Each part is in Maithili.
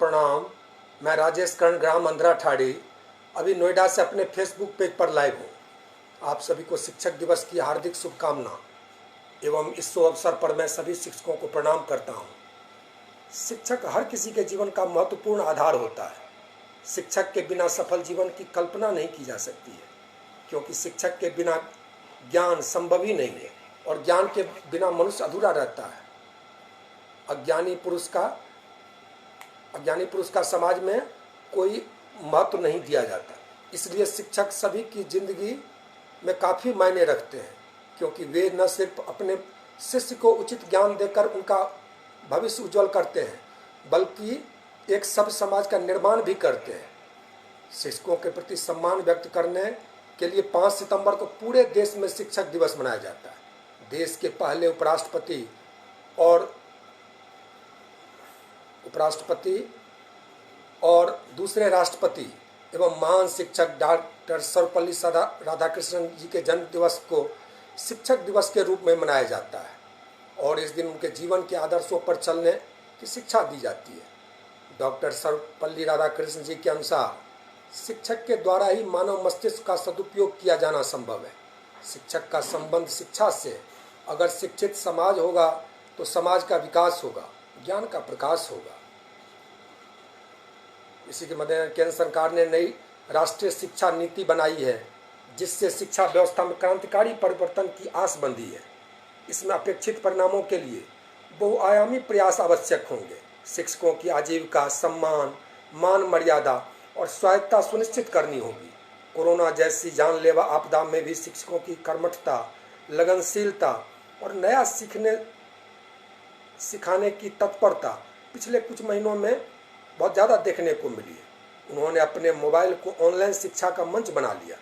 प्रणाम। मैं राजेश कर्ण, ग्राम अंधराठाढ़ी, अभी नोएडा से अपने फेसबुक पेज पर लाइव हूँ। आप सभी को शिक्षक दिवस की हार्दिक शुभकामना एवं इस शुभ अवसर पर मैं सभी शिक्षकों को प्रणाम करता हूँ। शिक्षक हर किसी के जीवन का महत्वपूर्ण आधार होता है। शिक्षक के बिना सफल जीवन की कल्पना नहीं की जा सकती है, क्योंकि शिक्षक के बिना ज्ञान संभव ही नहीं है और ज्ञान के बिना मनुष्य अधूरा रहता है। अज्ञानी पुरुष का समाज में कोई महत्व नहीं दिया जाता। इसलिए शिक्षक सभी की जिंदगी में काफ़ी मायने रखते हैं, क्योंकि वे न सिर्फ अपने शिष्य को उचित ज्ञान देकर उनका भविष्य उज्जवल करते हैं, बल्कि एक सभ्य समाज का निर्माण भी करते हैं। शिक्षकों के प्रति सम्मान व्यक्त करने के लिए 5 सितंबर को पूरे देश में शिक्षक दिवस मनाया जाता है। देश के पहले उपराष्ट्रपति और दूसरे राष्ट्रपति एवं महान शिक्षक डॉक्टर सर्वपल्ली राधाकृष्णन जी के जन्म दिवस को शिक्षक दिवस के रूप में मनाया जाता है और इस दिन उनके जीवन के आदर्शों पर चलने की शिक्षा दी जाती है। डॉक्टर सर्वपल्ली राधाकृष्ण जी के अनुसार शिक्षक के द्वारा ही मानव मस्तिष्क का सदुपयोग किया जाना संभव है। शिक्षक का संबंध शिक्षा से। अगर शिक्षित समाज होगा तो समाज का विकास होगा, ज्ञान का प्रकाश होगा। इसी के मद्देनजर केंद्र सरकार ने नई राष्ट्रीय शिक्षा नीति बनाई है, जिससे शिक्षा व्यवस्था में क्रांतिकारी परिवर्तन की आस बंधी है। इसमें अपेक्षित परिणामों के लिए बहुआयामी प्रयास आवश्यक होंगे। शिक्षकों की आजीविका, सम्मान, मान मर्यादा और स्वायत्तता सुनिश्चित करनी होगी। कोरोना जैसी जानलेवा आपदा में भी शिक्षकों की कर्मठता, लगनशीलता और नया सीखने सिखाने की तत्परता पिछले कुछ महीनों में बहुत ज़्यादा देखने को मिली है। उन्होंने अपने मोबाइल को ऑनलाइन शिक्षा का मंच बना लिया।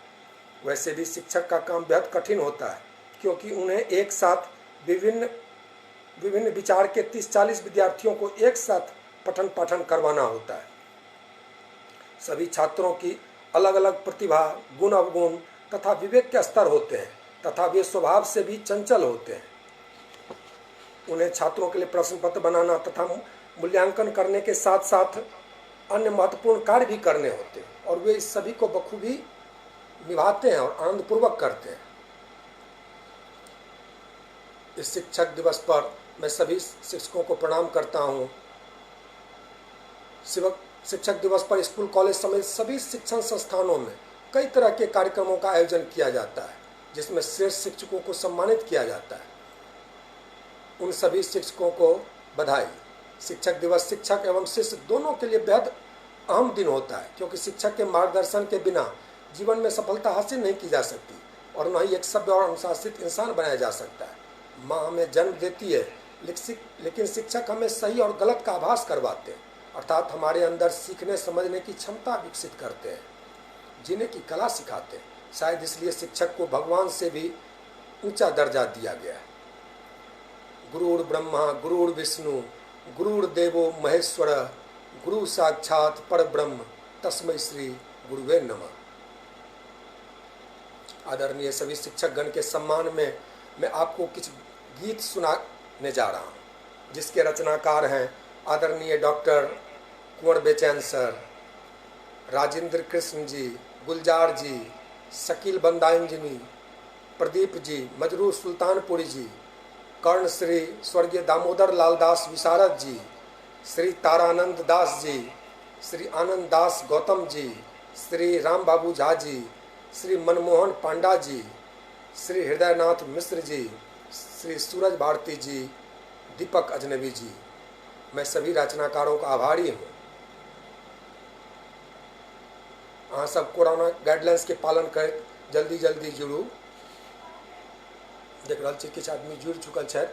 वैसे भी शिक्षक का काम बेहद कठिन होता है, क्योंकि उन्हें एक साथ विभिन्न विभिन्न विचार के 30-40 विद्यार्थियों को एक साथ पठन पाठन करवाना होता है। सभी छात्रों की अलग अलग प्रतिभा, गुण, अवगुण तथा विवेक के स्तर होते हैं तथा वे स्वभाव से भी चंचल होते हैं। उन्हें छात्रों के लिए प्रश्न पत्र बनाना तथा मूल्यांकन करने के साथ साथ अन्य महत्वपूर्ण कार्य भी करने होते हैं और वे इस सभी को बखूबी निभाते हैं और आनंदपूर्वक करते हैं। इस शिक्षक दिवस पर मैं सभी शिक्षकों को प्रणाम करता हूँ। शिक्षक दिवस पर स्कूल, कॉलेज समेत सभी शिक्षण संस्थानों में कई तरह के कार्यक्रमों का आयोजन किया जाता है, जिसमें श्रेष्ठ शिक्षकों को सम्मानित किया जाता है। उन सभी शिक्षकों को बधाई। शिक्षक दिवस शिक्षक एवं शिष्य दोनों के लिए बेहद अहम दिन होता है, क्योंकि शिक्षक के मार्गदर्शन के बिना जीवन में सफलता हासिल नहीं की जा सकती और न ही एक सभ्य और अनुशासित इंसान बनाया जा सकता है। माँ हमें जन्म देती है, लेकिन शिक्षक हमें सही और गलत का आभास करवाते हैं, अर्थात हमारे अंदर सीखने समझने की क्षमता विकसित करते हैं, जीने की कला सिखाते हैं। शायद इसलिए शिक्षक को भगवान से भी ऊंचा दर्जा दिया गया है। गुरुर् ब्रह्मा, गुरुर् विष्णु, गुरुर्देवो महेश्वर, गुरु साक्षात पर ब्रह्म, तस्मै श्री गुरुवे नमः। आदरणीय सभी शिक्षकगण के सम्मान में मैं आपको कुछ गीत सुनाने जा रहा हूँ, जिसके रचनाकार हैं आदरणीय डॉक्टर कुंवर बेचैन सर, राजेंद्र कृष्ण जी, गुलजार जी, शकील बंदायंजनी, प्रदीप जी, मजरू सुल्तानपुरी जी, कर्ण श्री स्वर्गीय दामोदर लाल दास विशारद जी, श्री तारानंद दास जी, श्री आनंद दास गौतम जी, श्री राम बाबू झा जी, श्री मनमोहन पांडा जी, श्री हृदयनाथ मिश्र जी, श्री सूरज भारती जी, दीपक अजनबी जी। मैं सभी रचनाकारों का आभारी हूँ। अहाँ सब कोरोना गाइडलाइंस के पालन करैत जल्दी जल्दी जुड़ू। देख रहल छी, किछु आदमी जुड़ि चुकल छथि।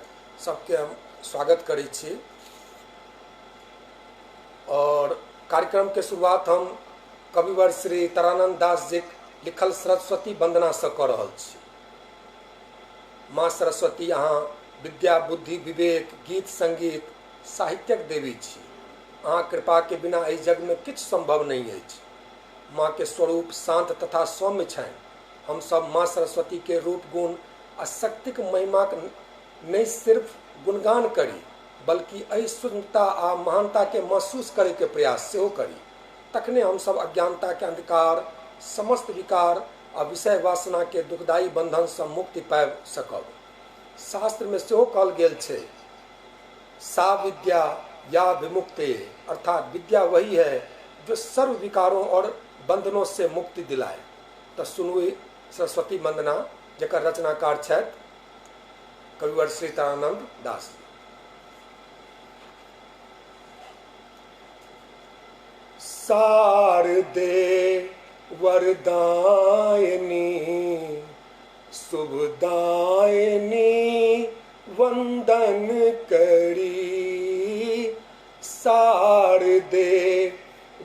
सबके हम स्वागत करै छी और कार्यक्रम के शुरुआत हम कविवर श्री तारानंद दास जी लिखल सरस्वती वंदना से कऽ रहल छी। माँ सरस्वती, अहाँ विद्या, बुद्धि, विवेक, गीत, संगीत, साहित्यक देवी छी। अहाँ कृपा के बिना एहि जगमे किछु संभव नहि अछि। माँ के स्वरूप शांत तथा सौम्य छनि। हमसब माँ सरस्वती के रूप, गुण आ शक्तिक महिमाक नहि सिर्फ गुणगान करी, बल्कि एहि सूक्ष्मता आ महानताके महसूस करैके प्रयास सेहो करी। तखने हमसभ अज्ञानताके अंधकार, समस्त विकार आ विषय वासनाके दुखदायी बंधनसँ मुक्ति पाबि सकब। शास्त्रमे सेहो कहल गेल छै, सा विद्या या विमुक्ते, अर्थात विद्या वही है जो सर्व विकारों और बंधनों से मुक्ति दिलाए। तो सुनू सरस्वती वंदना, जकर रचनाकार छथि कविवर श्री तारानंद दास। शारदे वरदायिनी शुभदायिनी वंदन करी। शारदे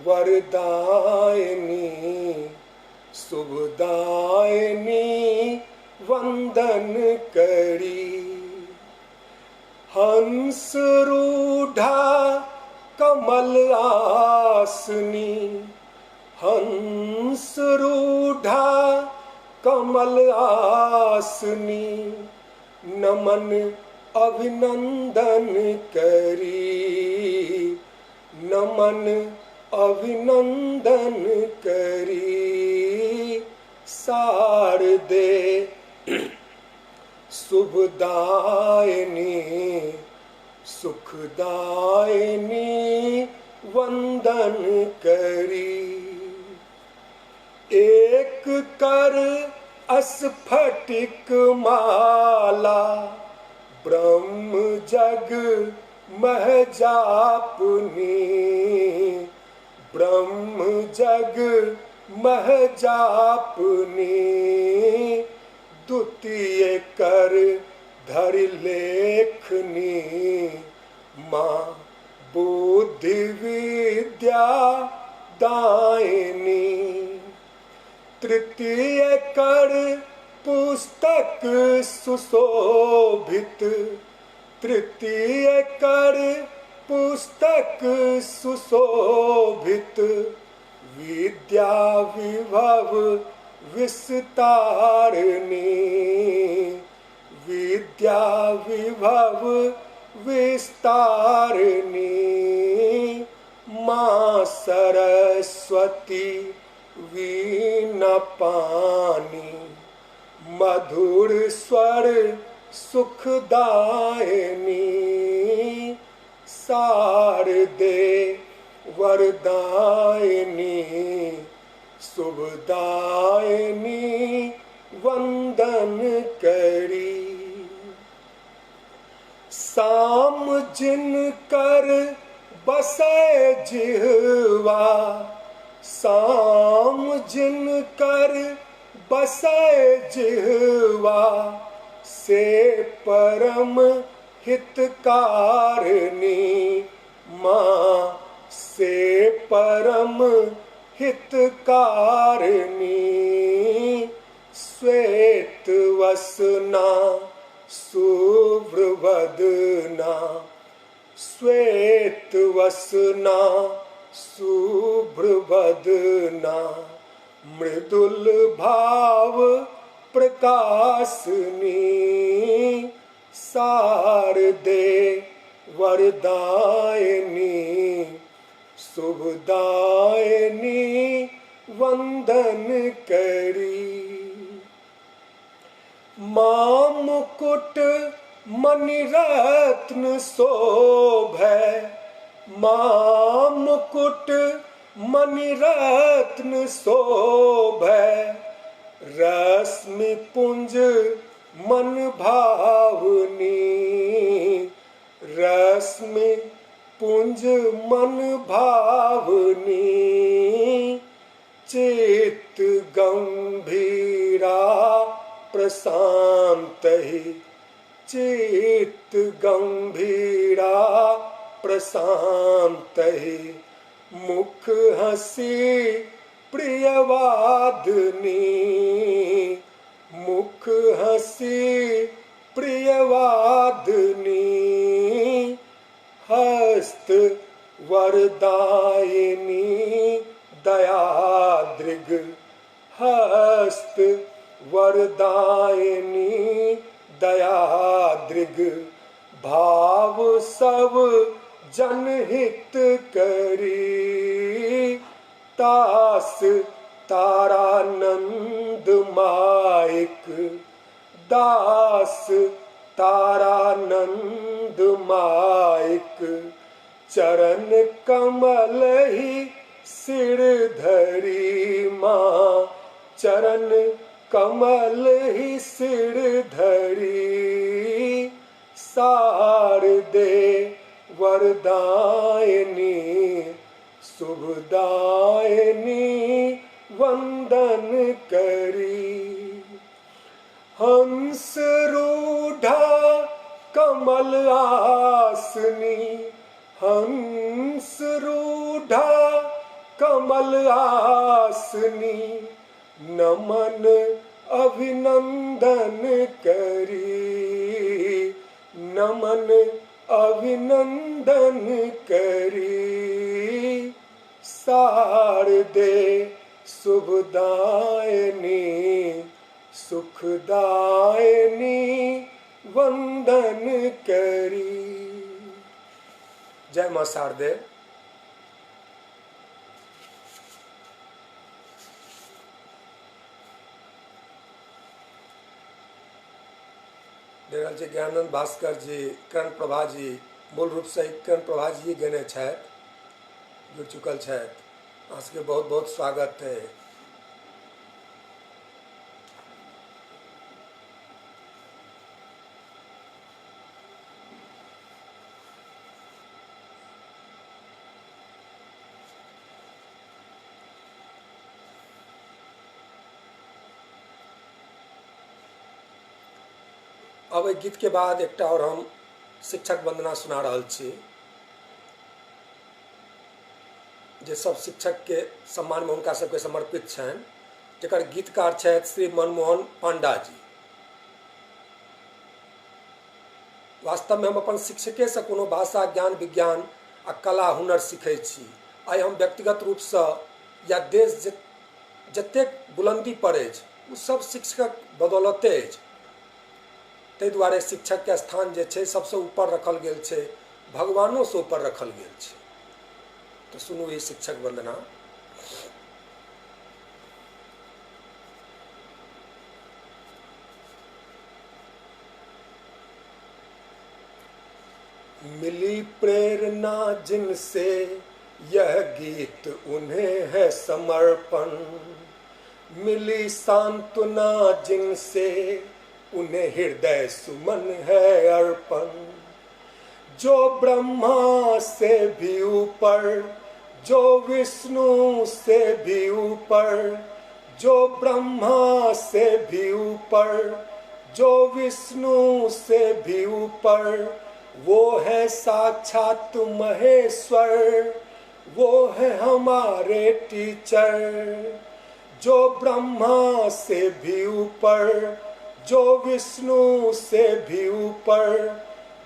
वरदायिनी शुभदायिनी वंदन करी। हंस रूढ़ा कमल आसनी, हंस रूढ़ा कमल आसनी, नमन अभिनंदन करी, नमन अभिनंदन करी। शारदे शुभदायिनी सुखदायिनी वंदन करी। एक कर अस्फटिक माला, ब्रह्म जग मह जापनी, ब्रह्म जग मह जापनी, द्वितीय कर धर लेखनी, माँ बुद्धि विद्या दायिनी। तृतीय कर पुस्तक सुशोभित, तृतीय कर पुस्तक सुशोभित, विद्या विभव विस्तारिणी, विद्या विभव विस्तारिणी, माँ सरस्वती वीणा पानी, मधुर स्वर सुखदायिनी। शारदे वरदायिनी शुभदायिनी वंदन करी। साम जिन कर बसै जिहवा, साम जिन कर बसै जिहवा, से परम हितकारिणी, माँ से परम हितकारिणी। श्वेत वसना शुभ्रवदना, श्वेत वसना शुभ्रवदना, मृदुल भाव प्रकाशनी। शारदे वरदायिनी शुभदायिनी वंदन करी। माँ मुकुट मणिरत्न शोभे, माँ मुकुट मणिरत्न शोभे, रश्मि पुंज मन भावनी, रश्मि पुंज मन भावनी, चित्त गंभीरा प्रशांत ही, चित्त गंभीरा प्रशांत ही, मुख हसी प्रियवादनी, मुख हसी प्रियवादनी, हस्त वरदायिनी दयादृग, हस्त वरदायिनी दयादृग, भाव सब जनहित करी, तास तारानंद माइक दास तारानंद माइक, चरण कमल ही सिर धरी माँ, चरण कमल ही सिर धरी, शारदे वरदायिनी शुभदायिनी वंदन करी। हंस रूढ़ा कमल आसनी, हंस रूढ़ा कमल आसनी, नमन अभिनंदन करी, नमन अभिनंदन करी, शारदे शुभदायिनी सुखदायिनी वंदन करी। जय माँ शारदे। देख रहल छी ज्ञानंद भास्कर जी, करण प्रभा जी, मूल रूप से करण प्रभा जी गेने छथि, जुड़ चुकल छथि। अहाँ सबके बहुत बहुत स्वागत है। अब एहि गीत के बाद एकटा और हम शिक्षक वंदना सुना रहल छी, जे सब शिक्षक के सम्मान में हुनका सबके समर्पित छनि, जकर गीतकार छथि श्री मनमोहन पांडा जी। वास्तव में हम अपन शिक्षके से कोनो भाषा, ज्ञान, विज्ञान आ कला हुनर सीखै छी। आइ हम व्यक्तिगत रूपसँ या देश जतेक बुलंदी पर अछि ओ सब शिक्षकक बदौलते अछि। ताहि दुआरे शिक्षक के स्थान जे छै सबसँ ऊपर रखल गेल छै, भगवानोसँ ऊपर रखल गेल छै। तो सुनू ई शिक्षक वंदना। मिली प्रेरणा जिनसे यह गीत उन्हें है समर्पण, मिली सांत्वना जिनसे उन्हें हृदय सुमन है अर्पण, जो ब्रह्मा से भी ऊपर, जो विष्णु से भी ऊपर, जो ब्रह्मा से भी ऊपर, जो विष्णु से भी ऊपर, वो है साक्षात महेश्वर, वो है हमारे टीचर। जो ब्रह्मा से भी ऊपर, जो विष्णु से भी ऊपर,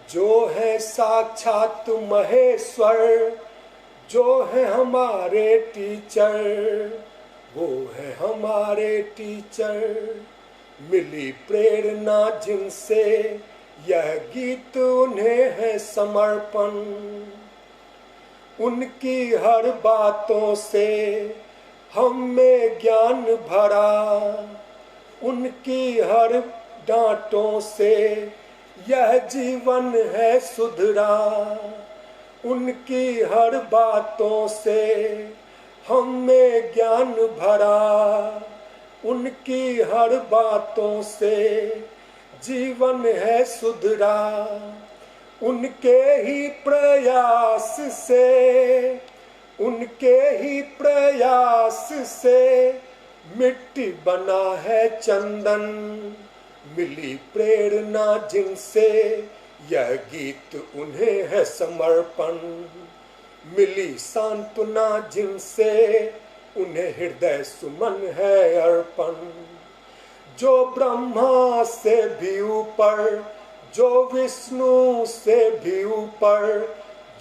जो है साक्षात महेश्वर, जो है हमारे टीचर, वो है हमारे टीचर। मिली प्रेरणा जिनसे यह गीत उन्हें है समर्पण, उनकी हर बातों से हम में ज्ञान भरा, उनकी हर डांटों से यह जीवन है सुधरा, उनकी हर बातों से हम में ज्ञान भरा, उनकी हर बातों से जीवन है सुधरा, उनके ही प्रयास से, उनके ही प्रयास से मिट्टी बना है चंदन। मिली प्रेरणा जिनसे यह गीत उन्हें है समर्पण, मिली सांत्वना जिनसे उन्हें हृदय सुमन है अर्पण। जो ब्रह्मा से भी ऊपर, जो विष्णु से भी ऊपर,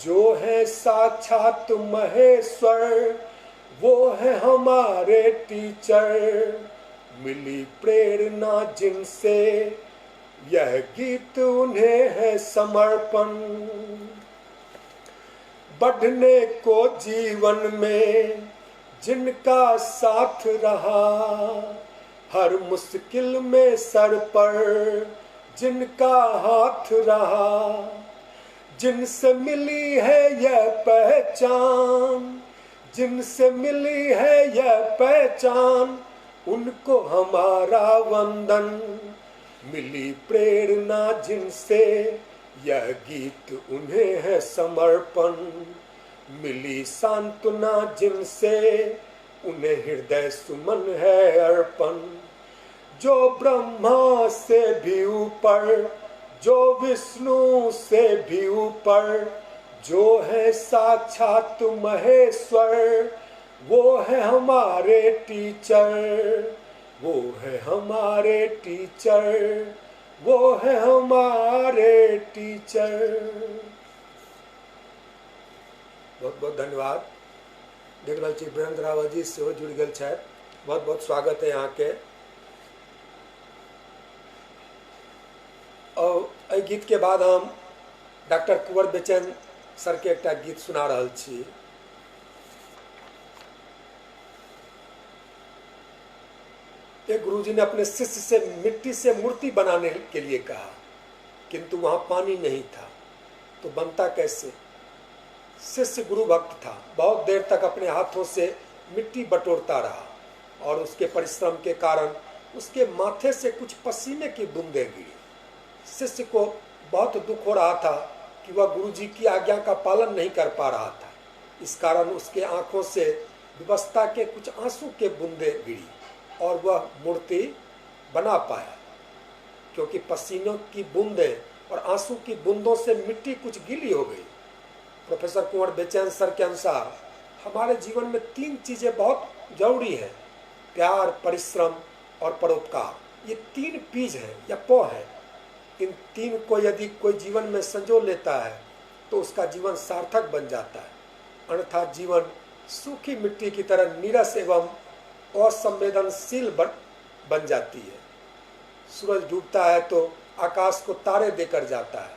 जो है साक्षात महेश्वर, वो है हमारे टीचर। मिली प्रेरणा जिनसे यह गीत उन्हें है समर्पण। बढ़ने को जीवन में जिनका साथ रहा, हर मुश्किल में सर पर जिनका हाथ रहा, जिनसे मिली है यह पहचान, जिनसे मिली है यह पहचान, उनको हमारा वंदन। मिली प्रेरणा जिनसे यह गीत उन्हें है समर्पण। मिली सांत्वना जिनसे उन्हें हृदय सुमन है अर्पण। जो ब्रह्मा से भी ऊपर, जो विष्णु से भी ऊपर, जो है साक्षात महेश्वर, वो है हमारे टीचर, वो है हमारे टीचर, वो है हमारे टीचर। बहुत बहुत धन्यवाद। देख रहल छी वीरेंद्र रावत जी सेहो जुड़ि गेल छथि, बहुत बहुत स्वागत है अहाँके। और एहि गीत के बाद हम डॉक्टर कुंवर बेचैन सर के एकटा गीत सुना रहल छी। एक गुरुजी ने अपने शिष्य से मिट्टी से मूर्ति बनाने के लिए कहा, किंतु वहां पानी नहीं था तो बनता कैसे। शिष्य गुरु भक्त था, बहुत देर तक अपने हाथों से मिट्टी बटोरता रहा और उसके परिश्रम के कारण उसके माथे से कुछ पसीने की बूंदें गिरी। शिष्य को बहुत दुख हो रहा था कि वह गुरुजी की आज्ञा का पालन नहीं कर पा रहा था। इस कारण उसके आंखों से विवशता के कुछ आंसू के बूंदें गिरी और वह मूर्ति बना पाया, क्योंकि पसीनों की बूंदें और आंसू की बूंदों से मिट्टी कुछ गीली हो गई। प्रोफेसर कुंवर बेचैन सर के अनुसार हमारे जीवन में तीन चीज़ें बहुत जरूरी हैं, प्यार, परिश्रम और परोपकार। ये तीन पीज हैं या पौ हैं। इन तीन को यदि कोई जीवन में संजो लेता है तो उसका जीवन सार्थक बन जाता है, अन्यथा जीवन सूखी मिट्टी की तरह नीरस एवं असंवेदनशील बन जाती है। सूरज डूबता है तो आकाश को तारे देकर जाता है,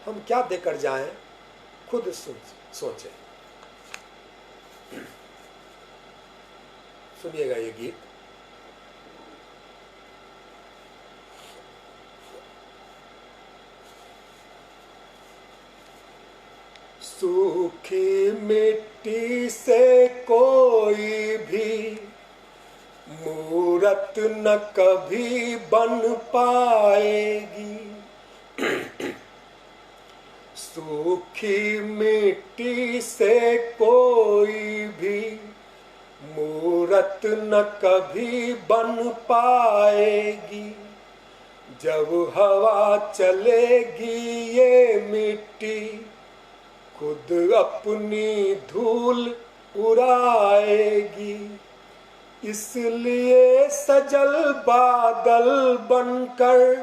हम क्या देकर जाएं, खुद सोचें। सुनिएगा ये गीत। सूखी मिट्टी से कोई भी मूरत न कभी बन पाएगी, सूखी मिट्टी से कोई भी मूरत न कभी बन पाएगी। जब हवा चलेगी ये मिट्टी खुद अपनी धूल उड़ाएगी। इसलिए सजल बादल बनकर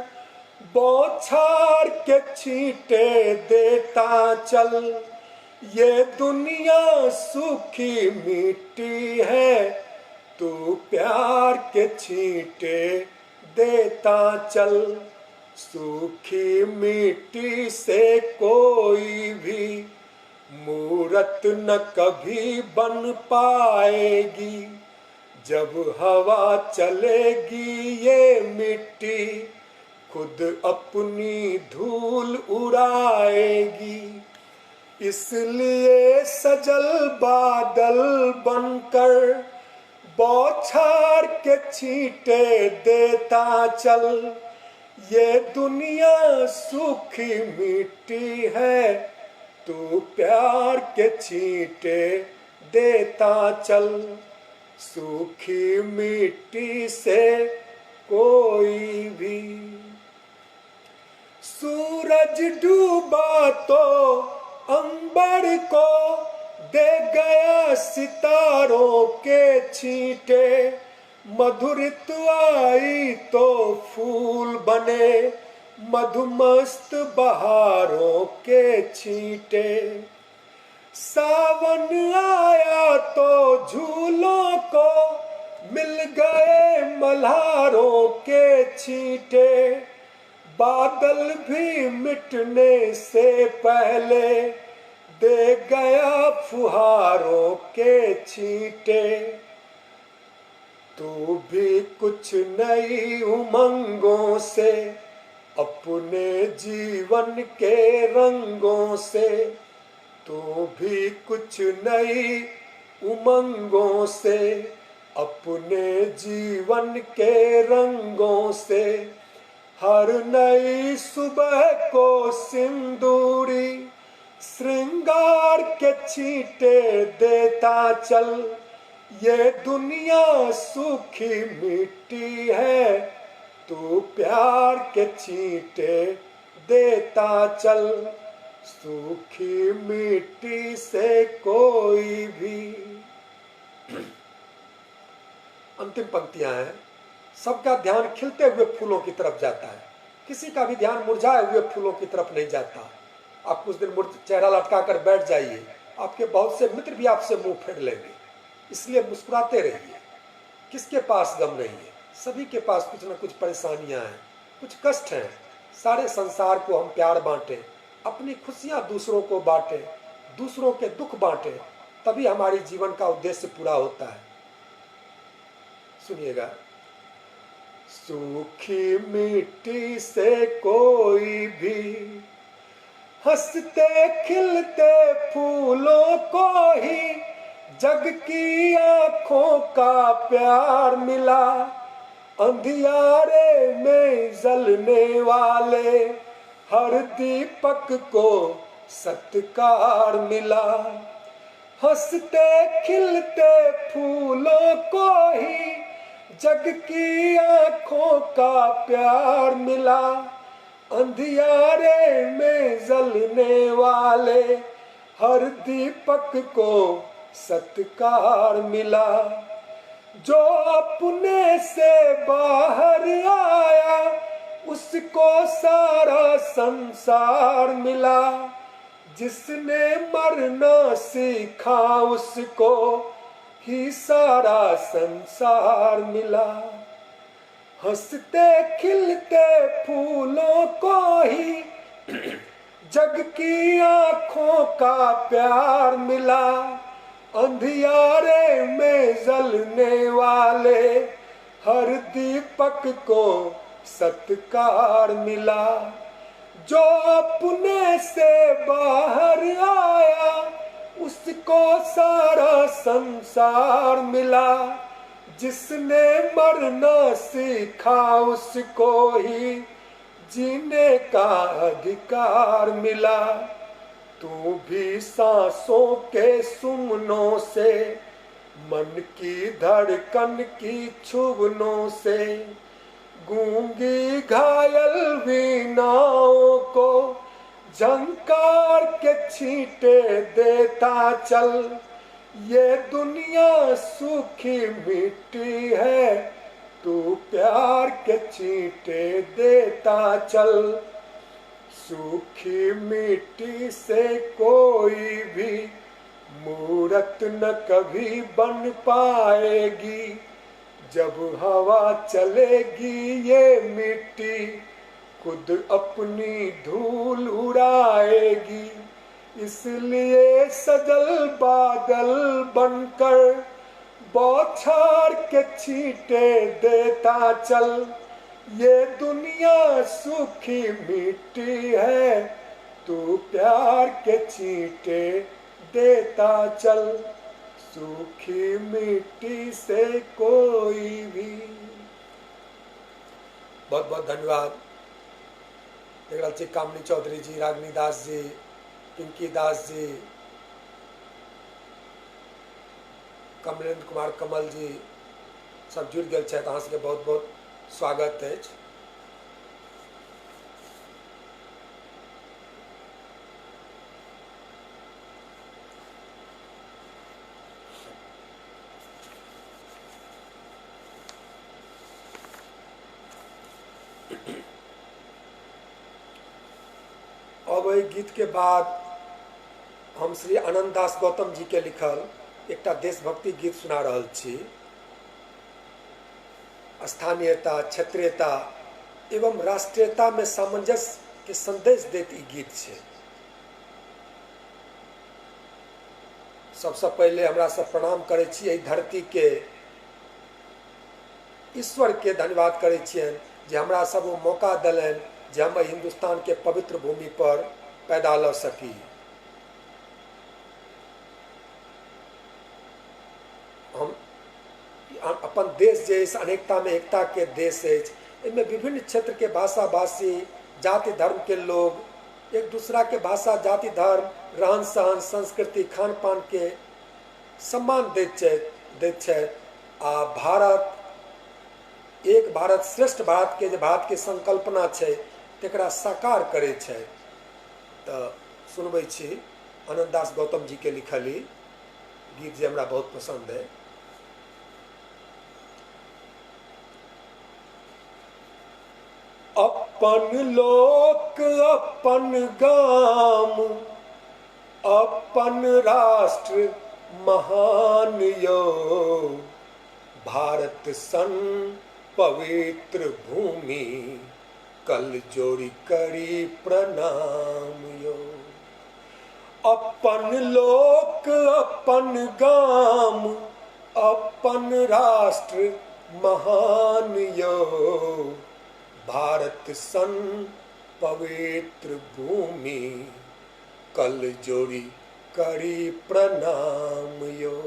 बौछार के छींटे देता चल, ये दुनिया सूखी मिट्टी है तू प्यार के छींटे देता चल। सूखी मिट्टी से कोई भी मूरत न कभी बन पाएगी। जब हवा चलेगी ये मिट्टी खुद अपनी धूल उड़ाएगी। इसलिए सजल बादल बनकर बौछार के छींटे देता चल, ये दुनिया सूखी मिट्टी है तू प्यार के छींटे देता चल। सूखी मिट्टी से कोई भी। सूरज डूबा तो अंबर को दे गया सितारों के छींटे, मधुरित आई तो फूल बने मधुमस्त बहारों के छींटे। सावन आया तो झूलों को मिल गए मल्हारों के छींटे, बादल भी मिटने से पहले दे गया फुहारों के छींटे। तू भी कुछ नई उमंगों से, अपने जीवन के रंगों से, तू भी कुछ नई उमंगों से, अपने जीवन के रंगों से, हर नई सुबह को सिंदूरी श्रृंगार के छींटे देता चल। ये दुनिया सूखी मिट्टी है, तू प्यार के छींटे देता चल। सूखी मिट्टी से कोई भी। अंतिम पंक्तियां हैं। सबका ध्यान खिलते हुए फूलों की तरफ जाता है, किसी का भी ध्यान मुरझाए हुए फूलों की तरफ नहीं जाता। आप कुछ दिन चेहरा लटका कर बैठ जाइए, आपके बहुत से मित्र भी आपसे मुंह फेर लेंगे। इसलिए मुस्कुराते रहिए। किसके पास गम नहीं है? सभी के पास कुछ न कुछ परेशानियां हैं, कुछ कष्ट हैं। सारे संसार को हम प्यार बांटें, अपनी खुशियां दूसरों को बांटें, दूसरों के दुख बांटें, तभी हमारी जीवन का उद्देश्य पूरा होता है। सुनिएगा। सूखी मिट्टी से कोई भी हंसते खिलते फूलों को ही जग की आंखों का प्यार मिला। अंधियारे में जलने वाले हर दीपक को सत्कार मिला। हंसते खिलते फूलों को ही जग की आंखों का प्यार मिला। अंधियारे में जलने वाले हर दीपक को सत्कार मिला। जो अपने से बाहर आया उसको सारा संसार मिला। जिसने मरना सीखा उसको ही सारा संसार मिला। हंसते खिलते फूलों को ही जग की आंखों का प्यार मिला। अंधियारे में जलने वाले हर दीपक को सत्कार मिला। जो अपने से बाहर आया उसको सारा संसार मिला। जिसने मरना सीखा उसको ही जीने का अधिकार मिला। तू भी सांसों के सुमनों से, मन की धड़कन की छुवनों से, गूंगी घायल वीणाओं को झंकार के छींटे देता चल। ये दुनिया सूखी मिट्टी है, तू प्यार के छींटे देता चल। सूखी मिट्टी से कोई भी मूरत न कभी बन पाएगी। जब हवा चलेगी ये मिट्टी खुद अपनी धूल उड़ाएगी। इसलिए सजल बादल बनकर बौछार के छींटे देता चल। ये दुनिया सूखी मिट्टी है, तू प्यार के छींटे देता चल। सूखी मिट्टी से कोई भी। बहुत बहुत धन्यवाद। देख रहल छी कामनी चौधरी जी, रागनी दास जी, पिंकी दास जी, कमलेन्द्र कुमार कमल जी, सब जुड़ गेल छथि। अहाँ सबके बहुत बहुत स्वागत अछि। अब एहि गीत के बाद हम श्री आनंद दास गौतम जी के लिखल एकटा देशभक्ति गीत सुना रहल छी। स्थानीयता, क्षेत्रीयता एवं राष्ट्रीयतामे सामंजस्यके सन्देश दैत ई गीत छै। सबसँ पहिले हमरा सब प्रणाम करै छी एहि धरतीके, ईश्वरके धन्यवाद करै छियनि जे हमरा सब ओ मौका देलनि जे हम एहि हिन्दुस्तानके पवित्र भूमि पर पैदा लऽ सकी। हम अपन देश जे अछि अनेकतामे एकताके देश अछि। एहिमे विभिन्न क्षेत्रके भाषा भाषी जाति धर्मके लोग एक दूसराके भाषा जाति धर्म रहन सहन संस्कृति खान पानके सम्मान दैत छथि आ भारत एक भारत श्रेष्ठ भारतके जे भारतके संकल्पना छै तकरा साकार करै छथि। तऽ सुनबै छी आनन्द दास गौतम जीके लिखल ई गीत जे हमरा बहुत पसन्द अइ। अपन लोक अपन गाम अपन राष्ट्र महान यो, भारत सन पवित्र भूमि कल जोड़ी करी प्रणाम यो। अपन लोक अपन गाम अपन राष्ट्र महान यो, भारत सन पवित्र भूमि कल जोड़ी करी प्रणाम यो।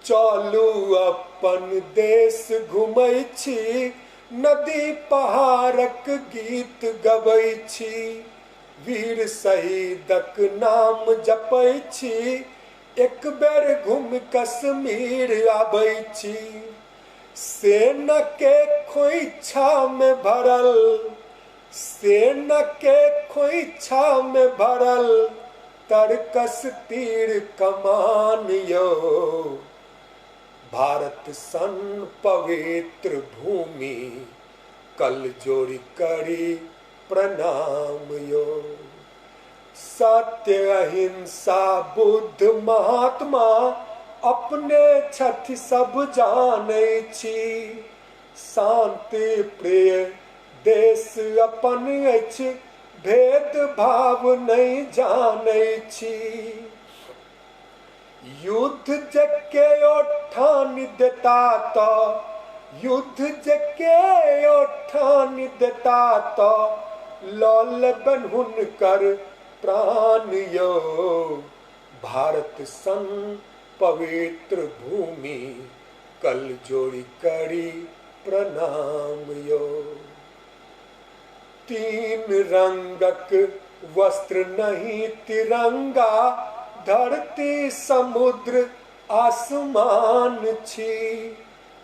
चलू अपन देश घुमै छी, नदी पहाड़क गीत गबै छी, वीर शहीदक नाम जपै छी, एक बेर घुमि कश्मीर आबै छी। सेना के खोइछा में भरल, सेना के खोइछा में भरल तरकस तीर कमान यो, भारत सन पवित्र भूमि कल जोड़ी करी प्रणाम यो। सत्य अहिंसा बुद्ध महात्मा अपने छथि सब जानै छी, शांति प्रिय देश अपन अछि भेद भाव नहीं जानै छी। युद्ध जके ठान देता तो, युद्ध जके ठान देता तो लऽ लेबनि हुनकर प्राण यो, भारत सन पवित्र भूमि कल जोड़ी करी प्रणाम यो। तीन रंगक वस्त्र नहीं तिरंगा, धरती समुद्र आसमान छी,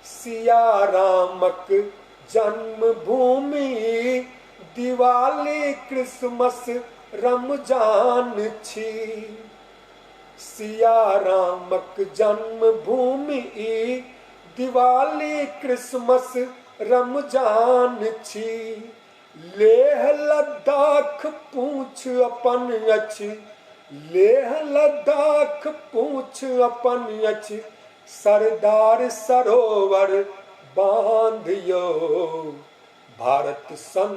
सिया रामक जन्मभूमि दिवाली क्रिसमस रमजान छी, सिया रामक जन्मभूमि दिवाली क्रिसमस रमजान छी। लेह लद्दाख पूछ अपन अछि, लेह लद्दाख पूछ अपन अछि, सरदार सरोवर बांध यो, भारत सन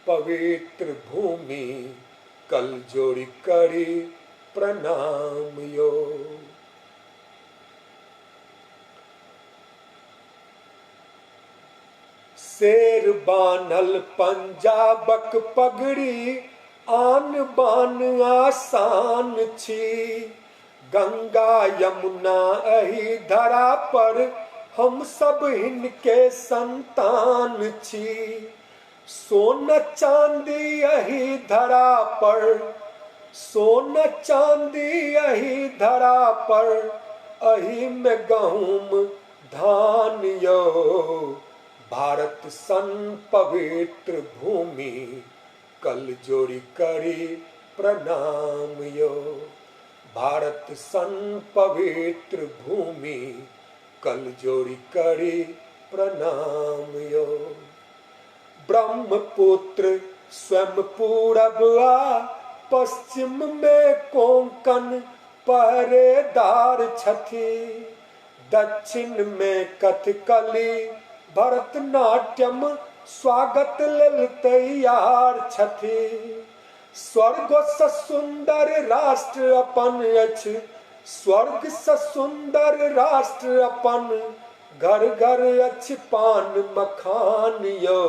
पवित्र भूमि कल जोड़ी करी प्रणाम यो। शेर बान्हल पंजाबक पगड़ी आन बान आसान छी, गंगा यमुना एहि धरा पर हम सब हिनके संतान छी। सोना चांदी एहि धरा पर, सोना चांदी एहि धरा पर, एहि में गहूम धान यो, भारत सन पवित्र भूमि कल जोड़ी करी प्रणाम यो। भारत सन पवित्र भूमि कल जोड़ी करी प्रणाम यो। ब्रह्मपुत्र स्वयं पूरब आ पश्चिम में कोंकण पहरेदार छथि, दक्षिण में कथकली भरतनाट्यम स्वागत लेल तैयार छथि। स्वर्गसँ सुन्दर राष्ट्र अपन अछि, स्वर्गसँ सुन्दर राष्ट्र अपन, घर घर अछि पान मखान यौ।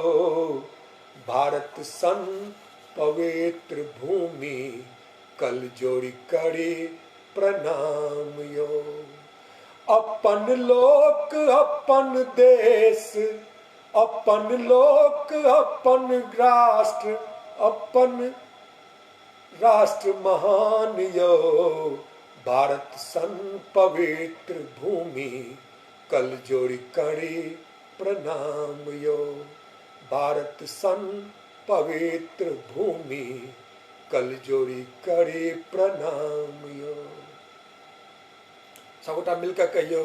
भारत सन पवित्र भूमि कल जोड़ि करी प्रणाम यौ। अपन लोक अपन देश, अपन लोक अपन राष्ट्र, अपन राष्ट्र महान यौ। भारत सन पवित्र भूमि कल जोड़ि करी प्रणाम यौ। भारत सन पवित्र भूमि कल जोड़ि करी प्रणाम यौ। सबगोटा मिलकर कहियौ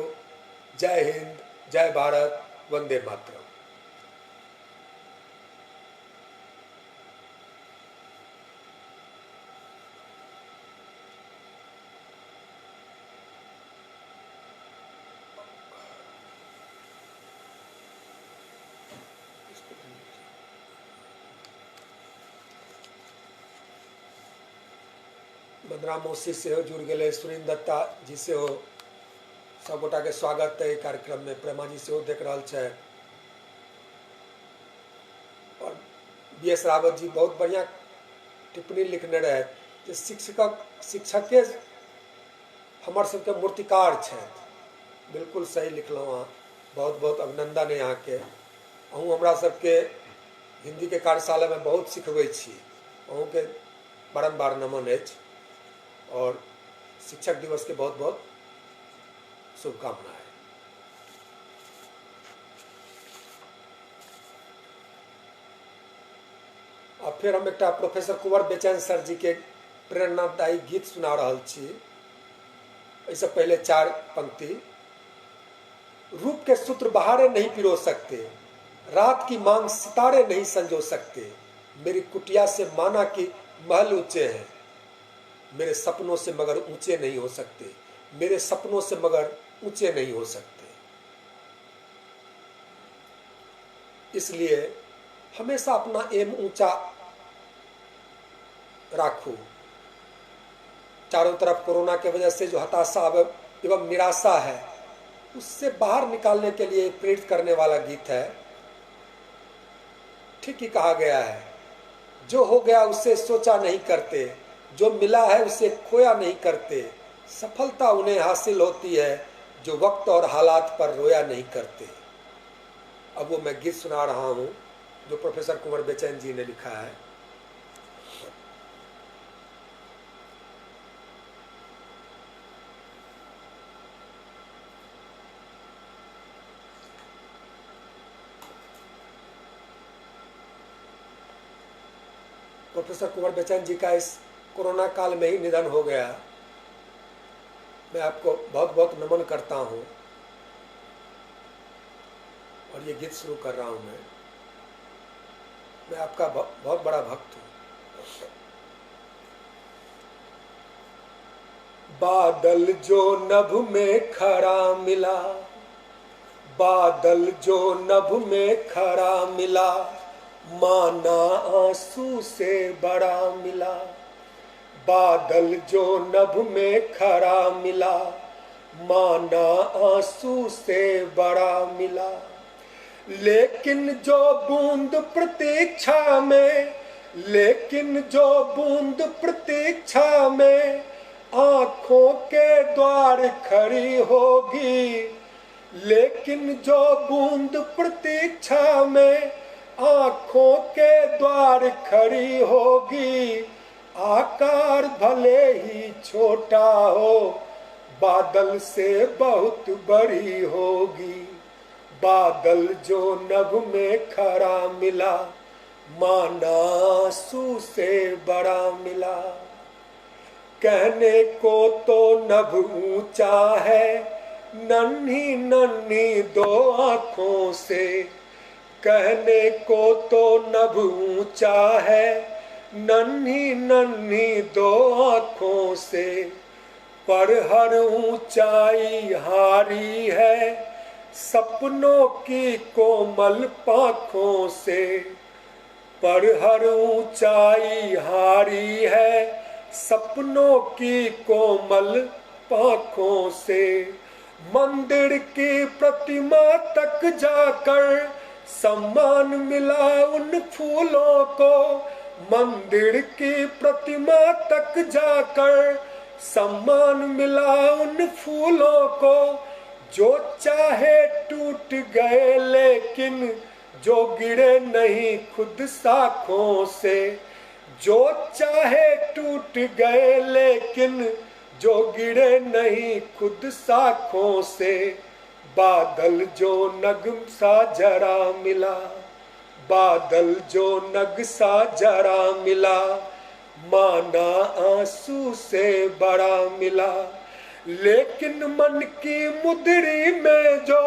जय हिंद, जय भारत, वंदे मातरम। बदरा मौसी सेहो जुड़ि गेलै, सुरेन्द्र दत्ता जी सेहो, सबगोटाके स्वागत है एहि कार्यक्रममे। प्रेमा जी सेहो देख रहल छथि और बी एस रावत जी बहुत बढ़िआँ टिप्पणी लिखने रहथि जे शिक्षके हमर सबके मूर्तिकार छथि। बिल्कुल सही लिखलहुँ अहाँ, बहुत बहुत अभिनंदन है अहाँके। अहूँ हमरा सबके हिन्दीके कार्यशालामे बहुत सिखबै छी, अहूँके बारम्बार नमन अछि और शिक्षक दिवस के बहुत बहुत शुभकामना है। आ फेर हम एकटा प्रोफेसर कुंवर बेचैन सर जी के प्रेरणादायी गीत सुना रहल छी। एहिसँ पहिले 4 पंक्ति। रूप के सूत्र बहारे नहीं पिरो सकते, रात की मांग सितारे नहीं संजो सकते, मेरी कुटिया से माना कि महल ऊंचे हैं, मेरे सपनों से मगर ऊंचे नहीं हो सकते, मेरे सपनों से मगर ऊंचे नहीं हो सकते। इसलिए हमेशा अपना एम ऊंचा राखू। चारों तरफ कोरोना के वजह से जो हताशा एवं निराशा है, उससे बाहर निकालने के लिए प्रेरित करने वाला गीत है। ठीक ही कहा गया है, जो हो गया उसे सोचा नहीं करते, जो मिला है उसे खोया नहीं करते, सफलता उन्हें हासिल होती है जो वक्त और हालात पर रोया नहीं करते। अब वो मैं गीत सुना रहा हूँ जो प्रोफेसर कुंवर बेचैन जी ने लिखा है। प्रोफेसर कुंवर बेचैन जी का इस कोरोना काल में ही निधन हो गया। मैं आपको बहुत बहुत नमन करता हूँ और ये गीत शुरू कर रहा हूँ। मैं आपका बहुत बड़ा भक्त हूँ। बादल जो नभ में खड़ा मिला, बादल जो नभ में खड़ा मिला, माना आंसू से बड़ा मिला। बादल जो नभ में खड़ा मिला, माना आंसू से बड़ा मिला। लेकिन जो बूंद प्रतीक्षा में, लेकिन जो बूंद प्रतीक्षा में आँखों के द्वार खड़ी होगी, लेकिन जो बूंद प्रतीक्षा में आँखों के द्वार खड़ी होगी, आकार भले ही छोटा हो बादल से बहुत बड़ी होगी। बादल जो नभ में खड़ा मिला, माना आंसू से बड़ा मिला। कहने को तो नभ ऊंचा है, नन्ही नन्ही दो आँखों से। कहने को तो नभ ऊंचा है, नन्ही नन्ही दो आँखों से, पर हर ऊंचाई हारी है, सपनों की कोमल पाखों से। पर हर ऊंचाई हारी है सपनों की कोमल पाखों से। मंदिर की प्रतिमा तक जाकर सम्मान मिला उन फूलों को। मंदिर की प्रतिमा तक जाकर सम्मान मिला उन फूलों को। जो चाहे टूट गए लेकिन जो गिरे नहीं खुद साखों से। जो चाहे टूट गए लेकिन जो गिरे नहीं खुद साखों से। बादल जो नग सा जरा मिला, बादल जो नग सा जरा मिला, माना आंसू से बड़ा मिला। लेकिन मन की मुदरी में जो,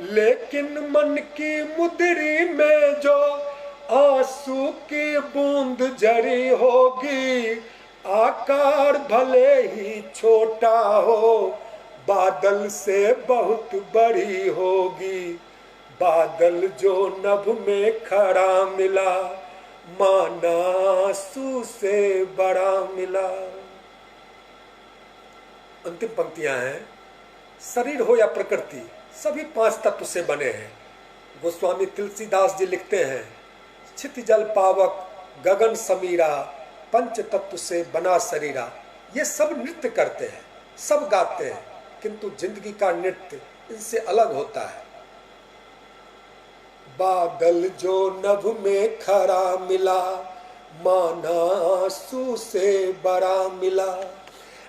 लेकिन मन की मुदरी में जो आंसू की बूंद जरी होगी, आकार भले ही छोटा हो बादल से बहुत बड़ी होगी। बादल जो नभ में खड़ा मिला, माना आंसू से बड़ा मिला। अंतिम पंक्तियां हैं। शरीर हो या प्रकृति, सभी पांच तत्व से बने हैं। गोस्वामी तुलसीदास जी लिखते हैं, क्षिति जल पावक गगन समीरा, पंच तत्व से बना शरीरा। ये सब नृत्य करते हैं, सब गाते हैं, किंतु जिंदगी का नृत्य इनसे अलग होता है। बादल जो नभ में खरा मिला, माना आंसू से बड़ा मिला।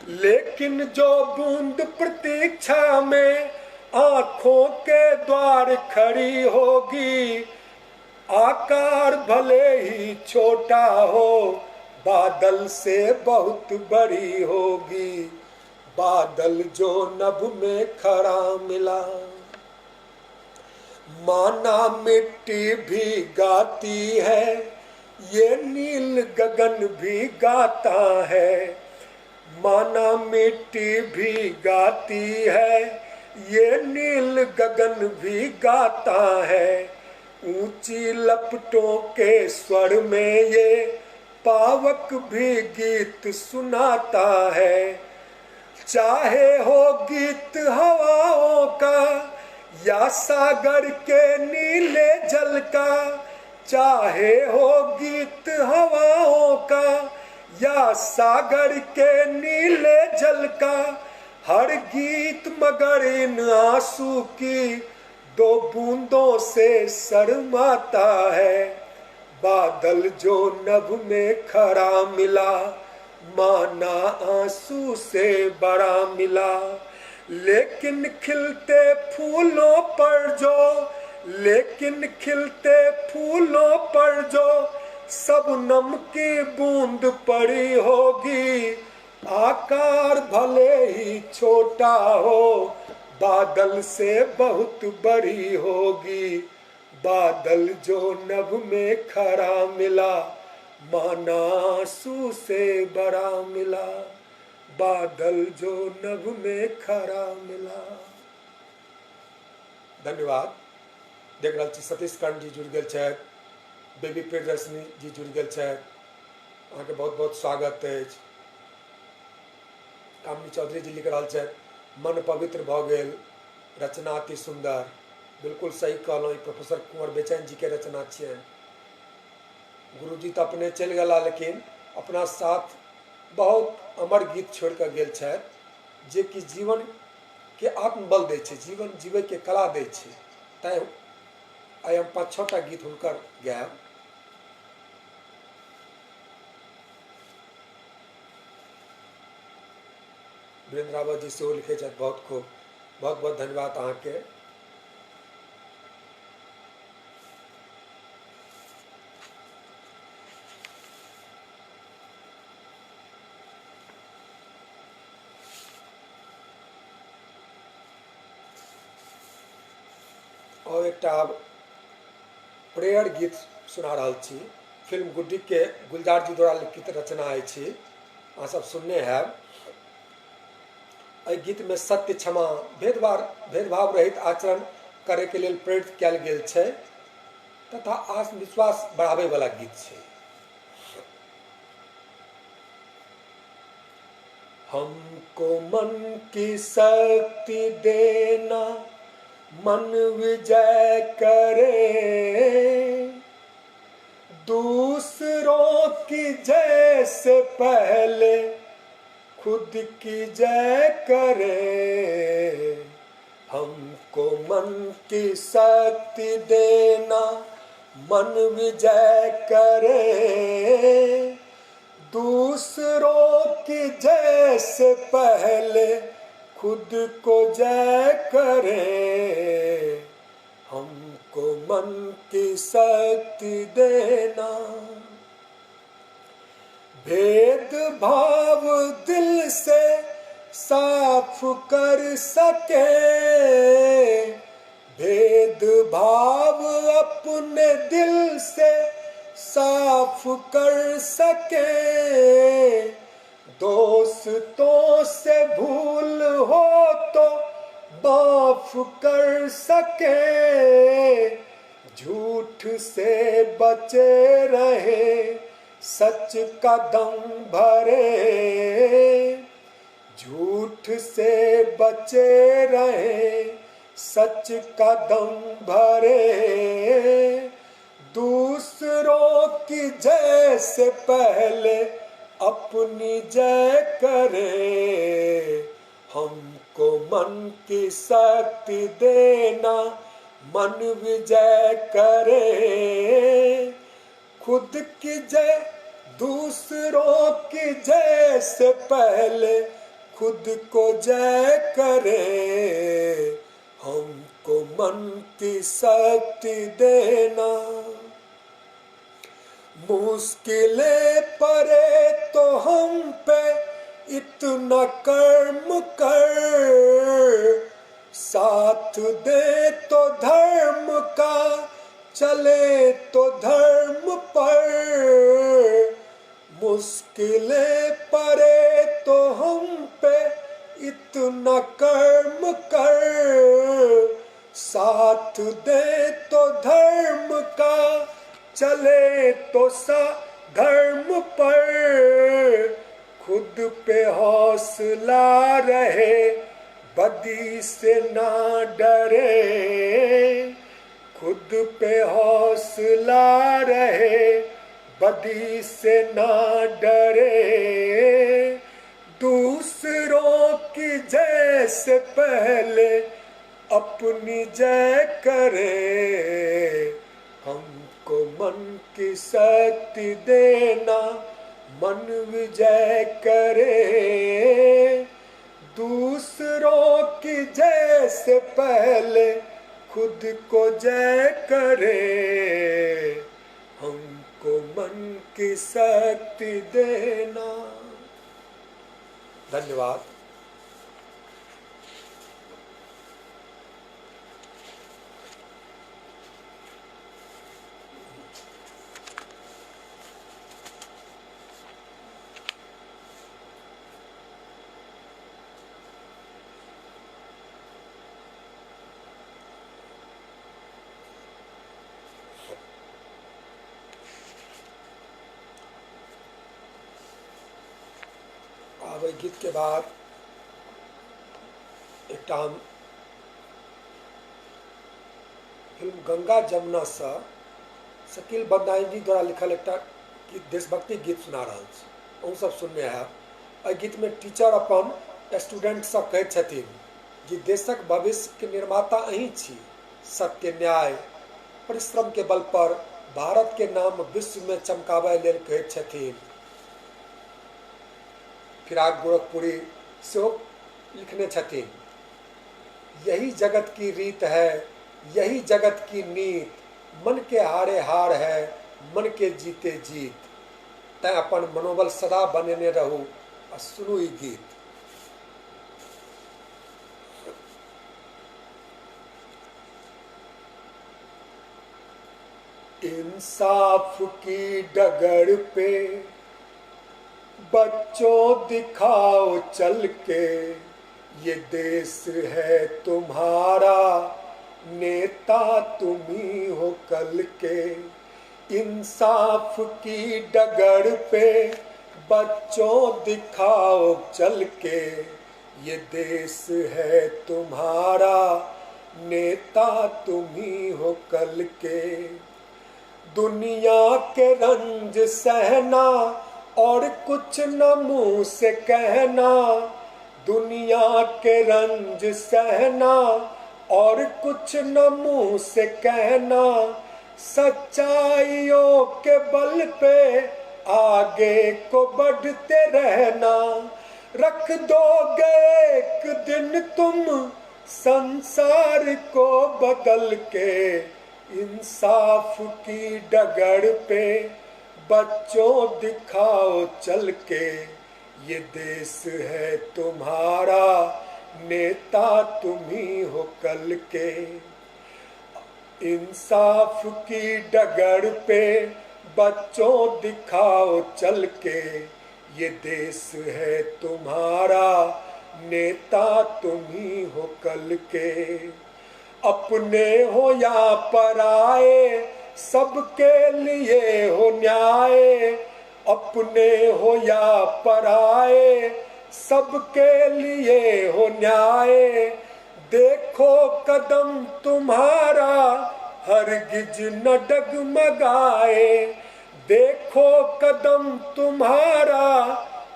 लेकिन जो बूंद प्रतीक्षा में आंखों के द्वार खड़ी होगी, आकार भले ही छोटा हो बादल से बहुत बड़ी होगी। बादल जो नभ में खड़ा मिला, माना मिट्टी भी गाती है, ये नील गगन भी गाता है। माना मिट्टी भी गाती है, ये नील गगन भी गाता है। ऊंची लपटों के स्वर में ये पावक भी गीत सुनाता है। चाहे हो गीत हवाओं का या सागर के नीले जल का, चाहे हो गीत हवाओं का या सागर के नीले जल का, हर गीत मगर इन आंसू की दो बूंदों से शर्माता है। बादल जो नभ में खड़ा मिला, माना आंसू से बड़ा मिला। लेकिन खिलते फूलों पर जो, लेकिन खिलते फूलों पर जो सबनम की बूंद पड़ी होगी, आकार भले ही छोटा हो बादल से बहुत बड़ी होगी। बादल जो नभ में खड़ा मिला, माना आंसू से बड़ा मिला। बादल जो नभ में खड़ा मिला। धन्यवाद। देख रहल छी सतीश कर्ण जी जुड़ गेल छथि, बेबी प्रियदर्शनी जी जुड़ गेल छथि, अहाँके बहुत बहुत स्वागत अछि। कामनी चौधरी जी लिख रहल छथि, मन पवित्र भऽ गेल, रचना अति सुन्दर। बिल्कुल सही कहलहुँ, ई प्रोफेसर कुंवर बेचैन जी के रचना छियनि। गुरुजी तऽ अपने चलि गेला, लेकिन अपना साथ बहुत अमर गीत छोड़ि कऽ गेल छथि, जे कि जीवन के आत्मबल दै छै, जीवन जीवै के कला दै छै। तैं आइ हम 5-6 टा गीत हुनकर गायब। वीरेंद्र रावत जी सेहो लिखै छथि, बहुत खूब, बहुत बहुत धन्यवाद अहाँके। और एकटा आब प्रेयर गीत सुना रहल छी। फिल्म गुड्डी के गुलजार जी द्वारा लिखित रचना अछि, अहाँ सब सुनने हैब। एहि गीत में सत्य, क्षमा, भेदभाव रहित आचरण करैके लेल प्रेरित कयल गेल छै तथा आत्मविश्वास बढ़ाबैवला गीत छै। हमको मन की शक्ति देना, मन विजय करे, दूसरों की जय से पहले खुद की जय करे। हमको मन की शक्ति देना, मन विजय करे, दूसरों की जय से पहले खुद को जय करे। हमको मन की शक्ति देना। भेदभाव दिल से साफ कर सके, भेदभाव अपने दिल से साफ कर सके, दोस्तों से भूल हो तो माफ कर सके, झूठ से बचे रहे सच का दम भरे, झूठ से बचे रहे सच का दम भरे, दूसरों की जय से पहले अपनी जय करे। हमको मन की शक्ति देना, मन विजय करे, खुद की जय दूसरों की जय से पहले खुद को जय करे। हमको मन की शक्ति देना। मुश्किलें पड़े तो हम पे इतना कर्म कर, साथ दे तो धर्म का चले तो धर्म पर, मुश्किलें पड़े तो हम पे इतना कर्म कर, साथ दे तो धर्म का चले तो सा धर्म पर, खुद पे हौसला रहे बदी से ना डरे, खुद पे हौसला रहे बदी से ना डरे, दूसरों की जय से पहले अपनी जय करे। हमको मन की शक्ति देना, मन विजय करे, दूसरों की जय से पहले खुद को जय करे। हमको मन की शक्ति देना। धन्यवाद। गीत के बाद एकटा हम फिल्म गंगा जमुना से शकील बदायूंनी द्वारा लिखल एकटा गीत, देशभक्ति गीत सुना रहल छी, अहूँ सब सुनने हैब। एहि गीत में टीचर अपन स्टूडेंट से कहैत छथिन जे देशक भविष्य के निर्माता अहीं छी, सत्य न्याय परिश्रम के बल पर भारत के नाम विश्व में चमकाबय लेल कहैत छथिन। फिराक गोरखपुरी सेहो लिखने छथिन, यही जगत की रीत है यही जगत की नीत, मन के हारे हार है मन के जीते जीत, तैं अपन मनोबल सदा बनेने रहू आ सुनू ई गीत। इंसाफ की डगर पे बच्चों दिखाओ चल के, ये देश है तुम्हारा नेता तुम्ही हो कल के। इंसाफ की डगर पे बच्चों दिखाओ चल के, ये देश है तुम्हारा, नेता तुम्ही हो कल के। दुनिया के रंज सहना और कुछ न मुँह से कहना, दुनिया के रंज सहना और कुछ न मुँह से कहना, सच्चाइयों के बल पे आगे को बढ़ते रहना। रख दोगे एक दिन तुम संसार को बदल के, इंसाफ की डगर पे बच्चों दिखाओ चल के, ये देश है तुम्हारा, नेता तुम्ही हो कल के। इंसाफ की डगर पे बच्चों दिखाओ चल के, ये देश है तुम्हारा, नेता तुम्ही हो कल के। अपने हो या पराए सबके लिए हो न्याय, अपने हो या पराए सबके लिए हो न्याय। देखो कदम तुम्हारा हरगिज न डगमगाए, देखो कदम तुम्हारा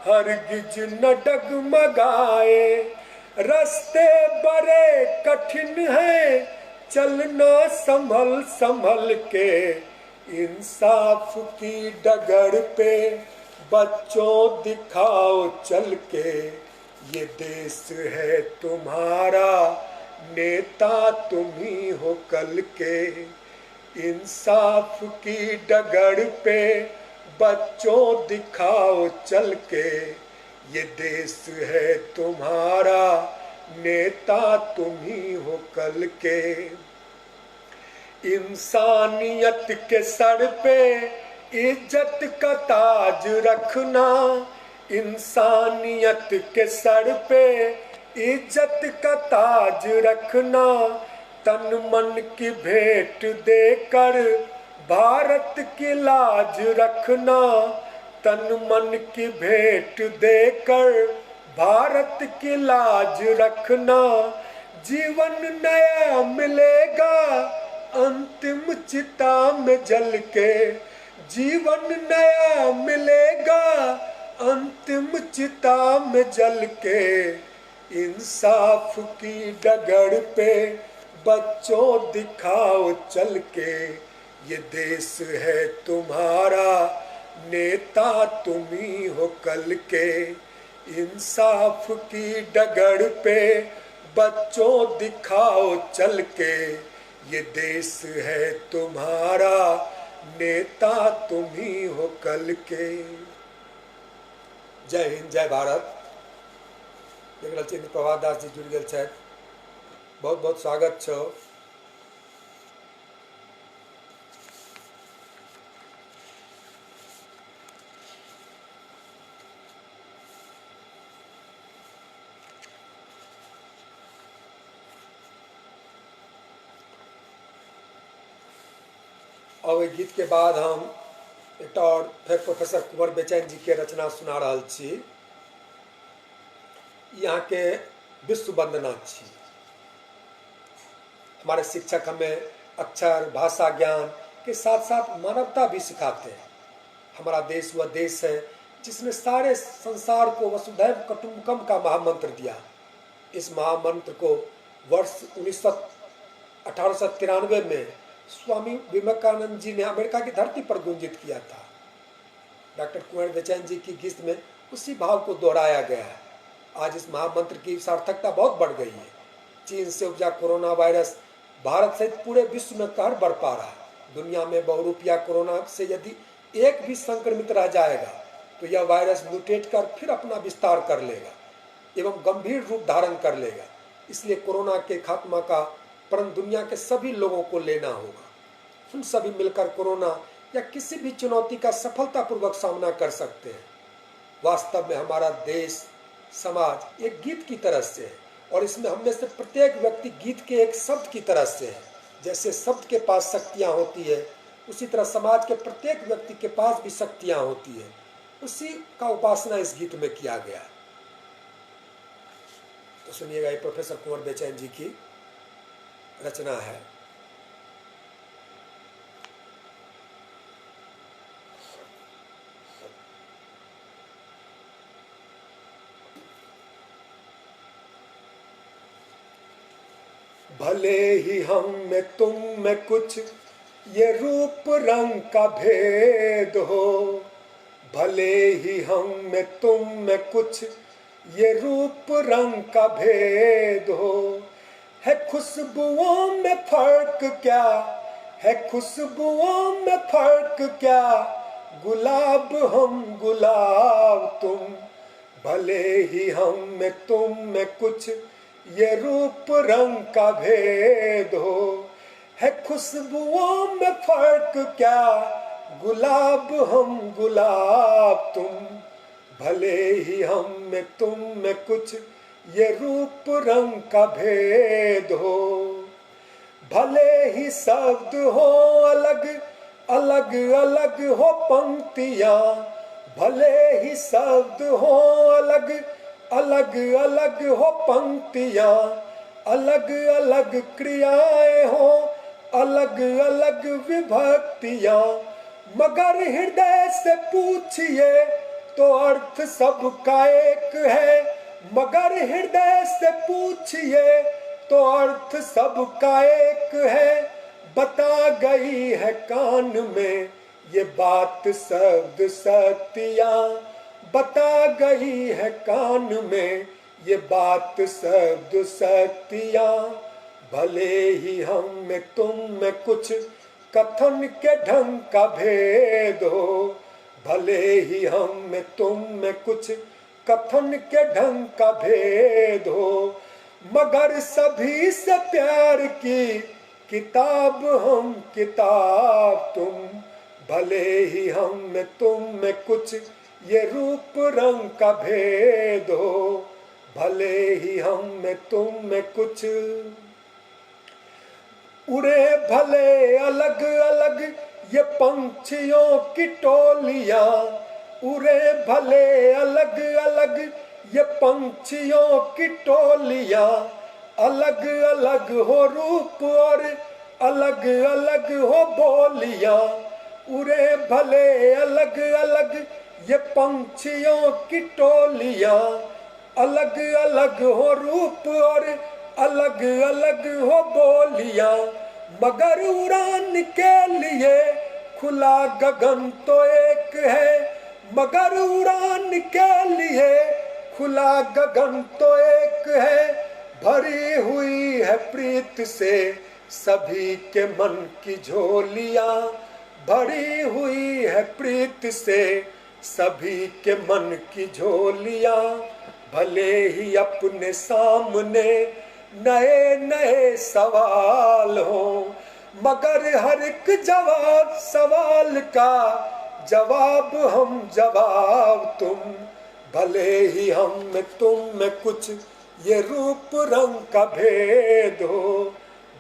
हरगिज न डगमगाए। रास्ते बड़े कठिन हैं चलना संभल संभल के, इंसाफ की डगर पे बच्चों दिखाओ चल के, ये देश है तुम्हारा, नेता तुम्ही हो कल के। इंसाफ की डगर पे बच्चों दिखाओ चल के, ये देश है तुम्हारा, नेता तुम्ही हो कल के। इंसानियत के सर पे इज्जत का ताज रखना, इंसानियत के सर पे इज्जत का ताज रखना। तन मन की भेंट देकर भारत की लाज रखना, तन मन की भेंट देकर भारत की लाज रखना। जीवन नया मिलेगा अंतिम चिता में जल के, जीवन नया मिलेगा अंतिम चिता में जल के। इंसाफ की डगर पे बच्चों दिखाओ चल के, ये देश है तुम्हारा, नेता तुम्ही हो कल के। इंसाफ की डगर पे बच्चों दिखाओ चल के, ये देश है तुम्हारा, नेता तुम्ही हो कल के। जय हिंद, जय भारत। देख रहल छी प्रभात दास जी जुड़ गेल छथि, बहुत बहुत स्वागत छौ। और ओहि गीत के बाद हम एकटा और फेर प्रोफेसर कुंवर बेचैन जी के रचना सुना रहल छी। ई अहाँके विश्व वंदना छी। हमारे शिक्षक हमें अक्षर भाषा ज्ञान के साथ साथ मानवता भी सिखाते हैं। हमारा देश वह देश है जिसने सारे संसार को वसुधैव कुटुम्बकम का महामंत्र दिया। इस महामंत्र को वर्ष 1893 में स्वामी विवेकानंद जी ने अमेरिका की धरती पर गुंजित किया था। डॉक्टर कुंवर बेचैन जी की गीत में उसी भाव को दोहराया गया है। आज इस महामंत्र की सार्थकता बहुत बढ़ गई है। चीन से उपजा कोरोना वायरस भारत सहित पूरे विश्व में कहर बरपा रहा है। दुनिया में बहुरूपिया कोरोना से यदि एक भी संक्रमित रह जाएगा तो यह वायरस म्यूटेट कर फिर अपना विस्तार कर लेगा एवं गंभीर रूप धारण कर लेगा। इसलिए कोरोना के खात्मा का प्रण दुनिया के सभी लोगों को लेना होगा। हम सभी मिलकर कोरोना या किसी भी चुनौती का सफलतापूर्वक सामना कर सकते हैं। वास्तव में हमारा देश समाज एक गीत की तरह से है और इसमें हम में से प्रत्येक व्यक्ति गीत के एक शब्द की तरह से है। जैसे शब्द के पास शक्तियाँ होती है, उसी तरह समाज के प्रत्येक व्यक्ति के पास भी शक्तियाँ होती है। उसी का उपासना इस गीत में किया गया है। तो सुनिएगा, ये प्रोफेसर कुंवर बेचैन जी की रचना है। भले ही हम में तुम में कुछ ये रूप रंग का भेद हो, भले ही हम में तुम में कुछ ये रूप रंग का भेद हो, है खुशबुओं में फर्क क्या, है खुशबुओं में फर्क क्या, गुलाब हम गुलाब तुम। भले ही हम में तुम में कुछ ये रूप रंग का भेद हो, है खुशबुओं में फर्क क्या, गुलाब हम गुलाब तुम। भले ही हम में तुम में कुछ ये रूप रंग का भेद हो, भले ही शब्द हो अलग अलग अलग हो पंक्तियाँ, भले ही शब्द हो अलग अलग अलग हो पंक्तियाँ, अलग अलग क्रियाएं हो अलग अलग विभक्तियाँ, मगर हृदय से पूछिए तो अर्थ सबका एक है, मगर हृदय से पूछिए तो अर्थ सबका एक है। बता गई है कान में ये बात शब्द शक्तियाँ, बता गई है कान में ये बात शब्द शक्तियाँ। भले ही हम में तुम में कुछ कथन के ढंग का भेद हो, भले ही हम में तुम में कुछ कथन के ढंग का भेद हो, मगर सभी से प्यार की किताब हम किताब तुम। भले ही हम में तुम में कुछ ये रूप रंग का भेद हो, भले ही हम में तुम में कुछ उड़े भले अलग अलग ये पंछियों की टोलियां, उड़े भले अलग अलग ये पंछियों की टोलियां, अलग अलग हो रूप और अलग अलग हो बोलियां, उड़े भले अलग अलग ये पंछियों की टोलियां, अलग अलग हो रूप और अलग अलग हो बोलियां, मगर उड़ान के लिए खुला गगन तो एक है, मगर उड़ान के लिए खुला गगन तो एक है। भरी हुई है प्रीत से सभी के मन की झोलियां, भरी हुई है प्रीत से सभी के मन की झोलियां, भले ही अपने सामने नए नए सवाल हो, मगर हर एक जवाब सवाल का जवाब हम जवाब तुम। भले ही हम में तुम में कुछ ये रूप रंग का भेद हो,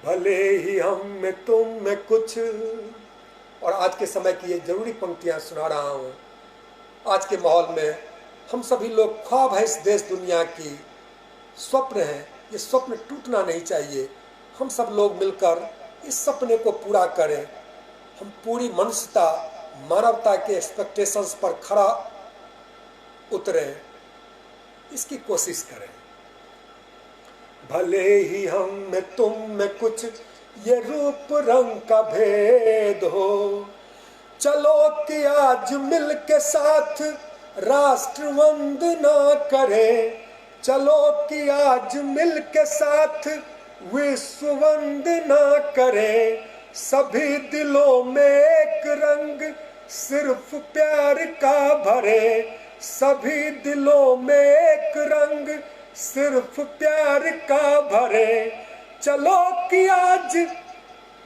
भले ही हम में तुम में कुछ। और आज के समय की ये जरूरी पंक्तियाँ सुना रहा हूँ। आज के माहौल में हम सभी लोग ख्वाब है इस देश दुनिया की, स्वप्न है, ये स्वप्न टूटना नहीं चाहिए। हम सब लोग मिलकर इस सपने को पूरा करें। हम पूरी मनुष्यता मानवता के एक्सपेक्टेशंस पर खरा उतरें, इसकी कोशिश करें। भले ही हम में तुम में कुछ ये रूप रंग का भेद हो, चलो कि आज मिल के साथ राष्ट्र वंदना करें, चलो कि आज मिल के साथ विश्व वंदना करें, सभी दिलों में एक रंग सिर्फ प्यार का भरे, सभी दिलों में एक रंग सिर्फ प्यार का भरे, चलो कि आज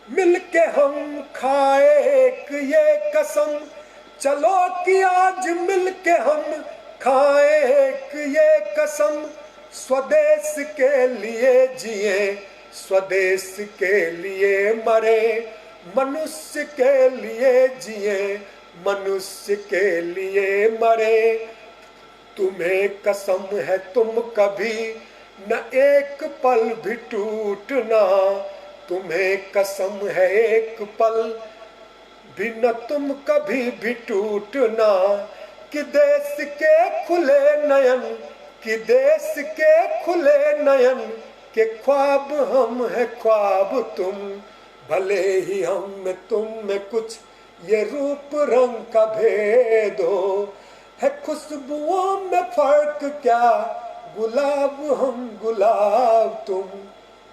मिलके हम खाए एक ये कसम, चलो कि आज मिलके हम खाए एक ये कसम, स्वदेश के लिए जिए, स्वदेश के लिए मरे, मनुष्य के लिए जिए, मनुष्य के लिए मरे। तुम्हें कसम है तुम कभी न एक पल भी टूटना, तुम्हें कसम है एक पल भी न तुम कभी भी टूटना। कि देश के खुले नयन, कि देश के खुले नयन के ख्वाब हम है ख्वाब तुम, भले ही हम में तुम में कुछ ये रूप रंग का भेद हो, है खुशबुओं में फर्क क्या, गुलाब हम गुलाब तुम,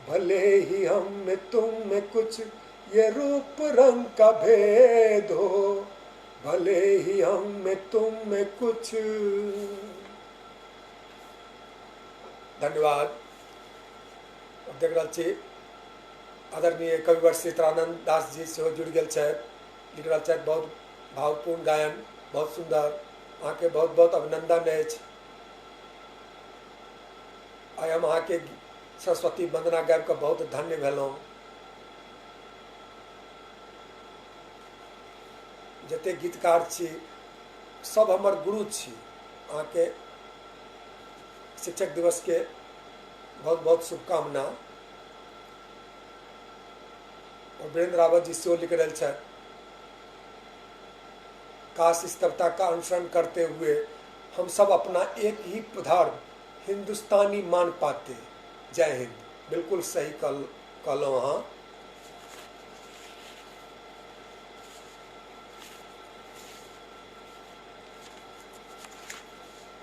भले ही हम में तुम में कुछ ये रूप रंग का भेद हो, भले ही हम में तुम में कुछ। धन्यवाद। अब देख रहल छी आदरणीय कविवर सीतानंद दास जी सेहो जुड़ि गेल छथि, लिख रहल छथि बहुत भावपूर्ण गायन, बहुत सुंदर, अहाँके बहुत बहुत अभिनंदन अछि। आइ हम अहाँके सरस्वती वंदना गाबि कऽ बहुत धन्य भेलहुँ। जतेक गीतकार छी सब हमर गुरु छी। अहाँके शिक्षक दिवस के बहुत बहुत शुभकामना। और वीरेंद्र रावत जी सेहो लिख रहल छथि, काश इस कविता का अनुसरण करते हुए हम सब अपना एक ही धर्म हिंदुस्तानी मान पाते। जय हिंद। बिल्कुल सही कहलहुँ अहाँ।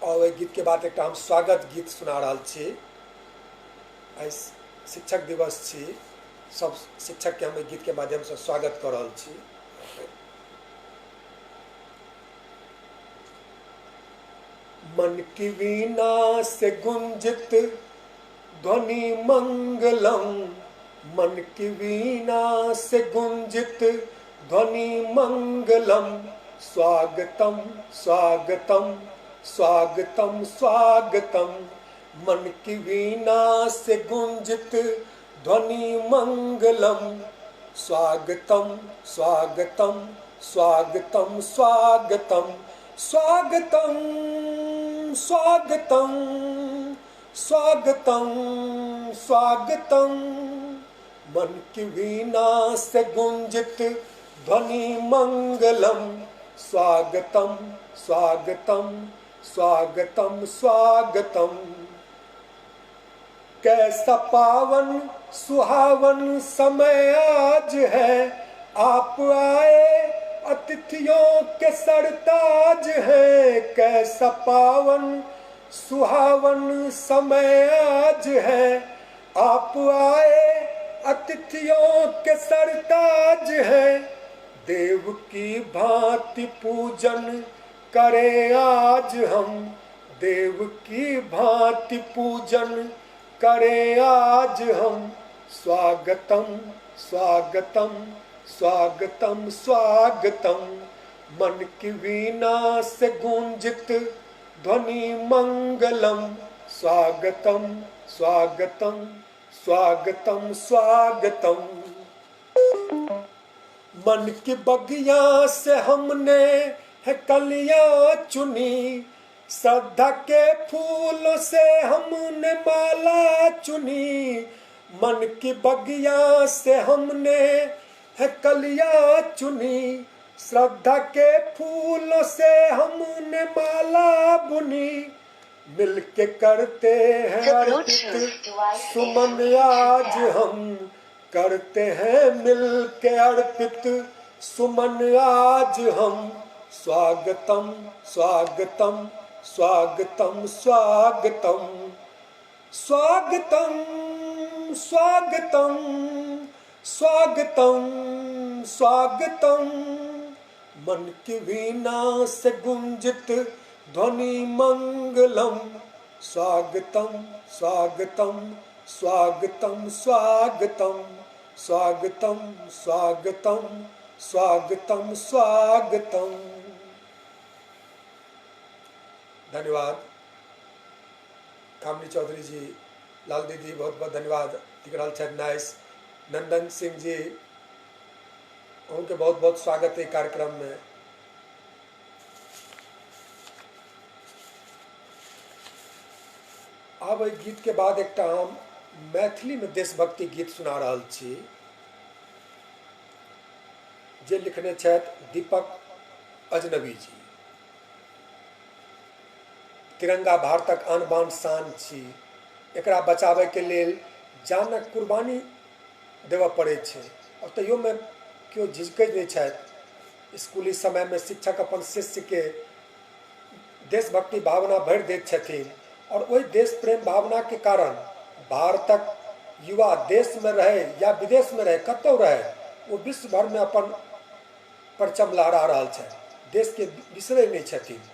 और ओहि गीत के बाद एकटा हम स्वागत गीत सुना रहल छी। आइ शिक्षक दिवस छी, सब शिक्षक के हम एहि गीत के माध्यम से स्वागत कऽ रहल छी। मन की वीणा से गुंजित ध्वनि मंगलम, मन की वीणा से गुंजित ध्वनि मंगलम, स्वागतम स्वागतम स्वागतम स्वागतम। मन की वीणा से गुंजित ध्वनि मंगलम, स्वागतम स्वागतम स्वागतम स्वागतम स्वागतम स्वागतम स्वागतम स्वागतम। मन की वीणा से गुंजित ध्वनि मंगलम, स्वागतम स्वागतम स्वागतम स्वागतम। कैसा पावन सुहावन समय आज है, आप आए अतिथियों के सरताज है। कैसा पावन सुहावन समय आज है, आप आए अतिथियों के सरताज है। देव की भांति पूजन करें आज हम, देव की भांति पूजन करें आज हम। स्वागतम स्वागतम स्वागतम स्वागतम। मन की वीणा से गूंजित ध्वनि मंगलम, स्वागतम स्वागतम स्वागतम स्वागतम। मन की बगिया से हमने है कलियां चुनी, श्रद्धा के फूलों से हमने माला चुनी। मन की बगिया से हमने है कलियां चुनी, श्रद्धा के फूलों से हमने माला बुनी। मिलके करते हैं अर्पित सुमन आज हम, करते हैं मिलके अर्पित सुमन आज हम। स्वागतम स्वागतम स्वागतम स्वागतम स्वागतम स्वागतम स्वागतम स्वागतम। मन की वीणा से गुंजित ध्वनि मंगलम, स्वागतम स्वागतम स्वागतम स्वागतम स्वागतम स्वागतम स्वागतम स्वागतम। धन्यवाद। कामनी चौधरी जी, लाल दीदी बहुत बहुत धन्यवाद। लिख रहल छथि नाइस। नंदन सिंह जी, अहूँके बहुत बहुत स्वागत है कार्यक्रम में। आब एहि गीत के बाद एकटा हम मैथिली में देशभक्ति गीत सुना रहल छी, जे लिखने छथि दीपक अजनबी जी। तिरंगा भारतक आन बान शान छी, एकरा बचाबैके लेल जानक कुर्बानी देबऽ पड़ै छै, आओर तैयोमे केओ झिझकै नहि छथि। स्कूली समयमे शिक्षक अपन शिष्यके देशभक्ति भावना भरि दैत छथिन, आओर ओहि देश प्रेम भावनाके कारण भारतक युवा देशमे रहै या विदेशमे रहै, कतहु रहै, ओ विश्व भरिमे अपन परचम लहरा रहल छथि, देशके बिसरै नहि छथिन।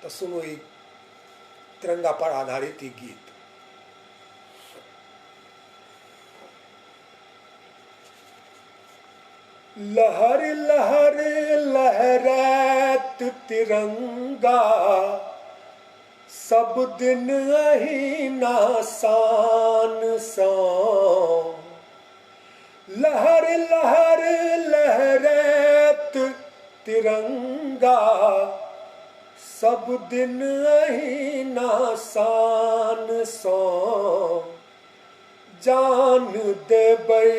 तऽ सुनू ई तिरंगा पर आधारित ई गीत। लहर लहर लहरात तिरंगा, सब दिन अहिना शान सँ। लहर लहर लहरात तिरंगा, सब दिन अहिना शान सँ। जान देबै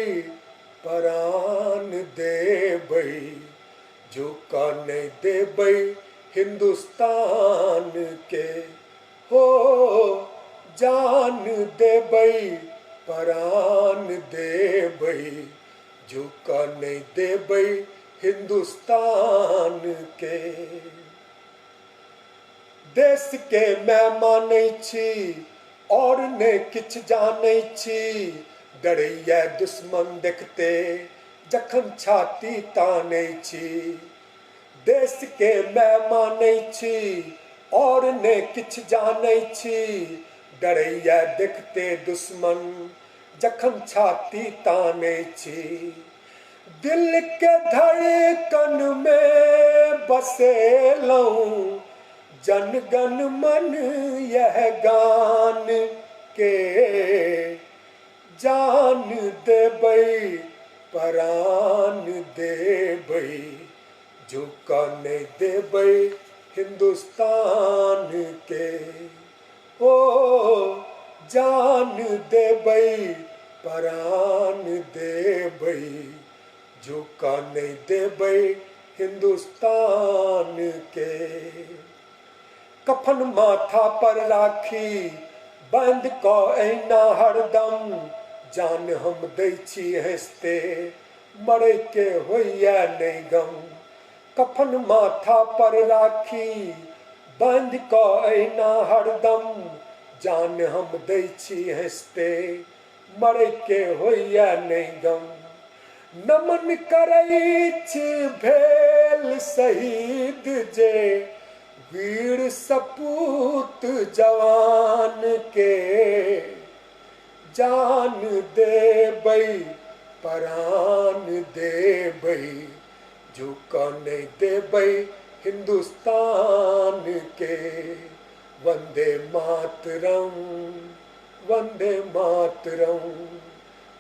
परान देबै, झुकऽ नहि देबै हिन्दुस्तान के। हो जान देबै परान देबै, झुकऽ नहि देबै हिन्दुस्तान के। देश के मैं मानै छी और ने किछु जानै छी, डरैया दुश्मन देखते जखन छाती तानै छी। देश के मैं मानै छी और ने किछु जानै छी, डरैया देखते दुश्मन जखन छाती तानै छी। दिल के धड़कन में बसेलहुँ, जन गण मन यह गान के। जान देबै परान देबै, झुकऽ नहि देबै हिन्दुस्तान के। ओ जान देबै परान देबै, झुकऽ नहि देबै हिन्दुस्तान के। कफन माथा पर राखी बाँधि कऽ अहिना हरदम, जान हम दै छी हँसिते मरै के होइया नहि गम। कफन माथा पर राखी बाँधि कऽ अहिना हरदम, जान हम दै छी हँसिते मरै के होइया नहि गम। नमन करै छी भेल शहीद जे वीर सपूत जवान के। जान देबै परान देबै, झुकऽ नहि देबै हिन्दुस्तान के। वन्दे मातरम वन्दे मातरम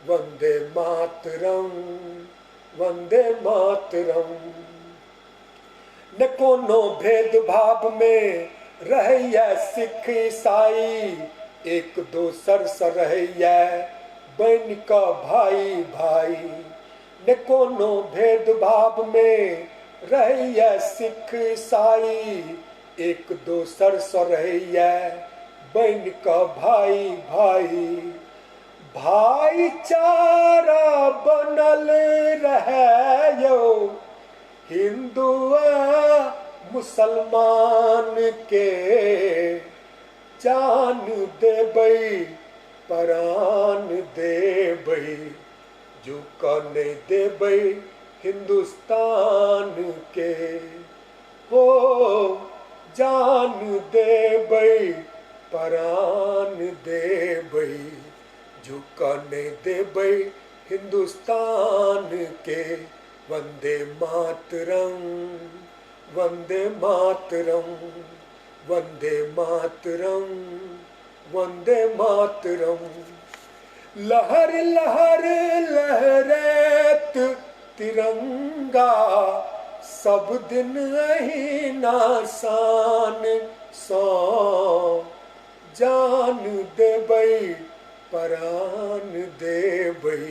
वन्दे मातरम वन्दे मातरम। न कोनो भेदभाव में रहैया सिख ईसाई, एक दोसर से रहैया बनि कऽ भाई भाई। न कोनो भेदभाव में रहैया सिख ईसाई, एक दोसर से रहैया बनि कऽ भाई भाई। भाईचारा बनल रहै यौ हिंदू आ मुसलमान के। जान देबै परान देबै, झुकऽ नहि देबै हिन्दुस्तान के। हो जान देबै परान देबै, झुकऽ नहि देबै हिन्दुस्तान के। वन्दे मातरम वन्दे मातरम वन्दे मातरम वन्दे मातरम। लहर लहर लहरैत तिरंगा सब दिन अहिना शान सँ, जान देबै परान देबै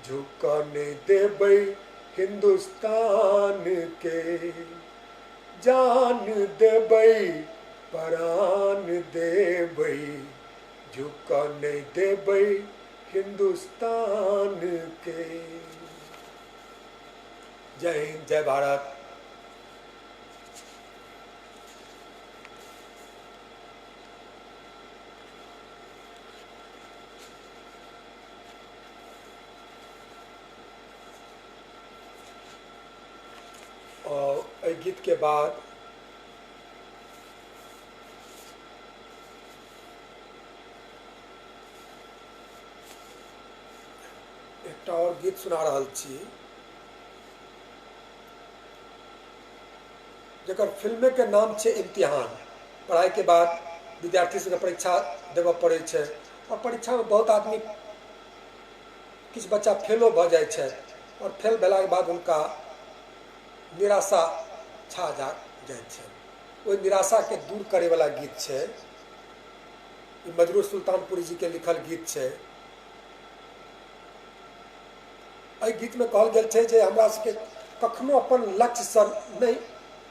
झुकऽ नहि देबै हिन्दुस्तान के, जान देबै परान देबै झुकऽ नहि देबै हिन्दुस्तान के। जय हिंद, जय भारत। एहि गीत के बाद एकटा और गीत सुना रहल छी जकर फिल्मे के नाम छै इम्तिहान। पढ़ाई के बाद विद्यार्थी सबके परीक्षा देबऽ पड़ै छै और परीक्षा में बहुत आदमी किछु बच्चा फेलो भऽ जाइ छै और फेल भेलाके बाद हुनका निराशा छा जाइ छै। ओहि निराशाके दूर करैवला गीत छै ई। मजरूह सुल्तानपुरी जीके लिखल गीत छै। एहि गीतमे कहल गेल छै जे हमरा सबके कखनो अपन लक्ष्यसँ नहि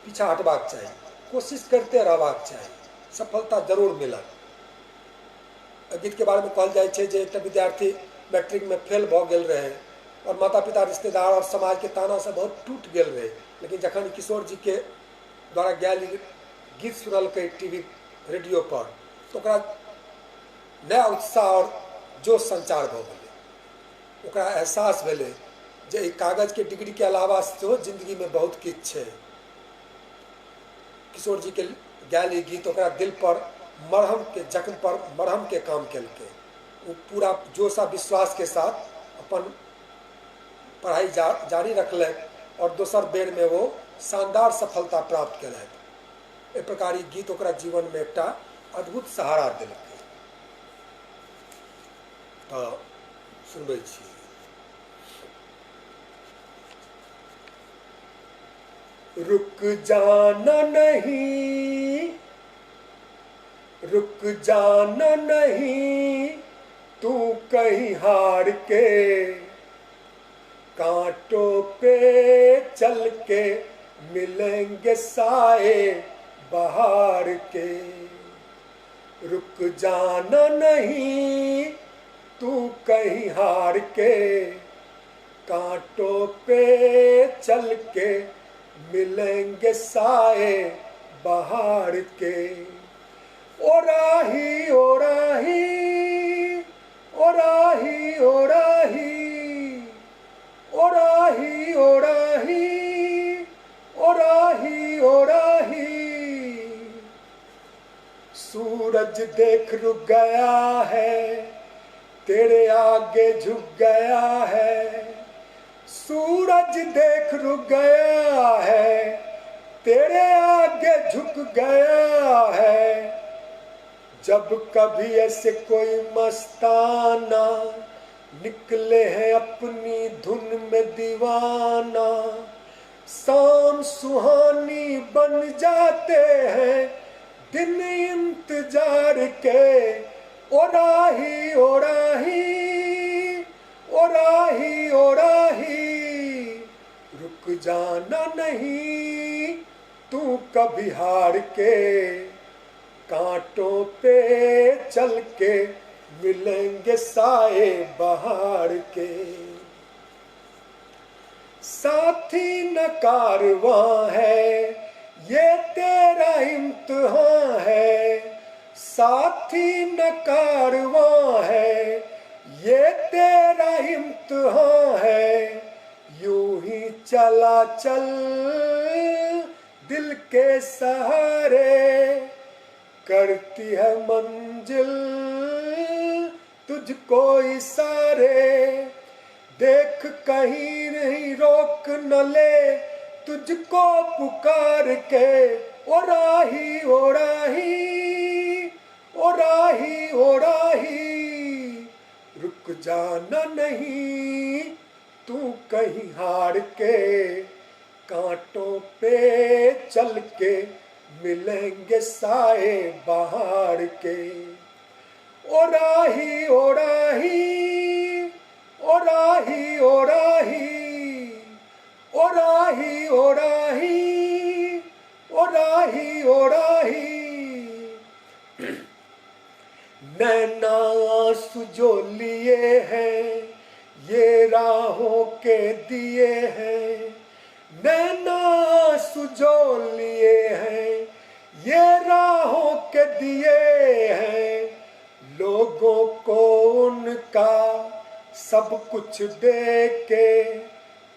पीछा हटबाक चाही, कोशिश करिते रहबाक चाही, सफलता जरूर मिलत। एहि गीतके बारेमे कहल जाइ छै जे एकटा विद्यार्थी मैट्रिकमे फेल भऽ गेल रहै और माता पिता, रिश्तेदार और समाजके तानासँ बहुत टूटि गेल रहै, लेकिन जखन किशोर जीके द्वारा गायल गीत सुनलकै टीवी रेडियो पर तऽ ओकरा नया उत्साह और जोश संचार भऽ गेलै। ओकरा एहसास भेलै जे एहि कागजके डिग्रीके अलावा सेहो जिन्दगीमे बहुत किछु छै। किशोर जीके गायल ई गीत ओकरा दिल पर मरहम के जख्म पर मरहम के काम केलकै। ओ पूरा जोश आ विश्वास के साथ अपन पढ़ाई जारी रखलक और दोसर बेर में वो शानदार सफलता प्राप्त केलथि। एहि प्रकार ई गीत ओकरा जीवन में एकटा अद्भुत सहारा देलकै। तऽ सुनबै छी। रुक जाना नहीं, रुक जाना नहीं तू कहीं हार के, कांटों पे चल के मिलेंगे साए बहार के। रुक जाना नहीं तू कहीं हार के, कांटों पे चल के मिलेंगे साए बहार के। ओ राही ओ राही ओ राही ओ राही ओ राही ओ राही ओ राही ओ राही। सूरज देख रुक गया है, तेरे आगे झुक गया है। सूरज देख रुक गया है, तेरे आगे झुक गया है। जब कभी ऐसे कोई मस्ताना निकले है अपनी धुन में दीवाना, शाम सुहानी बन जाते हैं दिन इंतजार के। ओ राही ओ राही ओ राही ओ राही, रुक जाना नहीं तू कभी हार के, कांटों पे चल के मिलेंगे साए बहार के। साथी न कारवां है ये तेरा इम्तिहान है, साथी न कारवां है ये तेरा इम्तिहान है। यूं ही चला चल दिल के सहारे, करती है मंजिल तुझको इशारे। देख कहीं नहीं रोक न ले तुझको पुकार के। ओ राही ओ राही ओ राही ओ राही, रुक जाना नहीं तू कहीं हार के, कांटों पे चल के मिलेंगे साए बहार के। ओ राही ओ राही, ओ राही ओ राही, ओ राही ओ राही, ओ राही ओ राही। नैना आंसू जो लिए हैं ये राहों के दिए हैं, नैना आंसू जो लिए हैं ये राहों के दिए हैं, लोगों को उनका सब कुछ दे के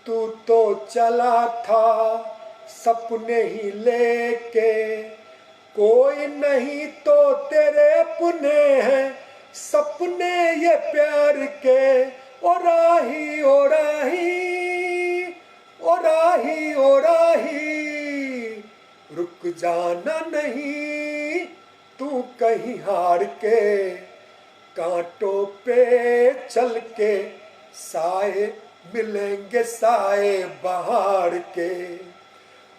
तू तो चला था सपने ही लेके, कोई नहीं तो तेरे अपने हैं सपने ये प्यार के। ओ राही ओ राही, ओ राही ओ राही, रुक जाना नहीं तू कहीं हार के, कांटों पे चल के साए मिलेंगे साए बहार के।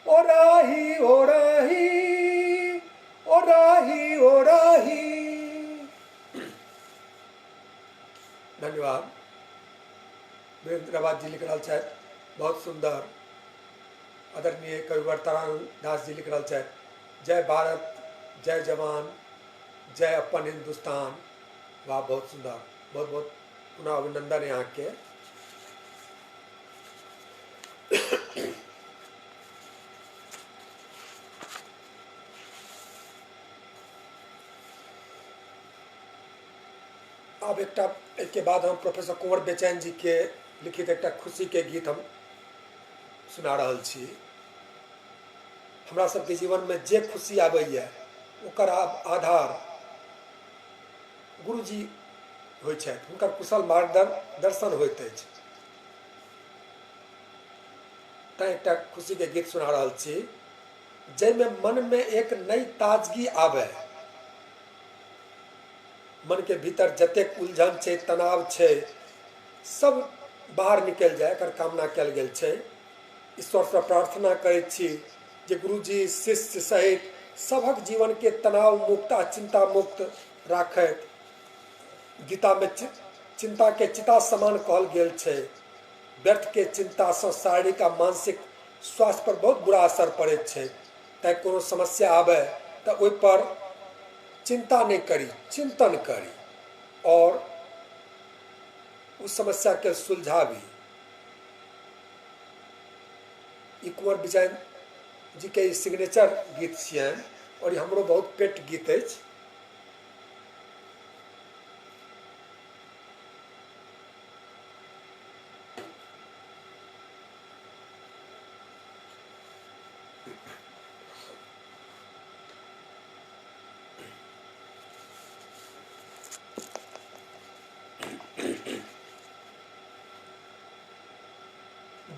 ओ राही ओ राही, ओ राही ओ राही। धन्यवाद। वीरेंद्र आबाद जी लिख रहल छथि, बहुत सुंदर। आदरणीय कविवर तारानंद दास जी लिख रहल छथि, जय भारत जय जवान जय अपन हिंदुस्तान। वाह, बहुत सुंदर, बहुत बहुत पुनः अभिनंदन यहाँ के। आब एकटा एहिके बाद हम प्रोफेसर कुंवर बेचैन जी के लिखित एकटा खुशी के गीत हम सुना रहल छी। हमरा सबके जीवनमे जे खुशी आबैए ओकर आधार गुरुजी होइ छथि, हुनकर कुशल मार्गदर्शन होइत अछि। तैँ एकटा खुशीके गीत सुना रहल छी जाहिमे मनमे एक नई ताजगी आबय, मनके भीतर जतेक उलझन छै, तनाव छै, सब बाहर निकलि जाय, एकर कामना कयल गेल छै। ईश्वरसँ प्रार्थना करैत छी जे गुरुजी शिष्य सहित सभक जीवनके तनाव मुक्त आ चिंता मुक्त राखथि। गीतामे चिंताके चिता समान कहल गेल छै। व्यर्थके चिंतासँ शारीरिक आ मानसिक स्वास्थ्य पर बहुत बुरा असर पड़ैत छै। तैँ कोनो समस्या आबय तऽ ओहिपर चिंता नहि करी, चिंतन करी और उस समस्याके सुलझाबी। ई कुंवर विजय जीके ई सिग्नेचर गीत छियनि और ई हमरो बहुत पेट गीत अछि।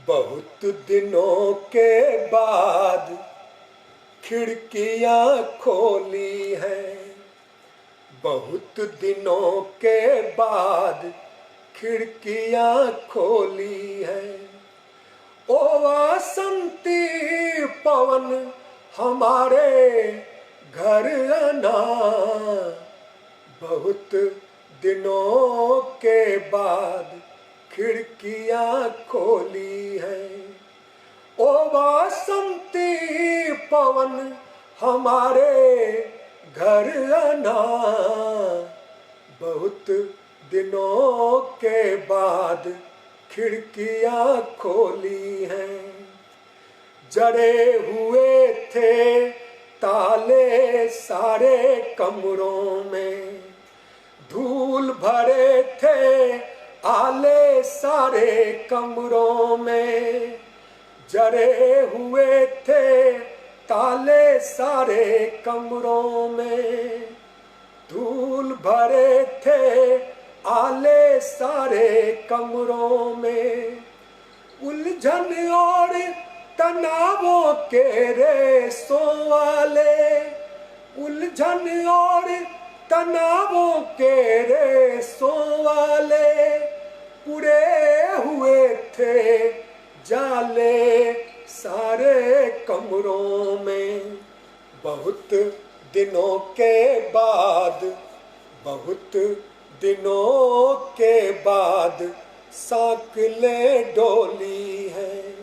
बहुत दिनों के बाद खिड़कियां खोली हैं, बहुत दिनों के बाद खिड़कियां खोली हैं, ओ वासंती पवन हमारे घर आना, बहुत दिनों के बाद खिड़कियां खोली हैं, ओ वासंती पवन हमारे घर आना, बहुत दिनों के बाद खिड़कियां खोली हैं, जड़े हुए थे ताले सारे कमरों में, धूल भरे थे आले सारे कमरों में, जड़े हुए थे ताले सारे कमरों में, धूल भरे थे आले सारे कमरों में, उलझन और तनावों के रेसों वाले, उलझन और तनावों के रेसों वाले पूरे हुए थे जाले सारे कमरों में। बहुत दिनों के बाद, बहुत दिनों के बाद सांकलें डोली हैं।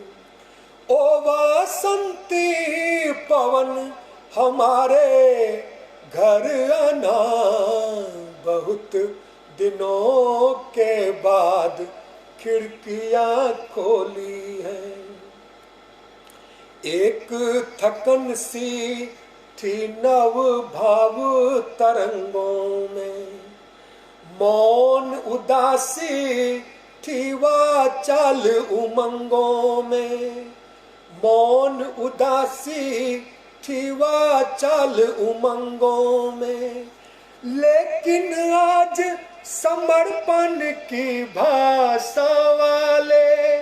ओ वासंती पवन हमारे घर आना, बहुत दिनों के बाद खिड़कियां खोली हैं। एक थकन सी थी नव भाव तरंगों में, मौन उदासी थी वाचाल उमंगों में, मौन उदासी थी वाचाल उमंगों में। लेकिन आज समर्पण की भाषा वाले,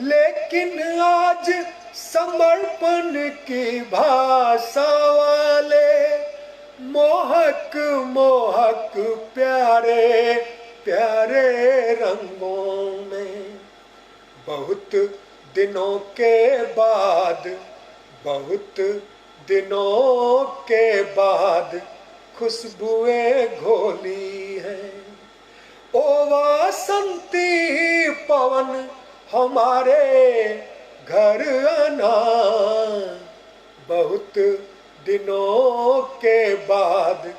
लेकिन आज समर्पण की भाषा वाले मोहक मोहक प्यारे प्यारे रंगों में। बहुत दिनों के बाद, बहुत दिनों के बाद खुशबुएं घोली हैं। ओ वासंती पवन हमारे घर आना, बहुत दिनों के बाद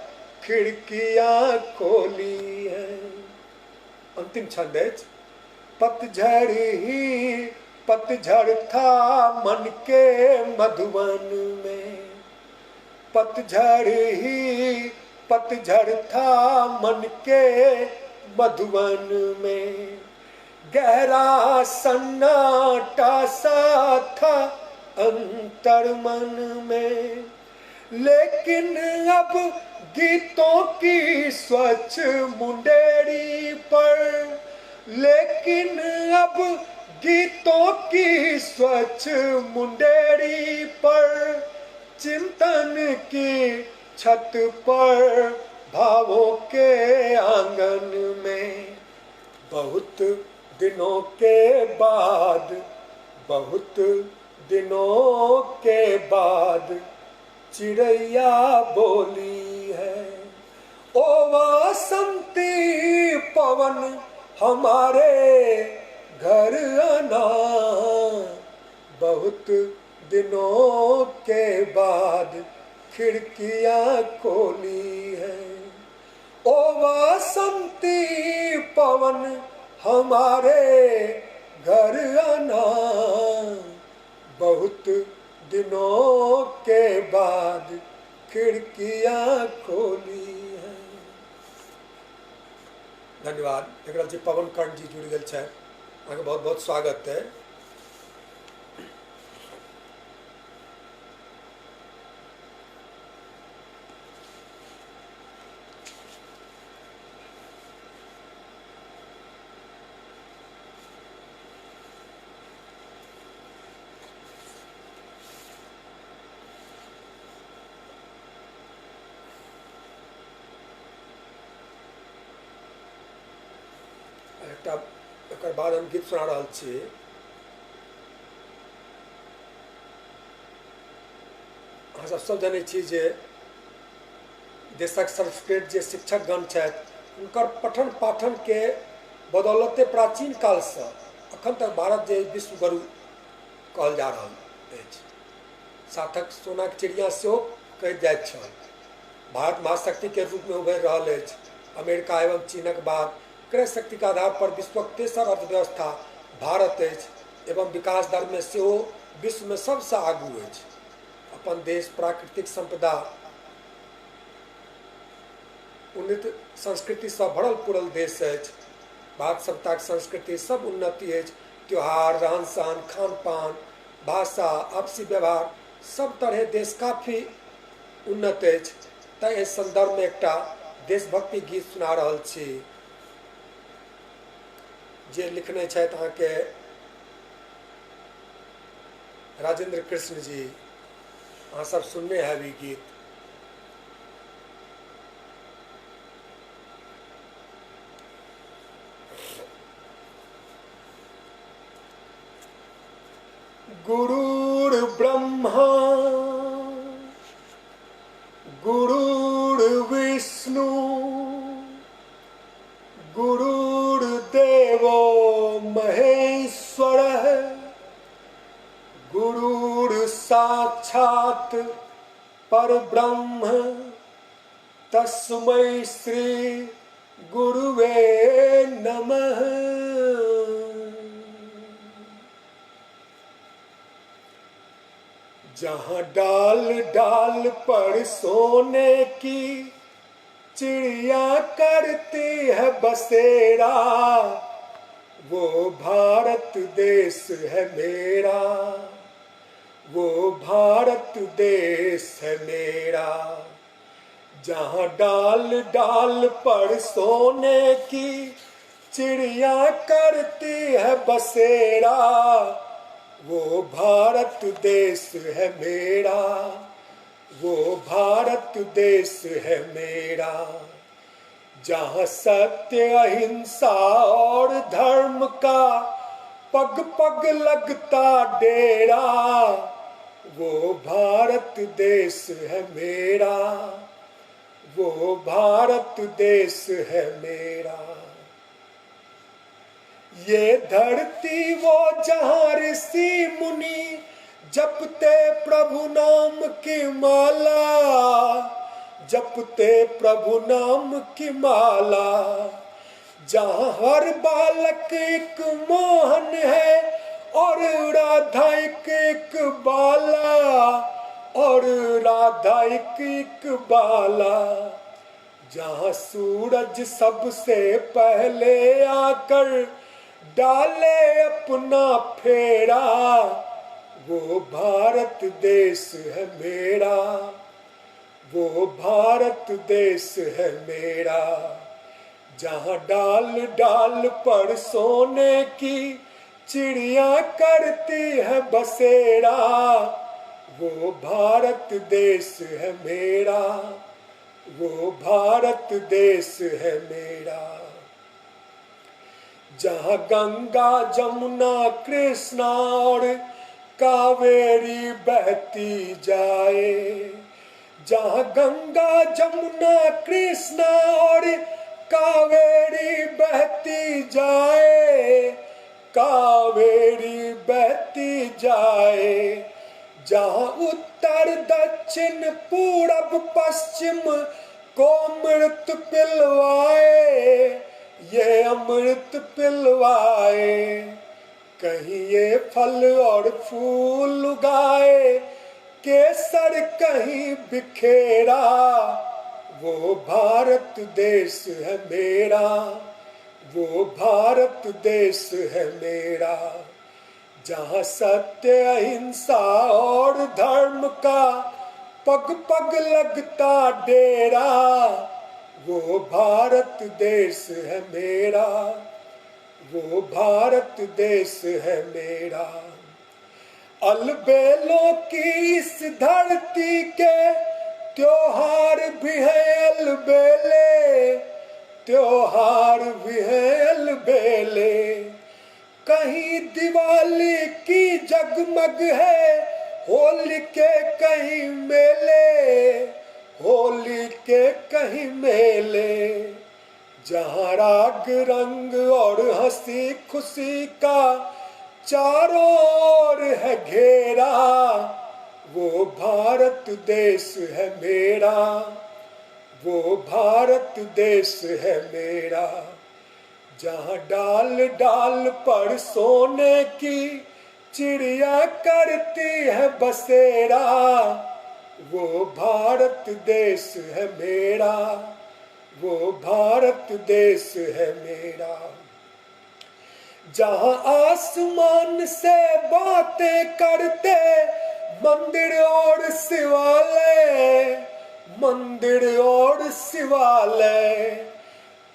खिड़कियां खोली हैं। अंतिम छंद है पतझड़ ही पतझड़ था मन के मधुबन में, पतझड़ ही पतझड़ था मन के मधुबन में। गहरा सन्नाटा सा था अंतर मन में, लेकिन अब गीतों की स्वच्छ मुंडेरी पर, लेकिन अब गीतों की स्वच्छ मुंडेरी पर चिंतन की छत पर भावों के आंगन में। बहुत दिनों के बाद, बहुत दिनों के बाद चिड़ैया बोली है। ओ वासंती पवन हमारे घर आना, बहुत दिनों के बाद खिड़कियां खोली हैं। ओ वासंती पवन हमारे घर आना, बहुत दिनों के बाद खिड़कियां खोली हैं। धन्यवाद। देख रहल छी पवन कर्ण जी जुड़ गेल छथि, अहाँके बहुत बहुत स्वागत है। एकटा बाद हम गीत सुना रहल छी। अहाँ सब सब जनै छी जे देशक सर्वश्रेष्ठ जे शिक्षकगण छथि हुनकर पठन पाठन के बदौलते प्राचीन कालसँ अखन तक भारत जे विश्वगुरु कहल जा रहल अछि। सार्थक सोनाक चिड़िया सेहो कहल जाइत छल। भारत महाशक्ति के रूप में उभरि रहल अछि। अमेरिका एवं चीनक बाद क्रय शक्ति के आधार पर विश्वक तेसर अर्थव्यवस्था भारत अछि एवं विकास दर में सेहो विश्व में सबसँ आगू अछि। अपन देश प्राकृतिक संपदा उन्नत संस्कृतिसँ भरल पुरल देश अछि। भारत सभ्यताक संस्कृति सब उन्नति अछि। त्योहार, रहन सहन, खान पान, भाषा, आपसी व्यवहार सब तरह देश काफी उन्नत अछि। तैं एहि संदर्भ में एकटा देशभक्ति गीत सुना रहल छी जे लिखने छथि अहाँके राजेंद्र कृष्ण जी। अहाँ सब सुनने हैब ई गीत। गुरुर्ब्रह्मा गुरुर्विष्णु गुरुर्देवो महेश्वरः गुरुर्साक्षात् परब्रह्म तस्मै श्री गुरुवे नमः। जहाँ डाल डाल पर सोने की चिड़िया करती है बसेरा, वो भारत देश है मेरा, वो भारत देश है मेरा। जहाँ डाल डाल पर सोने की चिड़िया करती है बसेरा, वो भारत देश है मेरा, वो भारत देश है मेरा। जहाँ सत्य अहिंसा और धर्म का पग पग लगता डेरा, वो भारत देश है मेरा, वो भारत देश है मेरा। ये धरती वो जहाँ ऋषि मुनि जपते प्रभु नाम की माला, जपते प्रभु नाम की माला। जहाँ हर बालक एक मोहन है और राधा एक एक बाला, और राधा एक एक बाला। जहाँ सूरज सबसे पहले आकर डाले अपना फेरा, वो भारत देश है मेरा, वो भारत देश है मेरा। जहाँ डाल डाल पर सोने की चिड़िया करती है बसेरा, वो भारत देश है मेरा, वो भारत देश है मेरा। जहाँ गंगा जमुना कृष्णा और कावेरी बहती जाए, जहाँ गंगा जमुना कृष्णा और कावेरी बहती जाए, कावेरी बहती जाए। जहाँ उत्तर दक्षिण पूरब पश्चिम को अमृत पिलवाए, ये अमृत पिलवाए। कहीं ये फल और फूल उगाए, केसर कहीं बिखेरा, वो भारत देश है मेरा, वो भारत देश है मेरा। जहाँ सत्य अहिंसा और धर्म का पग पग लगता डेरा, वो भारत देश है मेरा, वो भारत देश है मेरा। अलबेलों की इस धरती के त्योहार भी है अलबेले, त्योहार भी है अलबेले। कहीं दिवाली की जगमग है, होली के कहीं मेले, होली के कहीं मेले। जहाँ राग रंग और हंसी खुशी का चारों ओर है घेरा, वो भारत देश है मेरा, वो भारत देश है मेरा। जहाँ डाल डाल पर सोने की चिड़िया करती है बसेरा, वो भारत देश है मेरा, वो भारत देश है मेरा। जहाँ आसमान से बातें करते मंदिर और शिवालय, मंदिर और शिवालय।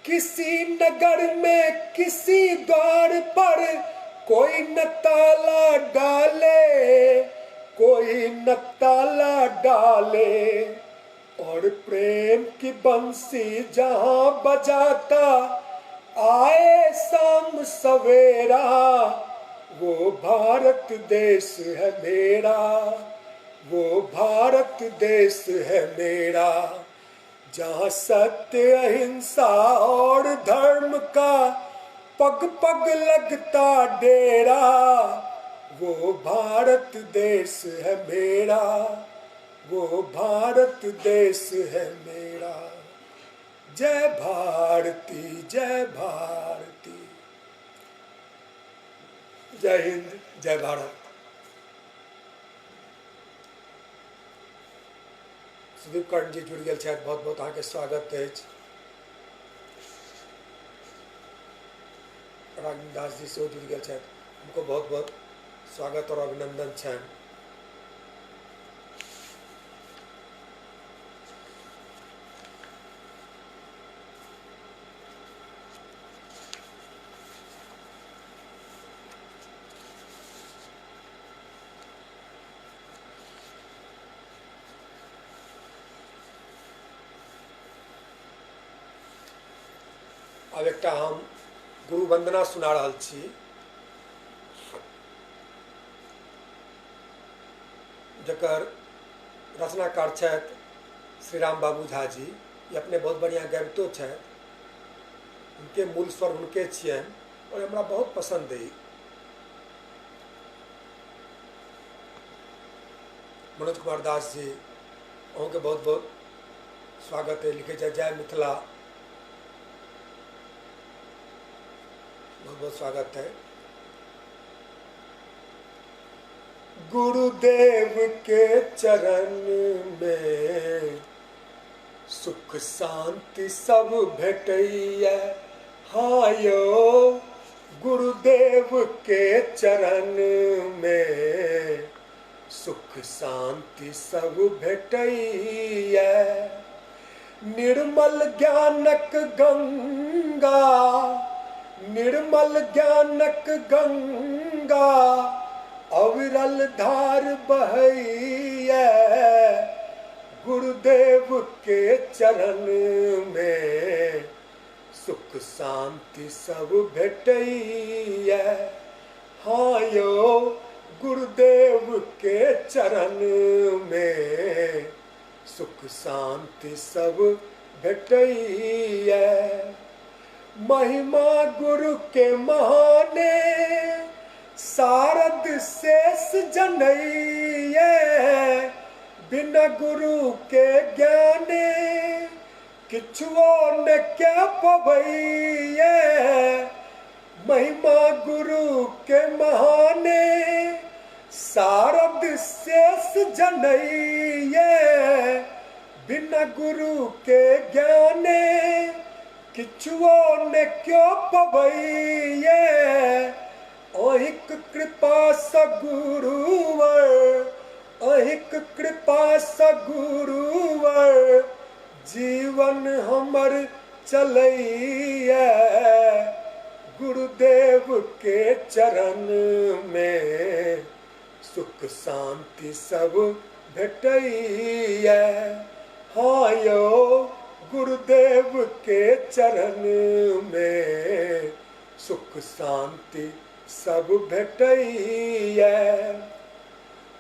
किसी नगर में किसी द्वार पर कोई न ताला डाले, कोई न ताला डाले। और प्रेम की बंसी जहाँ बजाता आए शाम सवेरा, वो भारत देश है मेरा, वो भारत देश है मेरा। जहाँ सत्य अहिंसा और धर्म का पग पग लगता डेरा, वो भारत देश है मेरा, वो भारत देश है मेरा। जय भारती, जय भारती। जय हिंद, जय भारत। सुदीप कर्ण जी जुड़ गेल छथि, बहुत बहुत अहाँके स्वागत अछि। रागिनी दास जी सेहो जुड़ गेल छथि, हुनको बहुत बहुत स्वागत और अभिनंदन छनि। आब एकटा हम गुरु वंदना सुना रहल छी, जकर रचनाकार छथि श्री राम बाबू झा जी। ई अपने बहुत बढ़िया गाबितो छथि, हुनके मूल स्वर हुनके छियनि और हमरा बहुत पसंद अइ। मनोज कुमार दास जी, अहूँके बहुत बहुत स्वागत है। लिखे छथि जय मिथिला, बहुत बहुत स्वागत है। गुरुदेव के चरण में सुख शांति सब भेटैया, हाँ यो गुरुदेव के चरण में सुख शांति सब भेटैया। निर्मल ज्ञानक गंगा, निर्मल ज्ञानक गंगा अविरल धार बहैया, गुरुदेव के चरण में सुख शांति सब भेटैया। हाँ यो गुरुदेव के चरण में सुख शांति सब भेटैया। महिमा गुरु के महाने सारद शेष जनैया, बिना गुरु के ज्ञाने किछुओ न क्या पवैया। महिमा गुरु के महाने सारद शेष जनैया, बिना गुरु के ज्ञाने किछुओ न क्यों पवैया। अहिक कृपा सगुरुवर, अहिक कृपा सगुरुवर जीवन हमर चलैया, गुरुदेव के चरण में सुख शांति सब भेटैया। हाँ यो गुरुदेव के चरण में सुख शांति सब भेटैया।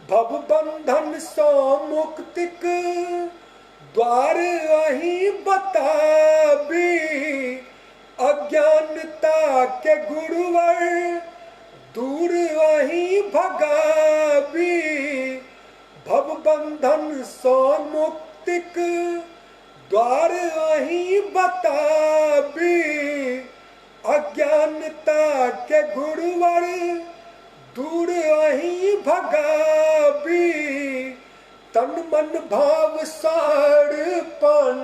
भव बंधन सो मुक्तिक द्वार अहीं बताबी, अज्ञानता के गुरुवर दूर अहीं भगाबी। भव बंधन सो मुक्तिक द्वार अहीं बताबी, अज्ञानता के गुरुवर दूर अहीं भगाबी। तन मन भाव सारपन,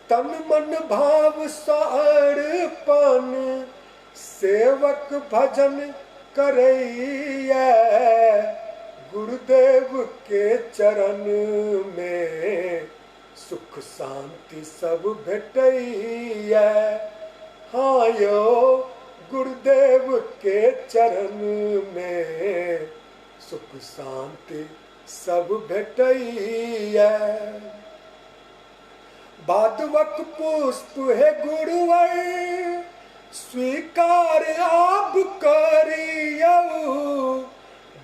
तन मन भाव सारपन सेवक भजन करैया, गुरुदेव के चरण में सुख शांति सब भेटैया। हाँ यो गुरुदेव के चरण में सुख शांति सब भेटैया। भादवक पुष्प है गुरुवर स्वीकार आब करियौ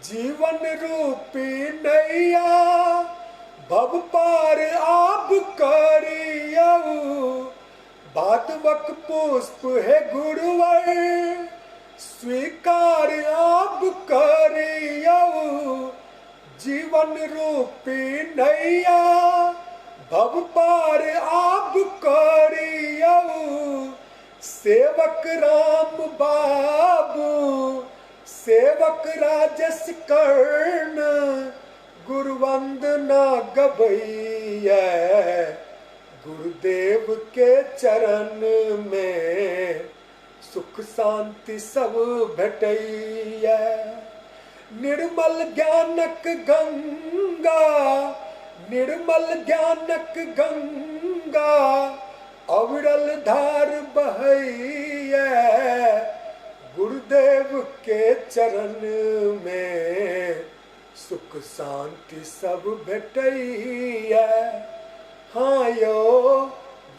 जीवन रूपी नैया, भव पार आब करियौ। भादवक पुष्प हे गुरुवर, स्वीकार आब करियौ जीवन रूपी नैया, भव पार आब करियौ। सेवक राम बाबू, सेवक राजेश कर्ण, गुरुवंदना गबैया गुरुदेव के चरण में सुख शांति सब भेटैया। निर्मल ज्ञानक गंगा, निर्मल ज्ञानक गंगा, अविरल धार बहैया गुरुदेव के चरण में सुख शांति सब भेटैया। हाँ यो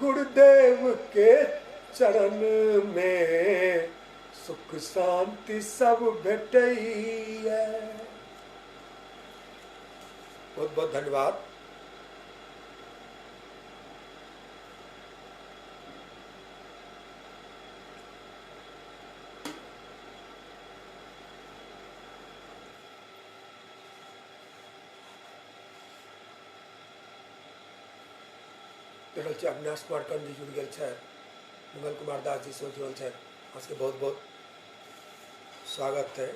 गुरुदेव के चरण में सुख शांति सब भेटैया। बहुत बहुत धन्यवाद। रहल अविनाश कुमार कर्ण जी जुड़ गेल छथि, मंगल कुमार दास जी सेहो जुड़ल छथि, अहाँ सबके बहुत बहुत स्वागत है।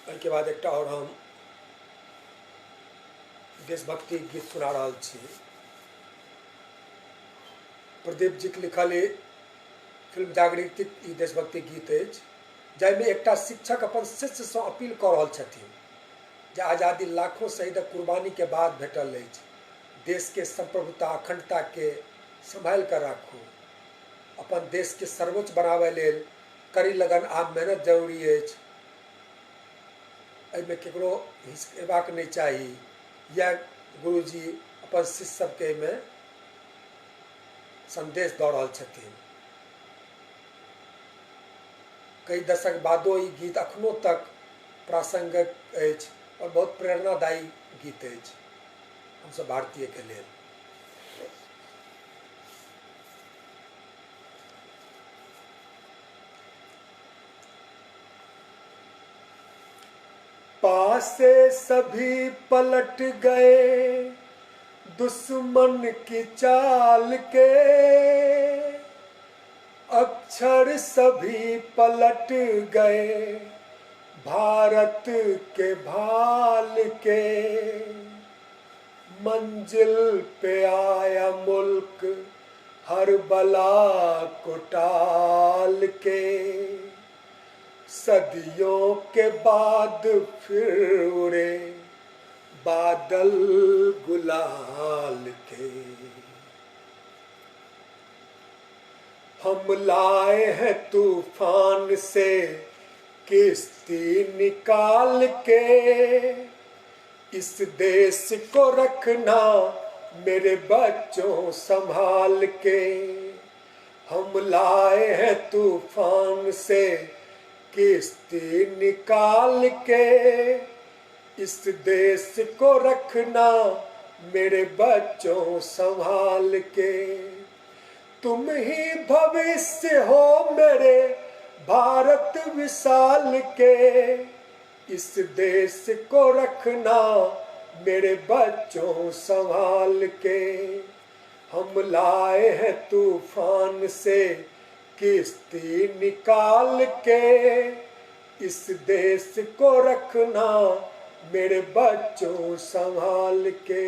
एहिके बाद एकटा और हम देशभक्ति गीत सुना रहल छी। प्रदीप जी के लिखल फिल्म जागृतिक ई देशभक्ति गीत अछि, जाहिमे एकटा शिक्षक अपन शिष्यसँ अपील कऽ रहल छथिन जे आज़ादी लाखों शहीदक कुर्बानी के बाद भेटल अछि, देश के संप्रभुता अखंडता के संभालि कऽ राखू, अपन देश के सर्वोच्च बनाबय लेल कड़ी लगन आ मेहनत जरूरी अछि, एहिमे केकरो हिचकेबाक नहि चाही। यैह गुरुजी अपन शिष्य सबके एहिमे संदेश दऽ रहल छथिन। कई दशक बादो ई गीत अखनो तक प्रासंगिक अछि और बहुत प्रेरणादायी गीत अछि हमसब भारतीय के लेल। पासे सभी पलट गए दुश्मन की चाल के, अक्षर सभी पलट गए भारत के भाल के। मंजिल पे आया मुल्क हर बला को टाल के, सदियों के बाद फिर उड़े बादल गुलाल के। हम लाए हैं तूफान से किश्ती निकाल के, इस देश को रखना मेरे बच्चों संभाल के। हम लाए हैं तूफान से किश्ती निकाल के, इस देश को रखना मेरे बच्चों संभाल के। तुम ही भविष्य हो मेरे भारत विशाल के, इस देश को रखना मेरे बच्चों संभाल के। हम लाए हैं तूफान से किश्ती निकाल के, इस देश को रखना मेरे बच्चों संभाल के।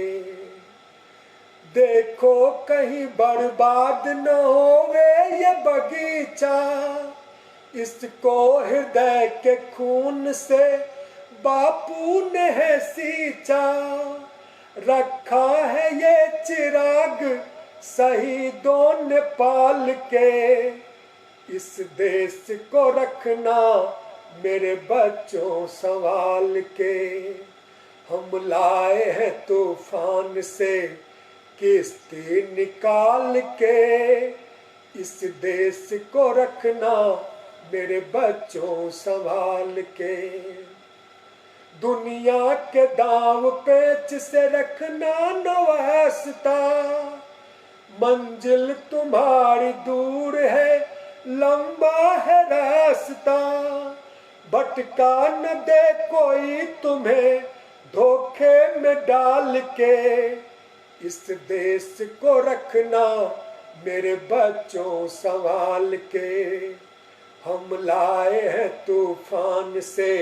देखो कहीं बर्बाद न होवे ये बगीचा, इसको हृदय के खून से बापू ने है सींचा। रखा है ये चिराग शहीदों ने पाल के, इस देश को रखना मेरे बच्चों संभाल के। हम लाए हैं तूफान से किश्ती निकाल के, इस देश को रखना मेरे बच्चों संभाल के। दुनिया के दाव पेच से रखना न वास्ता, मंजिल तुम्हारी दूर है लंबा है रास्ता। भटका न दे कोई तुम्हें धोखे में डाल के, इस देश को रखना मेरे बच्चों संभाल के। हम लाए हैं तूफान से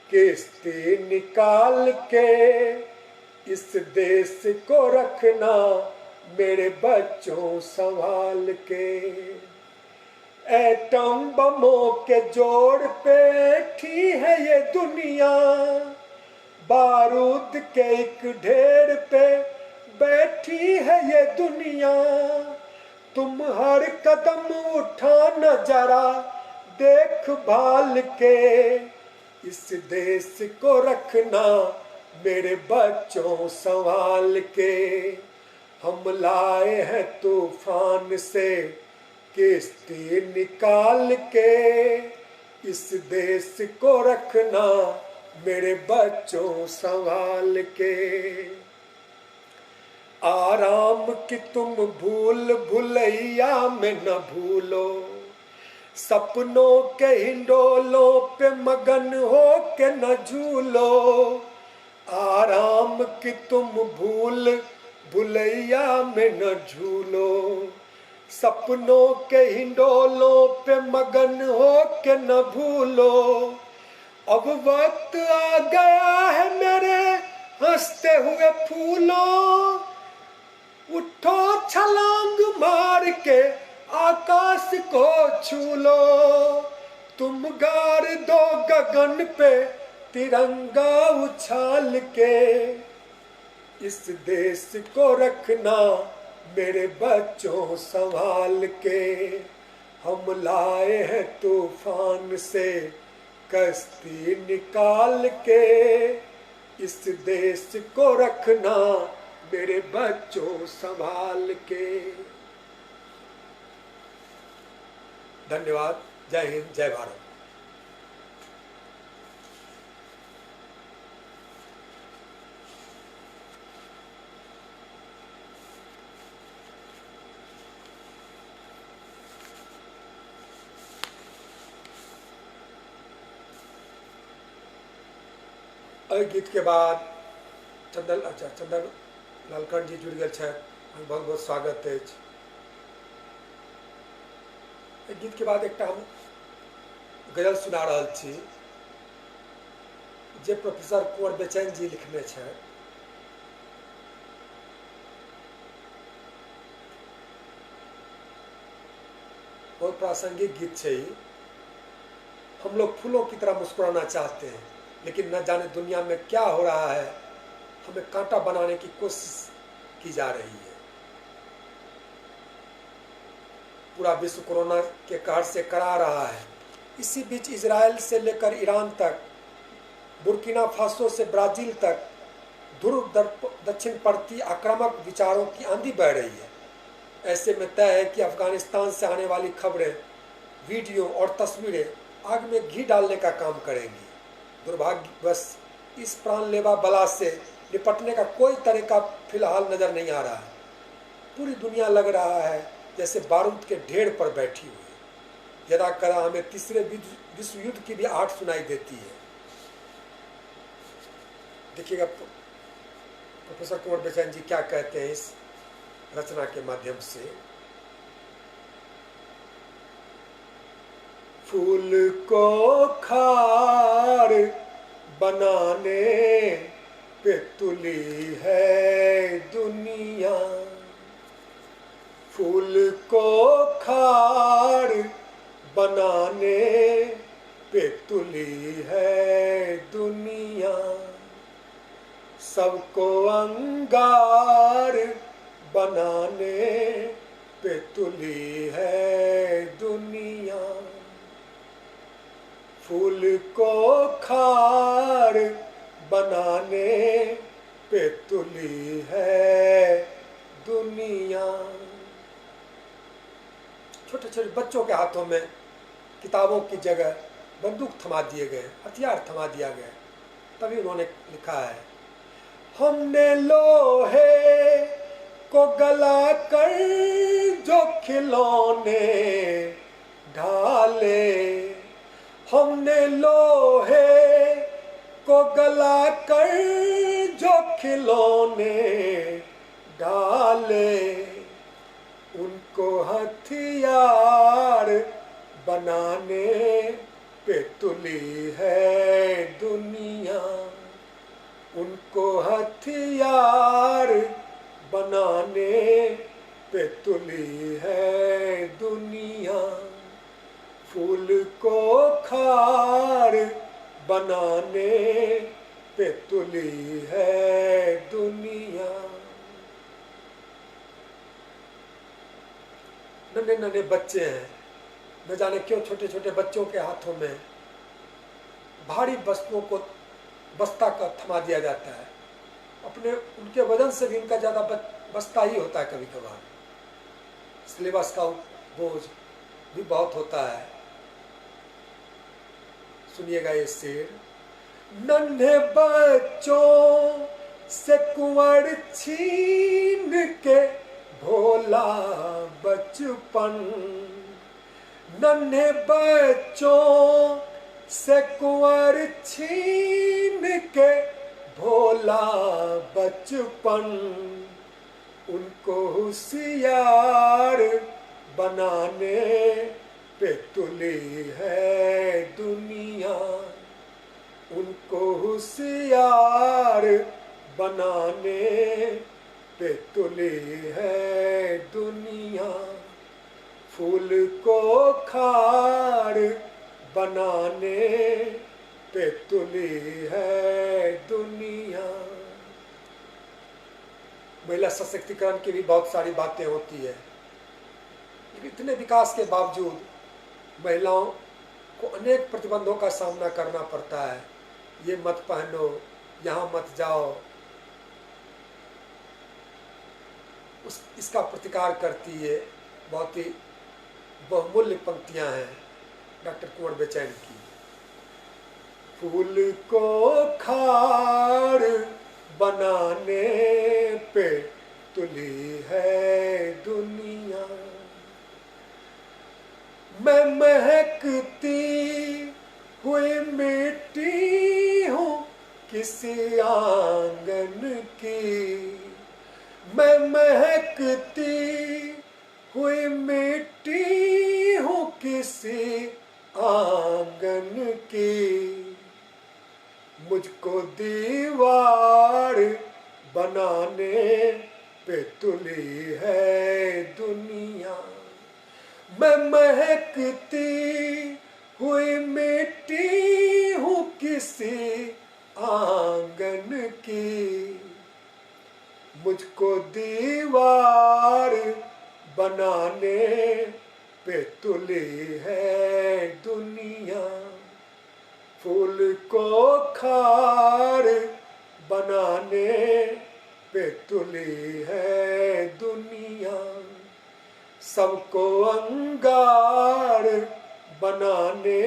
किश्ती निकाल के, इस देश को रखना मेरे बच्चों संभाल के। एटम बमों के जोड़ पे बैठी है ये दुनिया, बारूद के एक ढेर पे बैठी है ये दुनिया। तुम हर कदम उठाना जरा देख भाल के, इस देश को रखना मेरे बच्चों संभाल के। हम लाए हैं तूफान से किश्ती निकाल के, इस देश को रखना मेरे बच्चों संभाल के। आराम की तुम भूल भुलैया में न भूलो, सपनों के हिंडोलों पे मगन हो के न झूलो। आराम की तुम भूल भुलैया में न झूलो, सपनों के हिंडोलों पे मगन हो के न भूलो। अब वक्त आ गया है मेरे हंसते हुए फूलों, उठो छलांग मार के आकाश को छू लो। तुम गार दो गगन पे तिरंगा उछाल के, इस देश को रखना मेरे बच्चों संभाल के। हम लाए हैं तूफान से कश्ती निकाल के, इस देश को रखना मेरे बच्चों संभाल के। धन्यवाद। जय हिंद, जय भारत। एहि गीत के बाद चंदन, अच्छा चंदन लालकर्ण जी जुड़ गेल छथि, बहुत बहुत स्वागत अछि। गीत के बाद एकटा हम गजल सुना रहल छी जे प्रोफेसर कुंवर बेचैन जी लिखने छथि। बहुत प्रासंगिक गीत छै। हम लोग फूलों की तरह मुस्कुराना चाहते हैं, लेकिन न जाने दुनिया में क्या हो रहा है, हमें कांटा बनाने की कोशिश की जा रही है। पूरा विश्व कोरोना के कहर से करा रहा है। इसी बीच इजराइल से लेकर ईरान तक, बुर्किना फासो से ब्राजील तक ध्रुव दक्षिणपंथी आक्रामक विचारों की आंधी बह रही है। ऐसे में तय है कि अफगानिस्तान से आने वाली खबरें, वीडियो और तस्वीरें आग में घी डालने का काम करेंगी। दुर्भाग्यवश इस प्राणलेवा बला से निपटने का कोई तरीका फिलहाल नज़र नहीं आ रहा है। पूरी दुनिया लग रहा है जैसे बारूद के ढेर पर बैठी हुई। यदा कदा हमें तीसरे विश्व युद्ध की भी आहट सुनाई देती है। देखिएगा प्रोफेसर कुंवर बेचैन जी क्या कहते हैं इस रचना के माध्यम से। फूल को खार बनाने पे तुली है दुनिया, फूल को खार बनाने पे तुली है दुनिया, सबको अंगार बनाने पे तुली है दुनिया। फूल को खार बनाने पे तुली है दुनिया। छोटे छोटे बच्चों के हाथों में किताबों की जगह बंदूक थमा दिए गए, हथियार थमा दिया गया। तभी उन्होंने लिखा है, हमने लोहे को गला कर जो खिलौने ढाले, हमने लोहे को गला कर जो खिलौने ढाले, उनको हथियार बनाने पे तुली है दुनिया, उनको हथियार बनाने पे तुली है दुनिया। फूल को खार बनाने पे तुली है दुनिया। नन्हे नन्हे बच्चे हैं, न जाने क्यों छोटे छोटे बच्चों के हाथों में भारी वस्तुओं को बस्ता का थमा दिया जाता है। अपने उनके वजन से भी उनका ज़्यादा बस्ता ही होता है। कभी कभार सिलेबस का बोझ भी बहुत होता है। सुनिएगा ये शेर, नन्हे बच्चों से कुंवर छीन के भोला बचपन, नन्हे बच्चों से कुंवर छीन के भोला बचपन, उनको होशियार बनाने पे तुली है दुनिया, उनको होशियार बनाने पे तुली है दुनिया। फूल को खार बनाने पे तुली है दुनिया। महिला सशक्तिकरण की भी बहुत सारी बातें होती है, लेकिन इतने विकास के बावजूद महिलाओं को अनेक प्रतिबंधों का सामना करना पड़ता है। ये मत पहनो, यहाँ मत जाओ, उस इसका प्रतिकार करती है। बहुत ही बहुमूल्य पंक्तियाँ हैं डॉक्टर कुंवर बेचैन की। फूल को खार बनाने पे तुली है दुनिया, मैं महकती हुई मिट्टी हूँ किसी आंगन की, मैं महकती हुई मिट्टी हूँ किसी आंगन की, मुझको दीवार बनाने पे तुली है दुनिया, मैं महकती हुई मिट्टी हूँ किसी आंगन की, मुझको दीवार बनाने पे तुली है दुनिया। फूल को खार बनाने पे तुली है दुनिया, सबको अंगार बनाने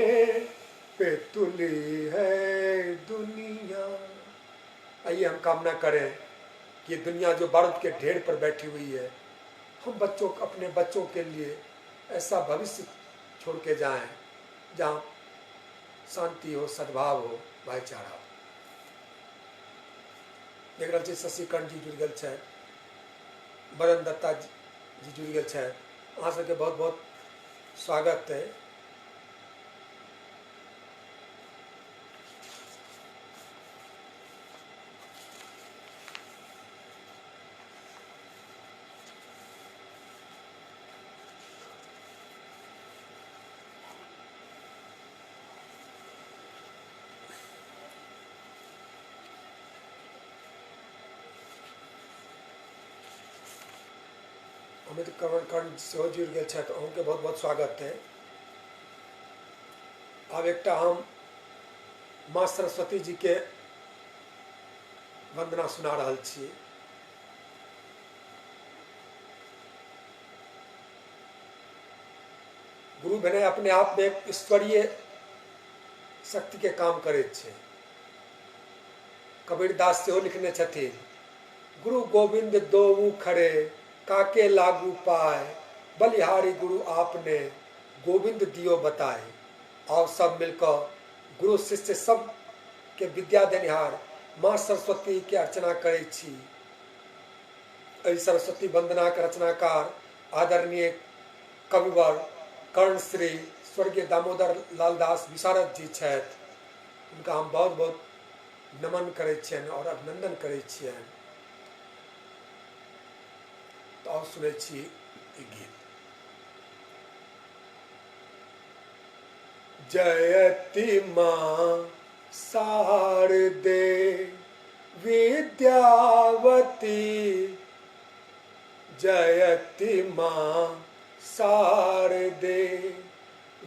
पे तुली है दुनिया। आइए हम कामना करें कि दुनिया जो बारूद के ढेर पर बैठी हुई है, हम बच्चों अपने बच्चों के लिए ऐसा भविष्य छोड़ के जाएं जहाँ शांति हो, सद्भाव हो, भाईचारा हो। देख रहल छी शशिकरण जी जुड़ गेल छथि, मदन दत्ता जी जुड़ गेल छथि। अहाँ सबके बहुत बहुत स्वागत है। अमित कर्ण सेहो जुड़ गेल छथि, अहूँके बहुत बहुत स्वागत है। आब एकटा हम माँ सरस्वती जीके वन्दना सुना रहल छी। गुरु भेनाइ अपने आपमे एक ईश्वरीय शक्तिके काम करैत छै। कबीरदास सेहो लिखने छथिन, गुरु गोविंद दोऊ खड़े काके लागू पाए, बलिहारी गुरु आपने गोविंद दियो बताए। आउ सब मिलकऽ गुरु शिष्य सबके विद्या देनिहार माँ सरस्वतीके अर्चना करै छी। एहि सरस्वती वन्दनाके रचनाकार आदरणीय कविवर कर्णश्री स्वर्गीय दामोदर लालदास विशारद जी छथि। हुनका हम बहुत बहुत नमन करै छियनि आओर अभिनन्दन करै छियनि। तऽ आउ सुनै छी ई गीत। जयति माँ शारदे विद्यावती, जयति माँ शारदे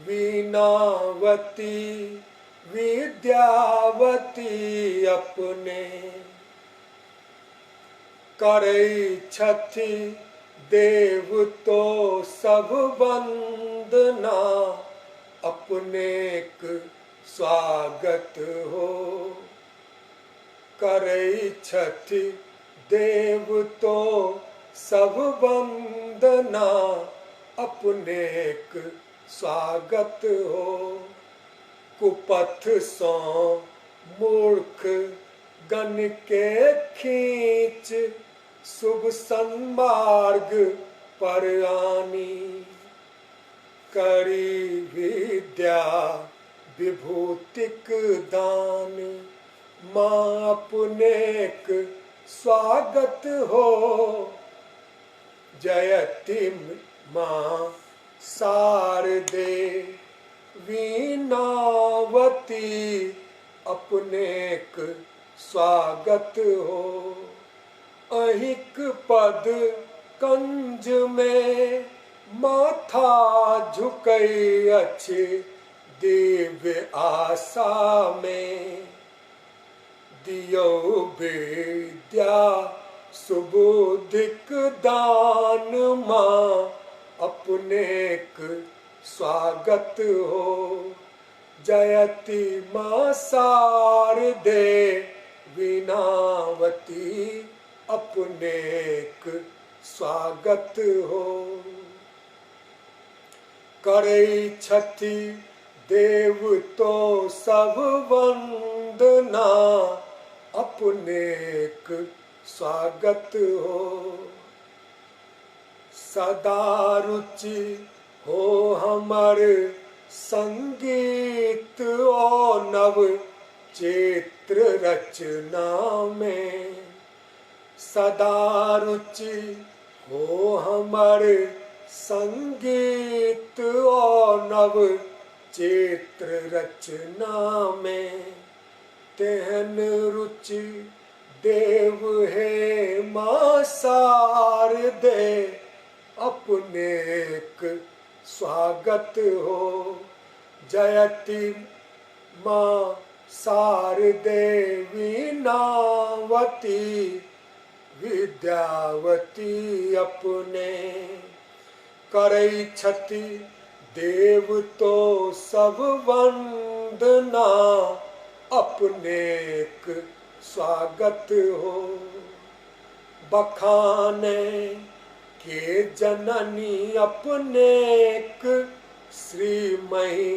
वीणावती, विद्यावती अपने करै छथि देव तो सब वन्दना, अपनेक स्वागत हो। करै छथि देव तो सब वन्दना, अपनेक स्वागत हो। कुपथ सँ मूर्ख गण के खींच शुभ सन्मार्ग पर आनी, करी विद्या विभूतिक दान, माँ अपनेक स्वागत हो। जयति माँ शारदे वीणावती, अपनेक स्वागत हो। अहिक पद कंज में माथा झुकै अछि दिव्य आशा में, दियौ विद्या सुबुद्धिक दान माँ अपनेक स्वागत हो। जयति माँ शारदे वीणावती, अपनेक स्वागत हो। करै छथि देव तो सब वन्दना, अपनेक स्वागत हो। सदा रुचि हो हमर संगीत ओ नव चित्र रचना में, सदा रुचि हो हमर संगीत ओ नव चित्र रचना में, तेहन रुचि देव हे माँ शारदे, अपनेक स्वागत हो। जयति माँ शारदे वीणावती, विद्यावती अपने करै छथि देव तो सब वन्दना, अपनेक स्वागत हो। बखाने के जननी अपनेक श्रीमयी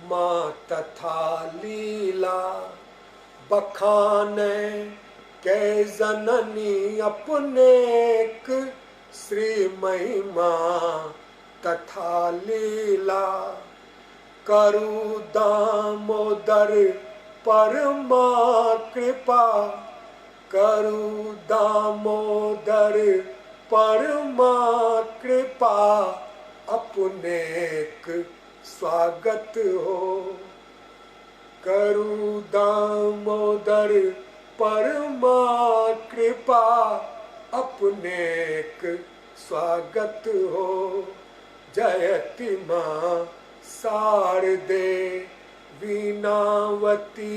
माँ तथा लीला, बखाने के जननी अपनेक श्रीमयी माँ तथा लीला, करू दामोदर परमा कृपा, करू दामोदर परमा कृपा, अपनेक स्वागत हो। करू दामोदर परमा कृपा, अपनेक स्वागत हो। जयति माँ शारदे वीणावती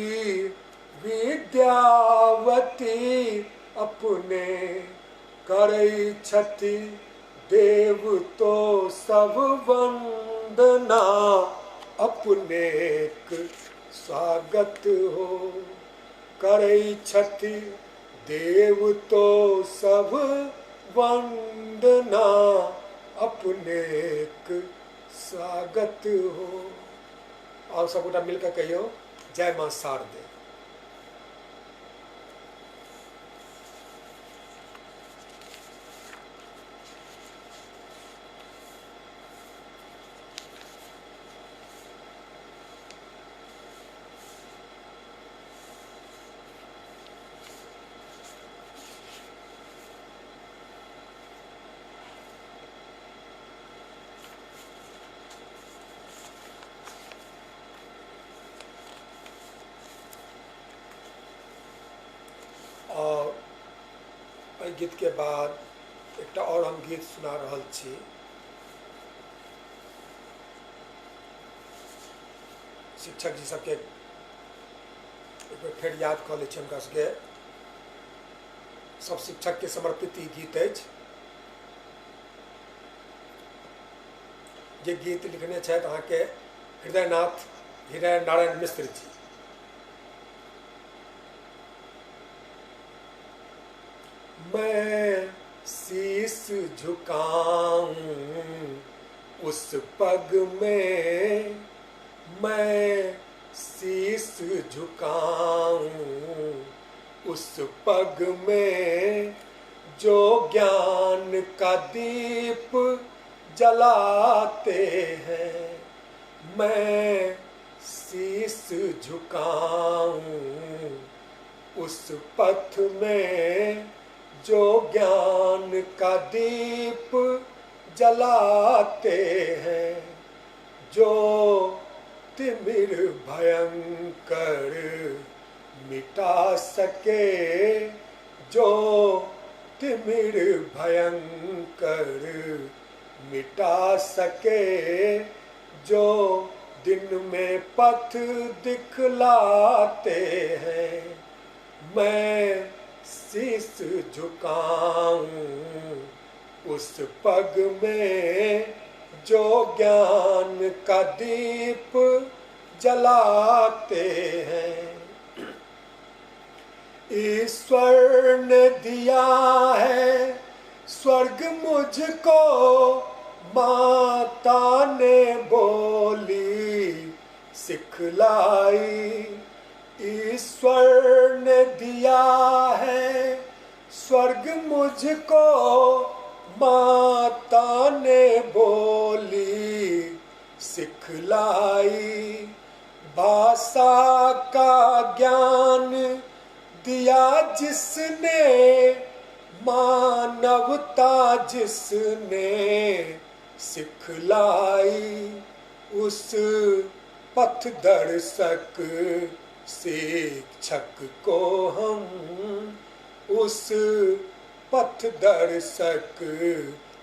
विद्यावती अपने करै छथि देव तो सब वंदना अपनेक स्वागत हो। करै छथि देव तो सब वंदना अपनेक स्वागत हो। और सबगोटा मिलकर कहियो जय माँ शारदे। और एहि गीत के बाद एकटा और हम गीत सुना रहल छी। शिक्षक जी सबके एक बेर फेर याद कऽ लै छी हुनका सबके। सब शिक्षक के समर्पित ई गीत अछि। जे गीत लिखने छथि अहाँके हृदयनाथ हृदय नारायण मिश्र जी। मैं शीश झुकाऊं उस पग में, मैं शीश झुकाऊं उस पग में, जो ज्ञान का दीप जलाते हैं। मैं शीश झुकाऊं उस पथ में, जो ज्ञान का दीप जलाते हैं। जो तिमिर भयंकर मिटा सके, जो तिमिर भयंकर मिटा सके, जो दिन में पथ दिखलाते हैं। मैं शीश झुकाऊं उस पग में, जो ज्ञान का दीप जलाते हैं। ईश्वर ने दिया है स्वर्ग मुझको, माता ने बोली सिखलाई। ईश्वर ने दिया है स्वर्ग मुझको, माता ने बोली सिखलाई। भाषा का ज्ञान दिया जिसने, मानवता जिसने सिखलाई। उस पथ दर्शक शिक्षक को हम, उस पथ दर्शक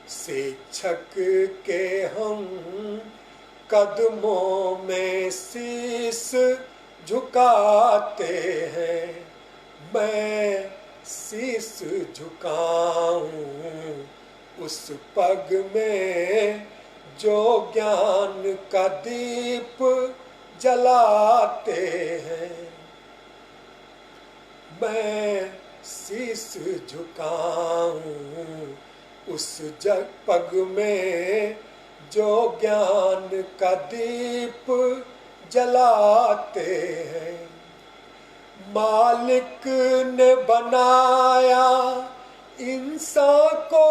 शिक्षक के हम कदमों में शीश झुकाते हैं। मैं शीश झुकाऊं उस पग में, जो ज्ञान का दीप जलाते हैं। मैं शीश झुकाऊं उस जग पग में, जो ज्ञान का दीप जलाते हैं। मालिक ने बनाया इंसान को,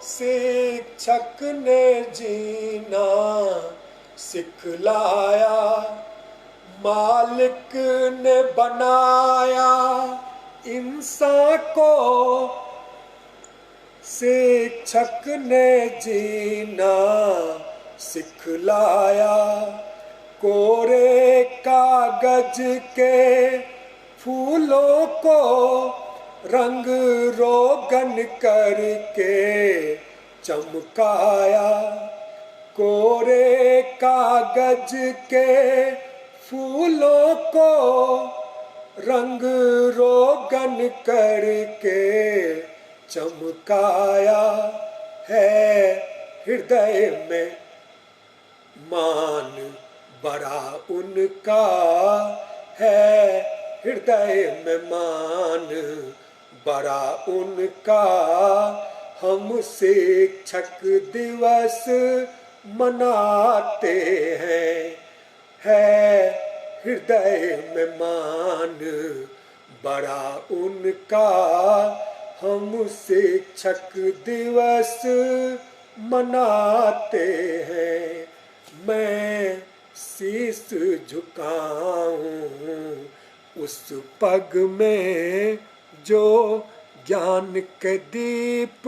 शिक्षक ने जीना सिखलाया। मालिक ने बनाया इंसान को, शिक्षक ने जीना सिखलाया। कोरे कागज के फूलों को रंग रोगन करके चमकाया। कोरे कागज के फूलों को रंग रोगन करके चमकाया है, हृदय में मान बड़ा उनका है, हृदय में मान बड़ा उनका। हम शिक्षक दिवस मनाते हैं, है हृदय में मान बड़ा उनका। हम शिक्षक दिवस मनाते हैं। मैं शीश झुकाऊं उस पग में जो ज्ञान के दीप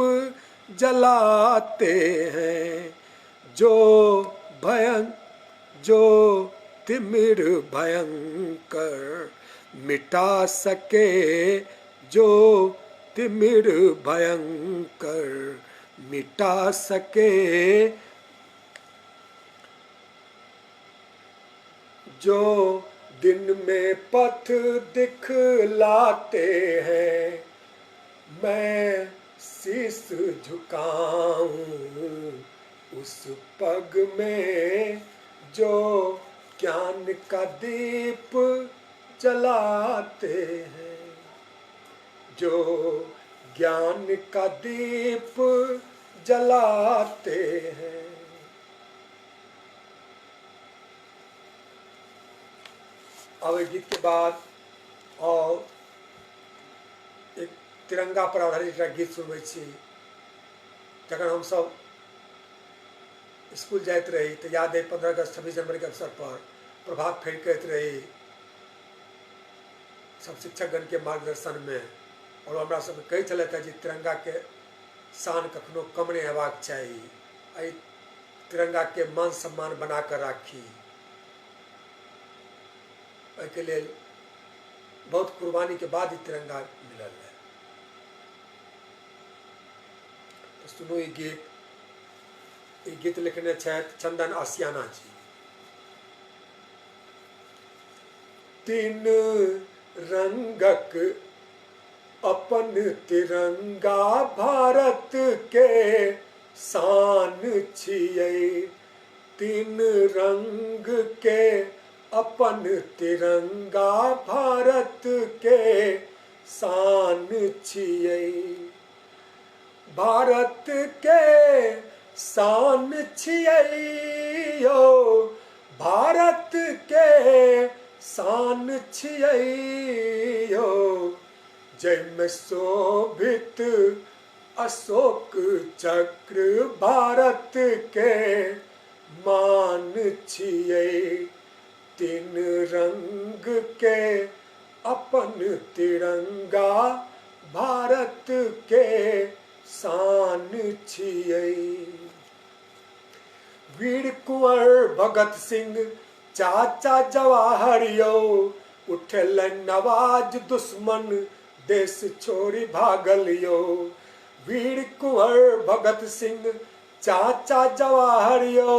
जलाते हैं, जो भयं जो तिमिर भयंकर मिटा सके, जो तिमिर भयंकर मिटा सके, जो दिन में पथ दिखलाते हैं। मैं शीश झुकाऊं उस पग में जो ज्ञान का दीप जलाते हैं, जो ज्ञान का दीप जलाते हैं। अब एक गीत के बाद और एक तिरंगा पर आधारित एकटा गीत सुनबै छी। जखन हमसब स्कूल जाइत रही तऽ याद अइ 15 अगस्त 26 जनवरी के अवसर पर प्रभात फेरी करैत रही सब शिक्षकगण के मार्गदर्शन में, और हमरा सबके कहै छलथि जे तिरंगा के शान कखनो कम नहि हेबाक चाही, एहि तिरंगा के मान सम्मान बना कऽ राखी। एहिके लेल बहुत कुर्बानी के बाद ही तिरंगा मिलल है। तो सुनू ई गीत। ई गीत लिखने छथि चंदन आसियाना जी। तीन रंगक अपन तिरंगा भारत के शान छियै, तीन रंग के अपन तिरंगा भारत के शान छियै, भारत के शान छियै यौ, भारत के शान छियै यौ, जाहिमे शोभित अशोक चक्र भारत के मान छियै, तीन रंग के अपन तिरंगा भारत के शान छियै। वीर कुंवर भगत सिंह चाचा जवाहर यौ, उठेलनि आवाज दुश्मन देश छोड़ि भागल यौ। वीर कुंवर भगत सिंह चाचा जवाहर यौ,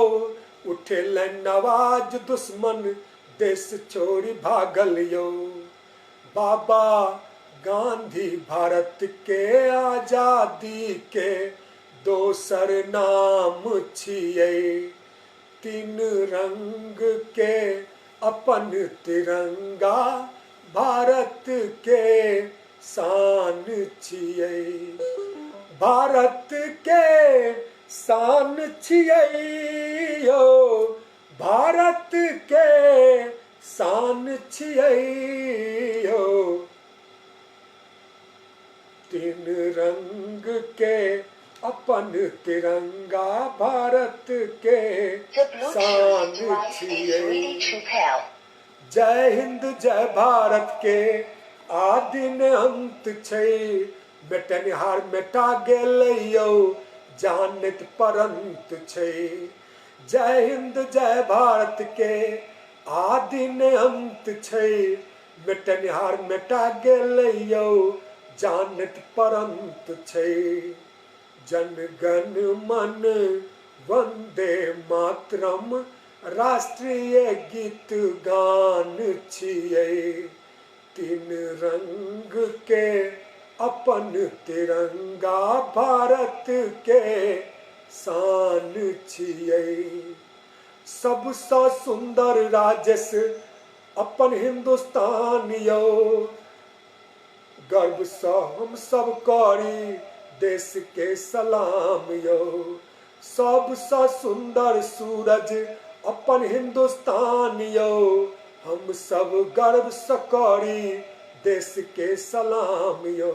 उठेलनि आवाज दुश्मन देश छोड़ि भागल यौ। बाबा गांधी भारत के आजादी के दोसर नाम छियै, तीन रंग के अपन तिरंगा भारत के शान छियै, भारत के शान छियै यौ, भारत के शान छियै यौ, तीन रंग के अपन तिरंगा भारत के शान छियै। जय हिंद जय भारत के आदि ने अंत छै, मेटनिहार मेटा गेलै यौ जानैत परंत छै। जय हिंद जय भारत के आदि ने अंत छै, मेटनिहार मेटा गेलै यौ जानैत परंत छै। जन गण मन वंदे मातरम राष्ट्रीय गीत गान छियै। तीन रंग के अपन तिरंगा भारत के शान छियै। सबसँ सुन्दर राजस अपन हिन्दुस्तान यौ, गर्वसँ हम सब करी देश के सलाम यौ। सबसँ सुन्दर सूरज अपन हिन्दुस्तान यौ, हम सब गर्वसँ करी देश के सलाम यौ।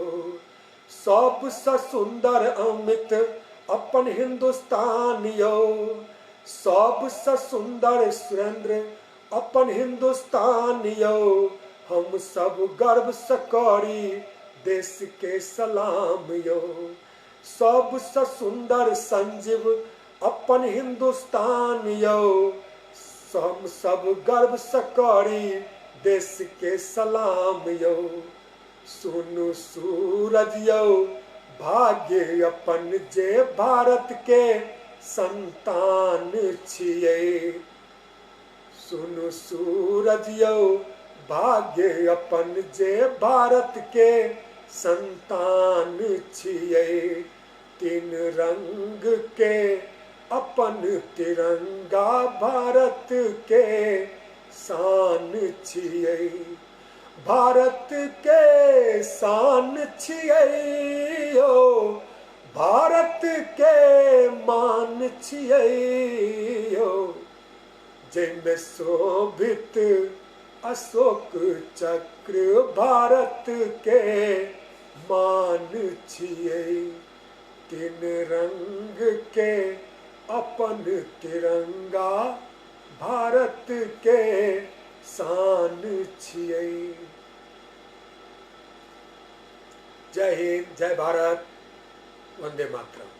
सबसँ सुन्दर अमित अपन हिन्दुस्तान यौ, सबसँ सुन्दर सुरेंद्र अपन हिन्दुस्तान यौ, हम सब गर्वसँ करी देश के सलाम यौ। सबसँ सुन्दर संजीव अपन हिन्दुस्तान यौ, हम सब गर्वसँ करी देश के सलाम यौ। सुनु सूरज यौ भाग्य अपन जे भारत के संतान छियै। सुनु सूरज यौ भाग्य अपन जे भारत के संतान छियै। तीन रंग के अपन तिरंगा भारत के शान छियै। भारत के शान छियै यौ, भारत के मान छियै यौ, जाहिमे शोभित अशोक चक्र भारत के मान छियै। तीन रंग के अपन तिरंगा भारत के शान छियै। जय हिंद, जय भारत, वंदे मातरम।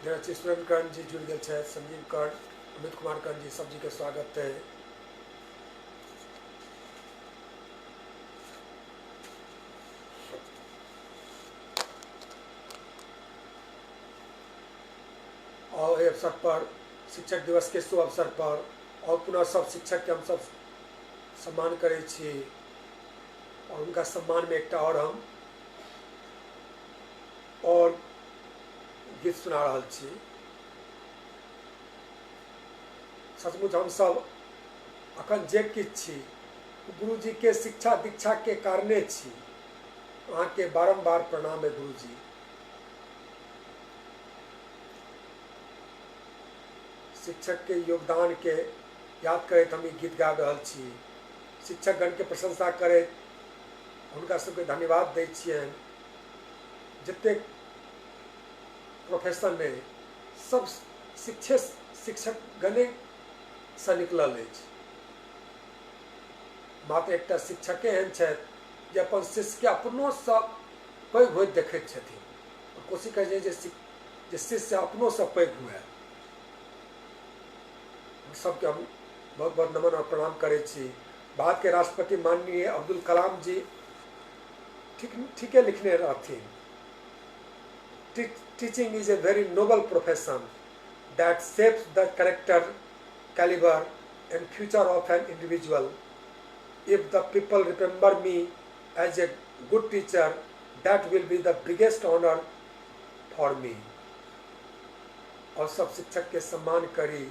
जेना सुरेंद्र कर्ण जी जुड़ गेल छथि, संजीव कर्ण, अमित कुमार कर्ण जी, सब जी के स्वागत है। और एहि अवसर पर शिक्षक दिवस के शुभ अवसर पर और पुनः सब शिक्षक के हम सब सम्मान करै छी और उनका सम्मान में एकटा और हम और गीत सुना रहल छी। सचमुच हम सब अखन जे किछु छी गुरुजी के शिक्षा दीक्षा के कारणे छी। अहाँके बारम्बार प्रणाम है गुरुजी। शिक्षक के योगदान के याद करैत हम ई गीत गाबि रहल छी। शिक्षकगण के प्रशंसा करैत हुनका सबके धन्यवाद दै छियनि। जतेक प्रोफेशन अइ सब शिक्षकगणे सँ निकलल अछि। मात्र एकटा शिक्षके एहन छथि जे अपन शिष्यके अपनोसँ पैघ होइत देखैत छथिन, कोशिश करै छथिन जे शिष्य अपनोसँ पैघ हुए। सबके हम बहुत बहुत नमन और प्रणाम करै छी। भारत के राष्ट्रपति माननीय अब्दुल कलाम जी ठीके लिखने रहथिन, teaching is a very noble profession that shapes the character, calibre and future of an individual. If the people remember me as a good teacher, that will be the biggest honour for me. और सब शिक्षक के सम्मान करी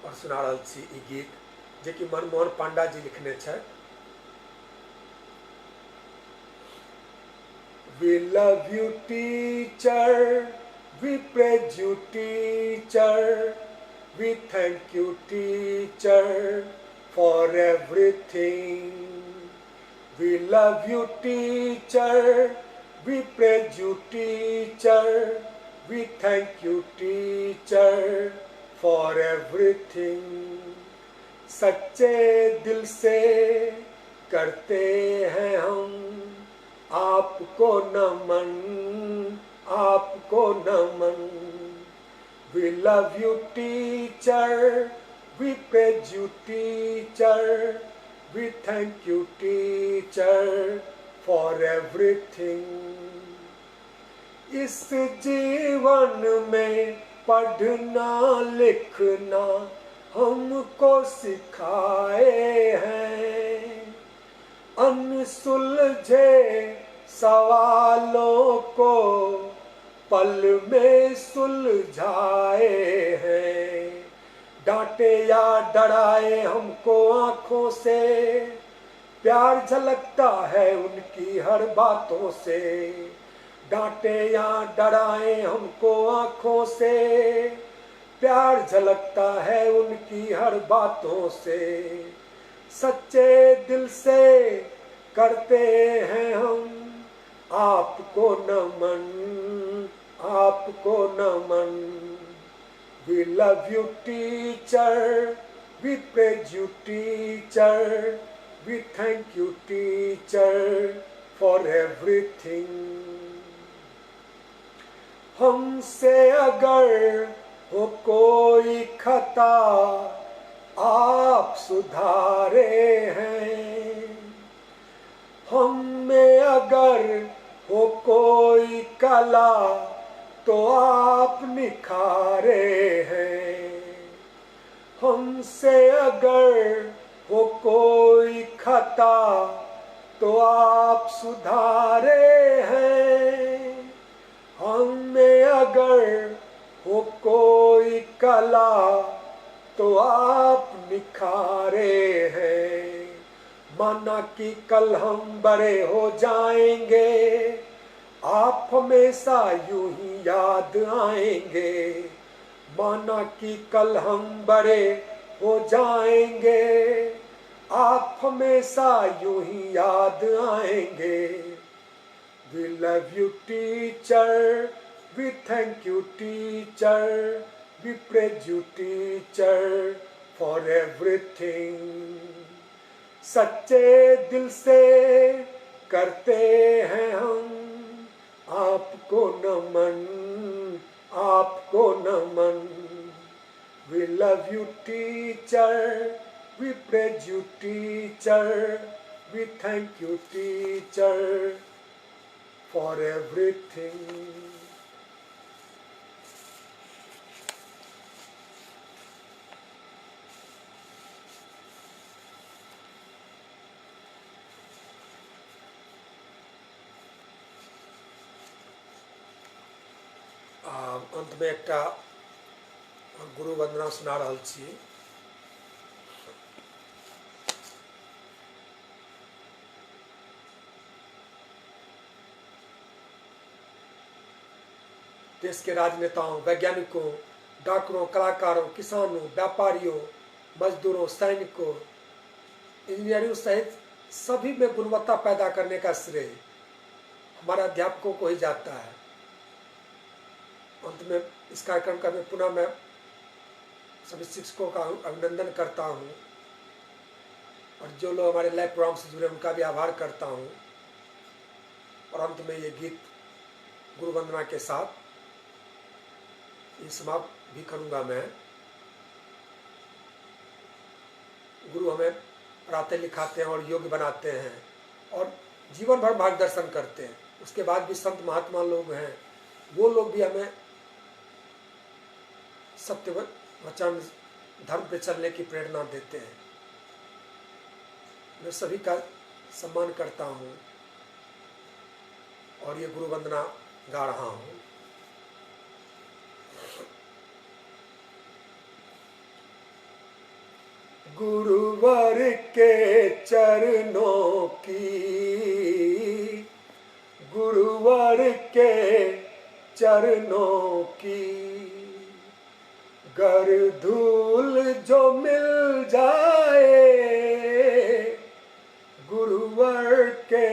और सुना रहल छी ई गीत जेकि मनमोहन पांडा जी लिखने छथि। We love you teacher, we praise you teacher, we thank you teacher for everything. We love you teacher, we praise you teacher, we thank you teacher for everything. सच्चे दिल से करते हैं हम आपको नमन, आपको नमन। We love you teacher, we praise you teacher, we thank you teacher for everything. इस जीवन में पढ़ना लिखना हमको सिखाए हैं। अनसुलझे सवालों को पल में सुलझाए हैं। डांटे या डराए हमको आँखों से, प्यार झलकता है उनकी हर बातों से। डांटे या डराए हमको आँखों से, प्यार झलकता है उनकी हर बातों से। सच्चे दिल से करते हैं हम आपको नमन, आपको नमन। We love you teacher, we praise you teacher, we thank you teacher for everything. हमसे अगर हो कोई खता आप सुधारे हैं। हम में अगर हो कोई कला तो आप निखारे हैं। हमसे अगर हो कोई खता तो आप सुधारे हैं। हम में अगर हो कोई कला तो आप निखारे हैं। माना कि कल हम बड़े हो जाएंगे, आप हमेशा यूं ही याद आएंगे। माना कि कल हम बड़े हो जाएंगे, आप हमेशा यूं ही याद आएंगे। We love you teacher, we thank you teacher, we praise you teacher for everything. सच्चे दिल से करते हैं हम आपको नमन, आपको नमन। We love you teacher, we praise you teacher, we thank you teacher for everything. अंत में एकटा गुरु वंदना सुना रहल छी। देश के राजनेताओं, वैज्ञानिकों, डॉक्टरों, कलाकारों, किसानों, व्यापारियों, मजदूरों, सैनिकों, इंजीनियरों सहित सभी में गुणवत्ता पैदा करने का श्रेय हमारे अध्यापकों को ही जाता है। अंत में इस कार्यक्रम का मैं पुनः मैं सभी शिक्षकों का अभिनंदन करता हूँ और जो लोग हमारे लाइव प्रोग्राम से जुड़े उनका भी आभार करता हूँ। और अंत में ये गीत गुरु वंदना के साथ ये समाप्त भी करूँगा मैं। गुरु हमें पढ़ाते लिखाते हैं और योग्य बनाते हैं और जीवन भर मार्गदर्शन करते हैं। उसके बाद भी संत महात्मा लोग हैं, वो लोग भी हमें सत्य वचन धर्म पे चलने की प्रेरणा देते हैं। मैं सभी का सम्मान करता हूँ और ये गुरु वंदना गा रहा हूँ। गुरुवर के चरणों की, गुरुवर के चरणों की गर धूल जो मिल जाए, गुरुवर के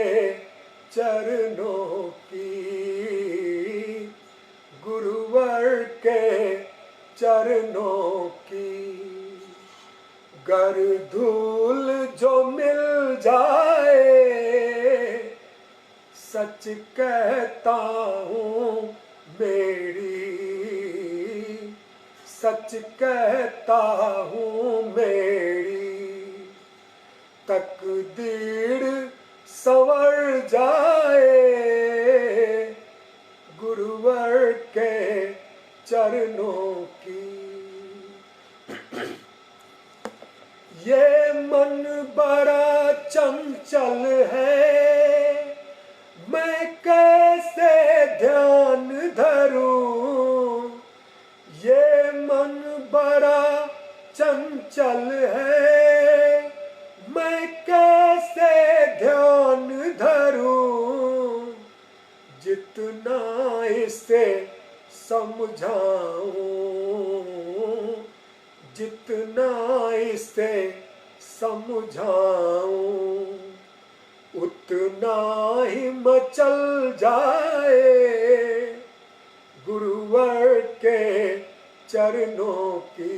चरणों की, गुरुवर के चरणों की गर धूल जो मिल जाए, सच कहता हूँ मेरी, सच कहता हूँ मेरी तकदीर संवर जाए, गुरु ये मन बड़ा चंचल है, मैं कैसे ध्यान धरूं। ये मन बड़ा चंचल है, मैं कैसे ध्यान धरूं। जितना इसे समझाऊं, जितना इसे समझाऊं, उतना ही मचल जाए। गुरुवर के चरणों की,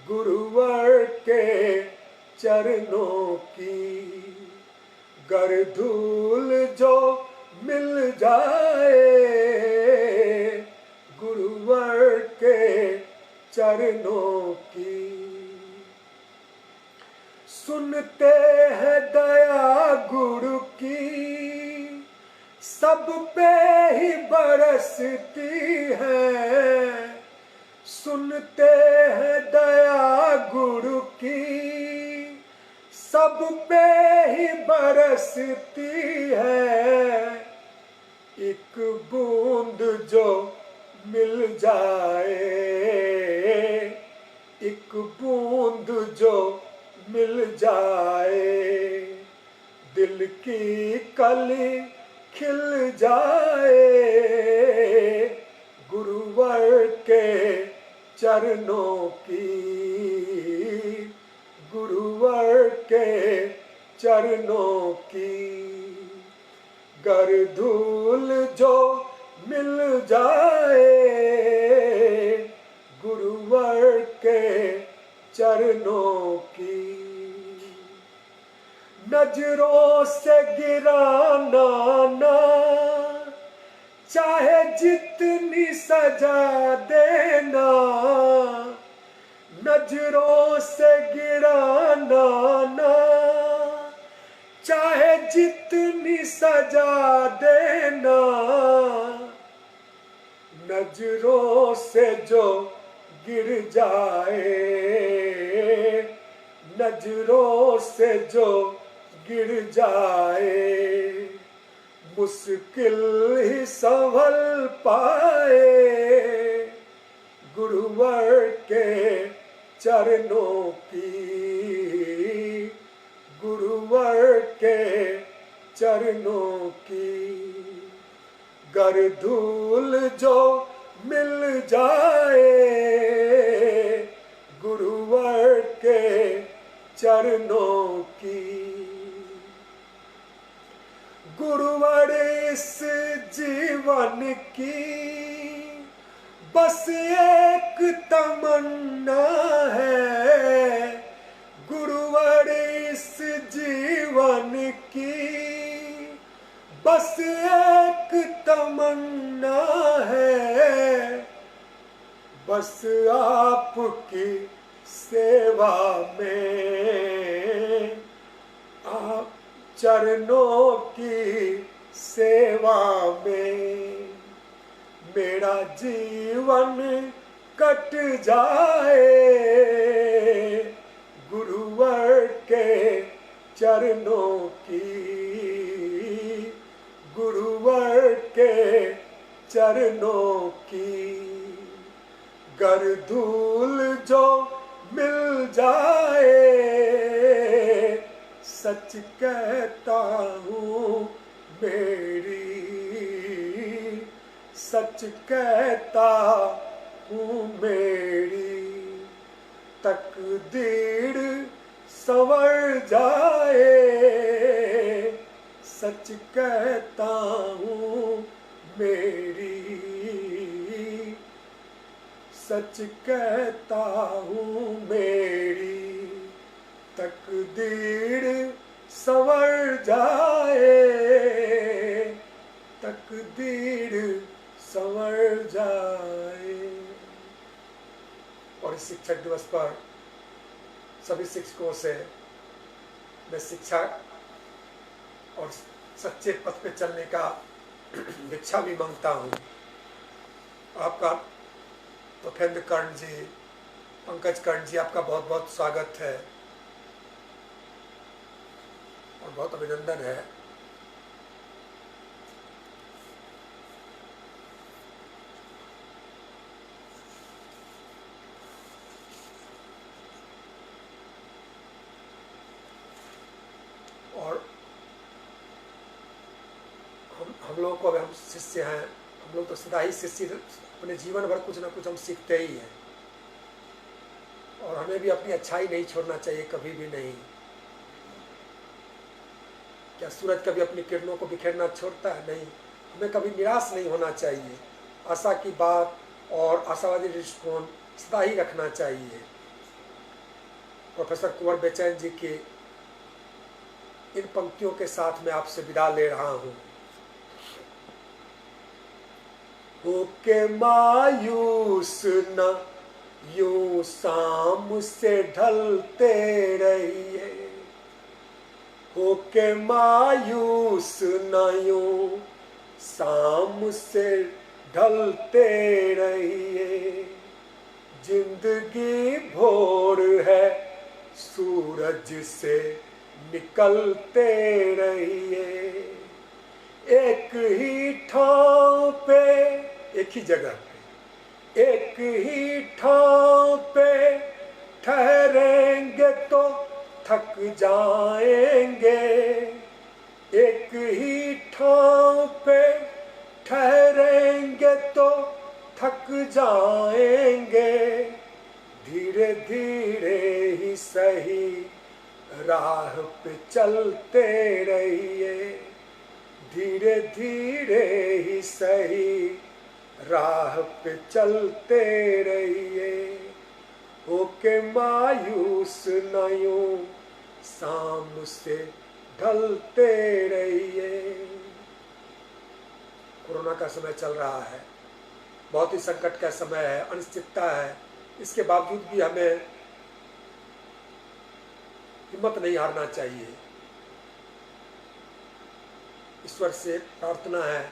गुरुवर के चरणों की गर्धूल जो मिल जाए। गुरुवर के चरणों की। सुनते हैं दया गुरु की, सब पे ही बरसती है। सुनते हैं दया गुरु की, सब पे ही बरसती है। एक बूंद जो मिल जाए, एक बूंद जो मिल जाए, दिल की कली खिल जाए। गुरुवर के चरणों की, गुरुवर के चरणों की गर्धूल जो मिल जाए। गुरुवर के चरणों की। नजरों से गिराना ना, चाहे जितनी सजा देना। नजरों से गिराना ना, चाहे जितनी सजा देना। नजरों से जो गिर जाए, नजरों से जो गिर जाए, मुश्किल ही संभल पाए। गुरुवर के चरणों की, गुरुवर के चरणों की गर्धूल जो मिल जाए। गुरुवर के चरणों की। गुरुवर इस जीवन की बस एक तमन्ना है। गुरुवर इस जीवन की बस एक तमन्ना है, बस आपकी सेवा में, आप चरणों की सेवा में मेरा जीवन कट जाए। गुरुवर के चरणों की, गुरुवर के चरणों की गर्धूल जो मिल जाए। सच कहता हूँ मेरी, सच कहता हूँ मेरी तकदीर संवर जाए। सच कहता हूँ मेरी, सच कहता हूँ मेरी तकदीर संवर जाए। तकदीर संवर जाए। और इस शिक्षक दिवस पर सभी शिक्षकों से मैं शिक्षा और सच्चे पथ पे चलने का दीक्षा भी मांगता हूँ। आपका तोपेंद्र कर्ण जी, पंकज कर्ण जी, आपका बहुत बहुत स्वागत है और बहुत अभिनंदन है। और हम लोगों को, अब हम शिष्य हैं, हम लोग तो सदा ही शिष्य, अपने जीवन भर कुछ ना कुछ हम सीखते ही हैं और हमें भी अपनी अच्छाई नहीं छोड़ना चाहिए, कभी भी नहीं। क्या सूरज कभी अपनी किरणों को बिखेरना छोड़ता है? नहीं। हमें कभी निराश नहीं होना चाहिए। आशा की बात और आशावादी दृष्टिकोण सदा ही रखना चाहिए। प्रोफेसर कुंवर बेचैन जी की इन पंक्तियों के साथ मैं आपसे विदा ले रहा हूँ। होके मायूस न यूं शाम से ढलते रहिए, होके मायूस न यूं शाम से ढलते रहिए, जिंदगी भोर है सूरज से निकलते रहिए। एक ही ठाव पे, एक ही जगह पे, एक ही ठाव पे ठहरेंगे तो थक जाएंगे, एक ही ठाव पे ठहरेंगे तो थक जाएंगे, धीरे धीरे ही सही राह पे चलते रहिए, धीरे धीरे ही सही राह पे चलते रहिए, होके मायूस न यूं शाम से ढलते रहिए। कोरोना का समय चल रहा है, बहुत ही संकट का समय है, अनिश्चितता है, इसके बावजूद भी हमें हिम्मत नहीं हारना चाहिए। ईश्वर से प्रार्थना है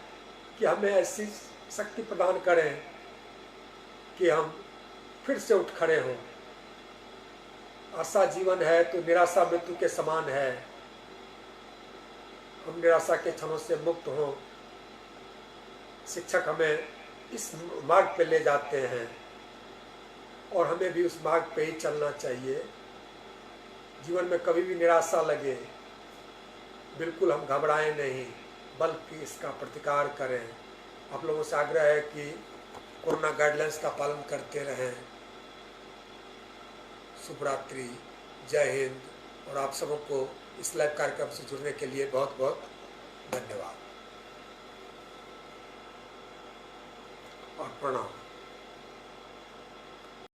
कि हमें ऐसी शक्ति प्रदान करें कि हम फिर से उठ खड़े हों। आशा जीवन है तो निराशा मृत्यु के समान है। हम निराशा के क्षणों से मुक्त हों। शिक्षक हमें इस मार्ग पे ले जाते हैं और हमें भी उस मार्ग पे ही चलना चाहिए। जीवन में कभी भी निराशा लगे बिल्कुल हम घबराएं नहीं, बल्कि इसका प्रतिकार करें। आप लोगों से आग्रह है कि कोरोना गाइडलाइंस का पालन करते रहें। शुभ रात्रि, जय हिंद। और आप सबों को इस लाइव कार्यक्रम से जुड़ने के लिए बहुत बहुत धन्यवाद और प्रणाम।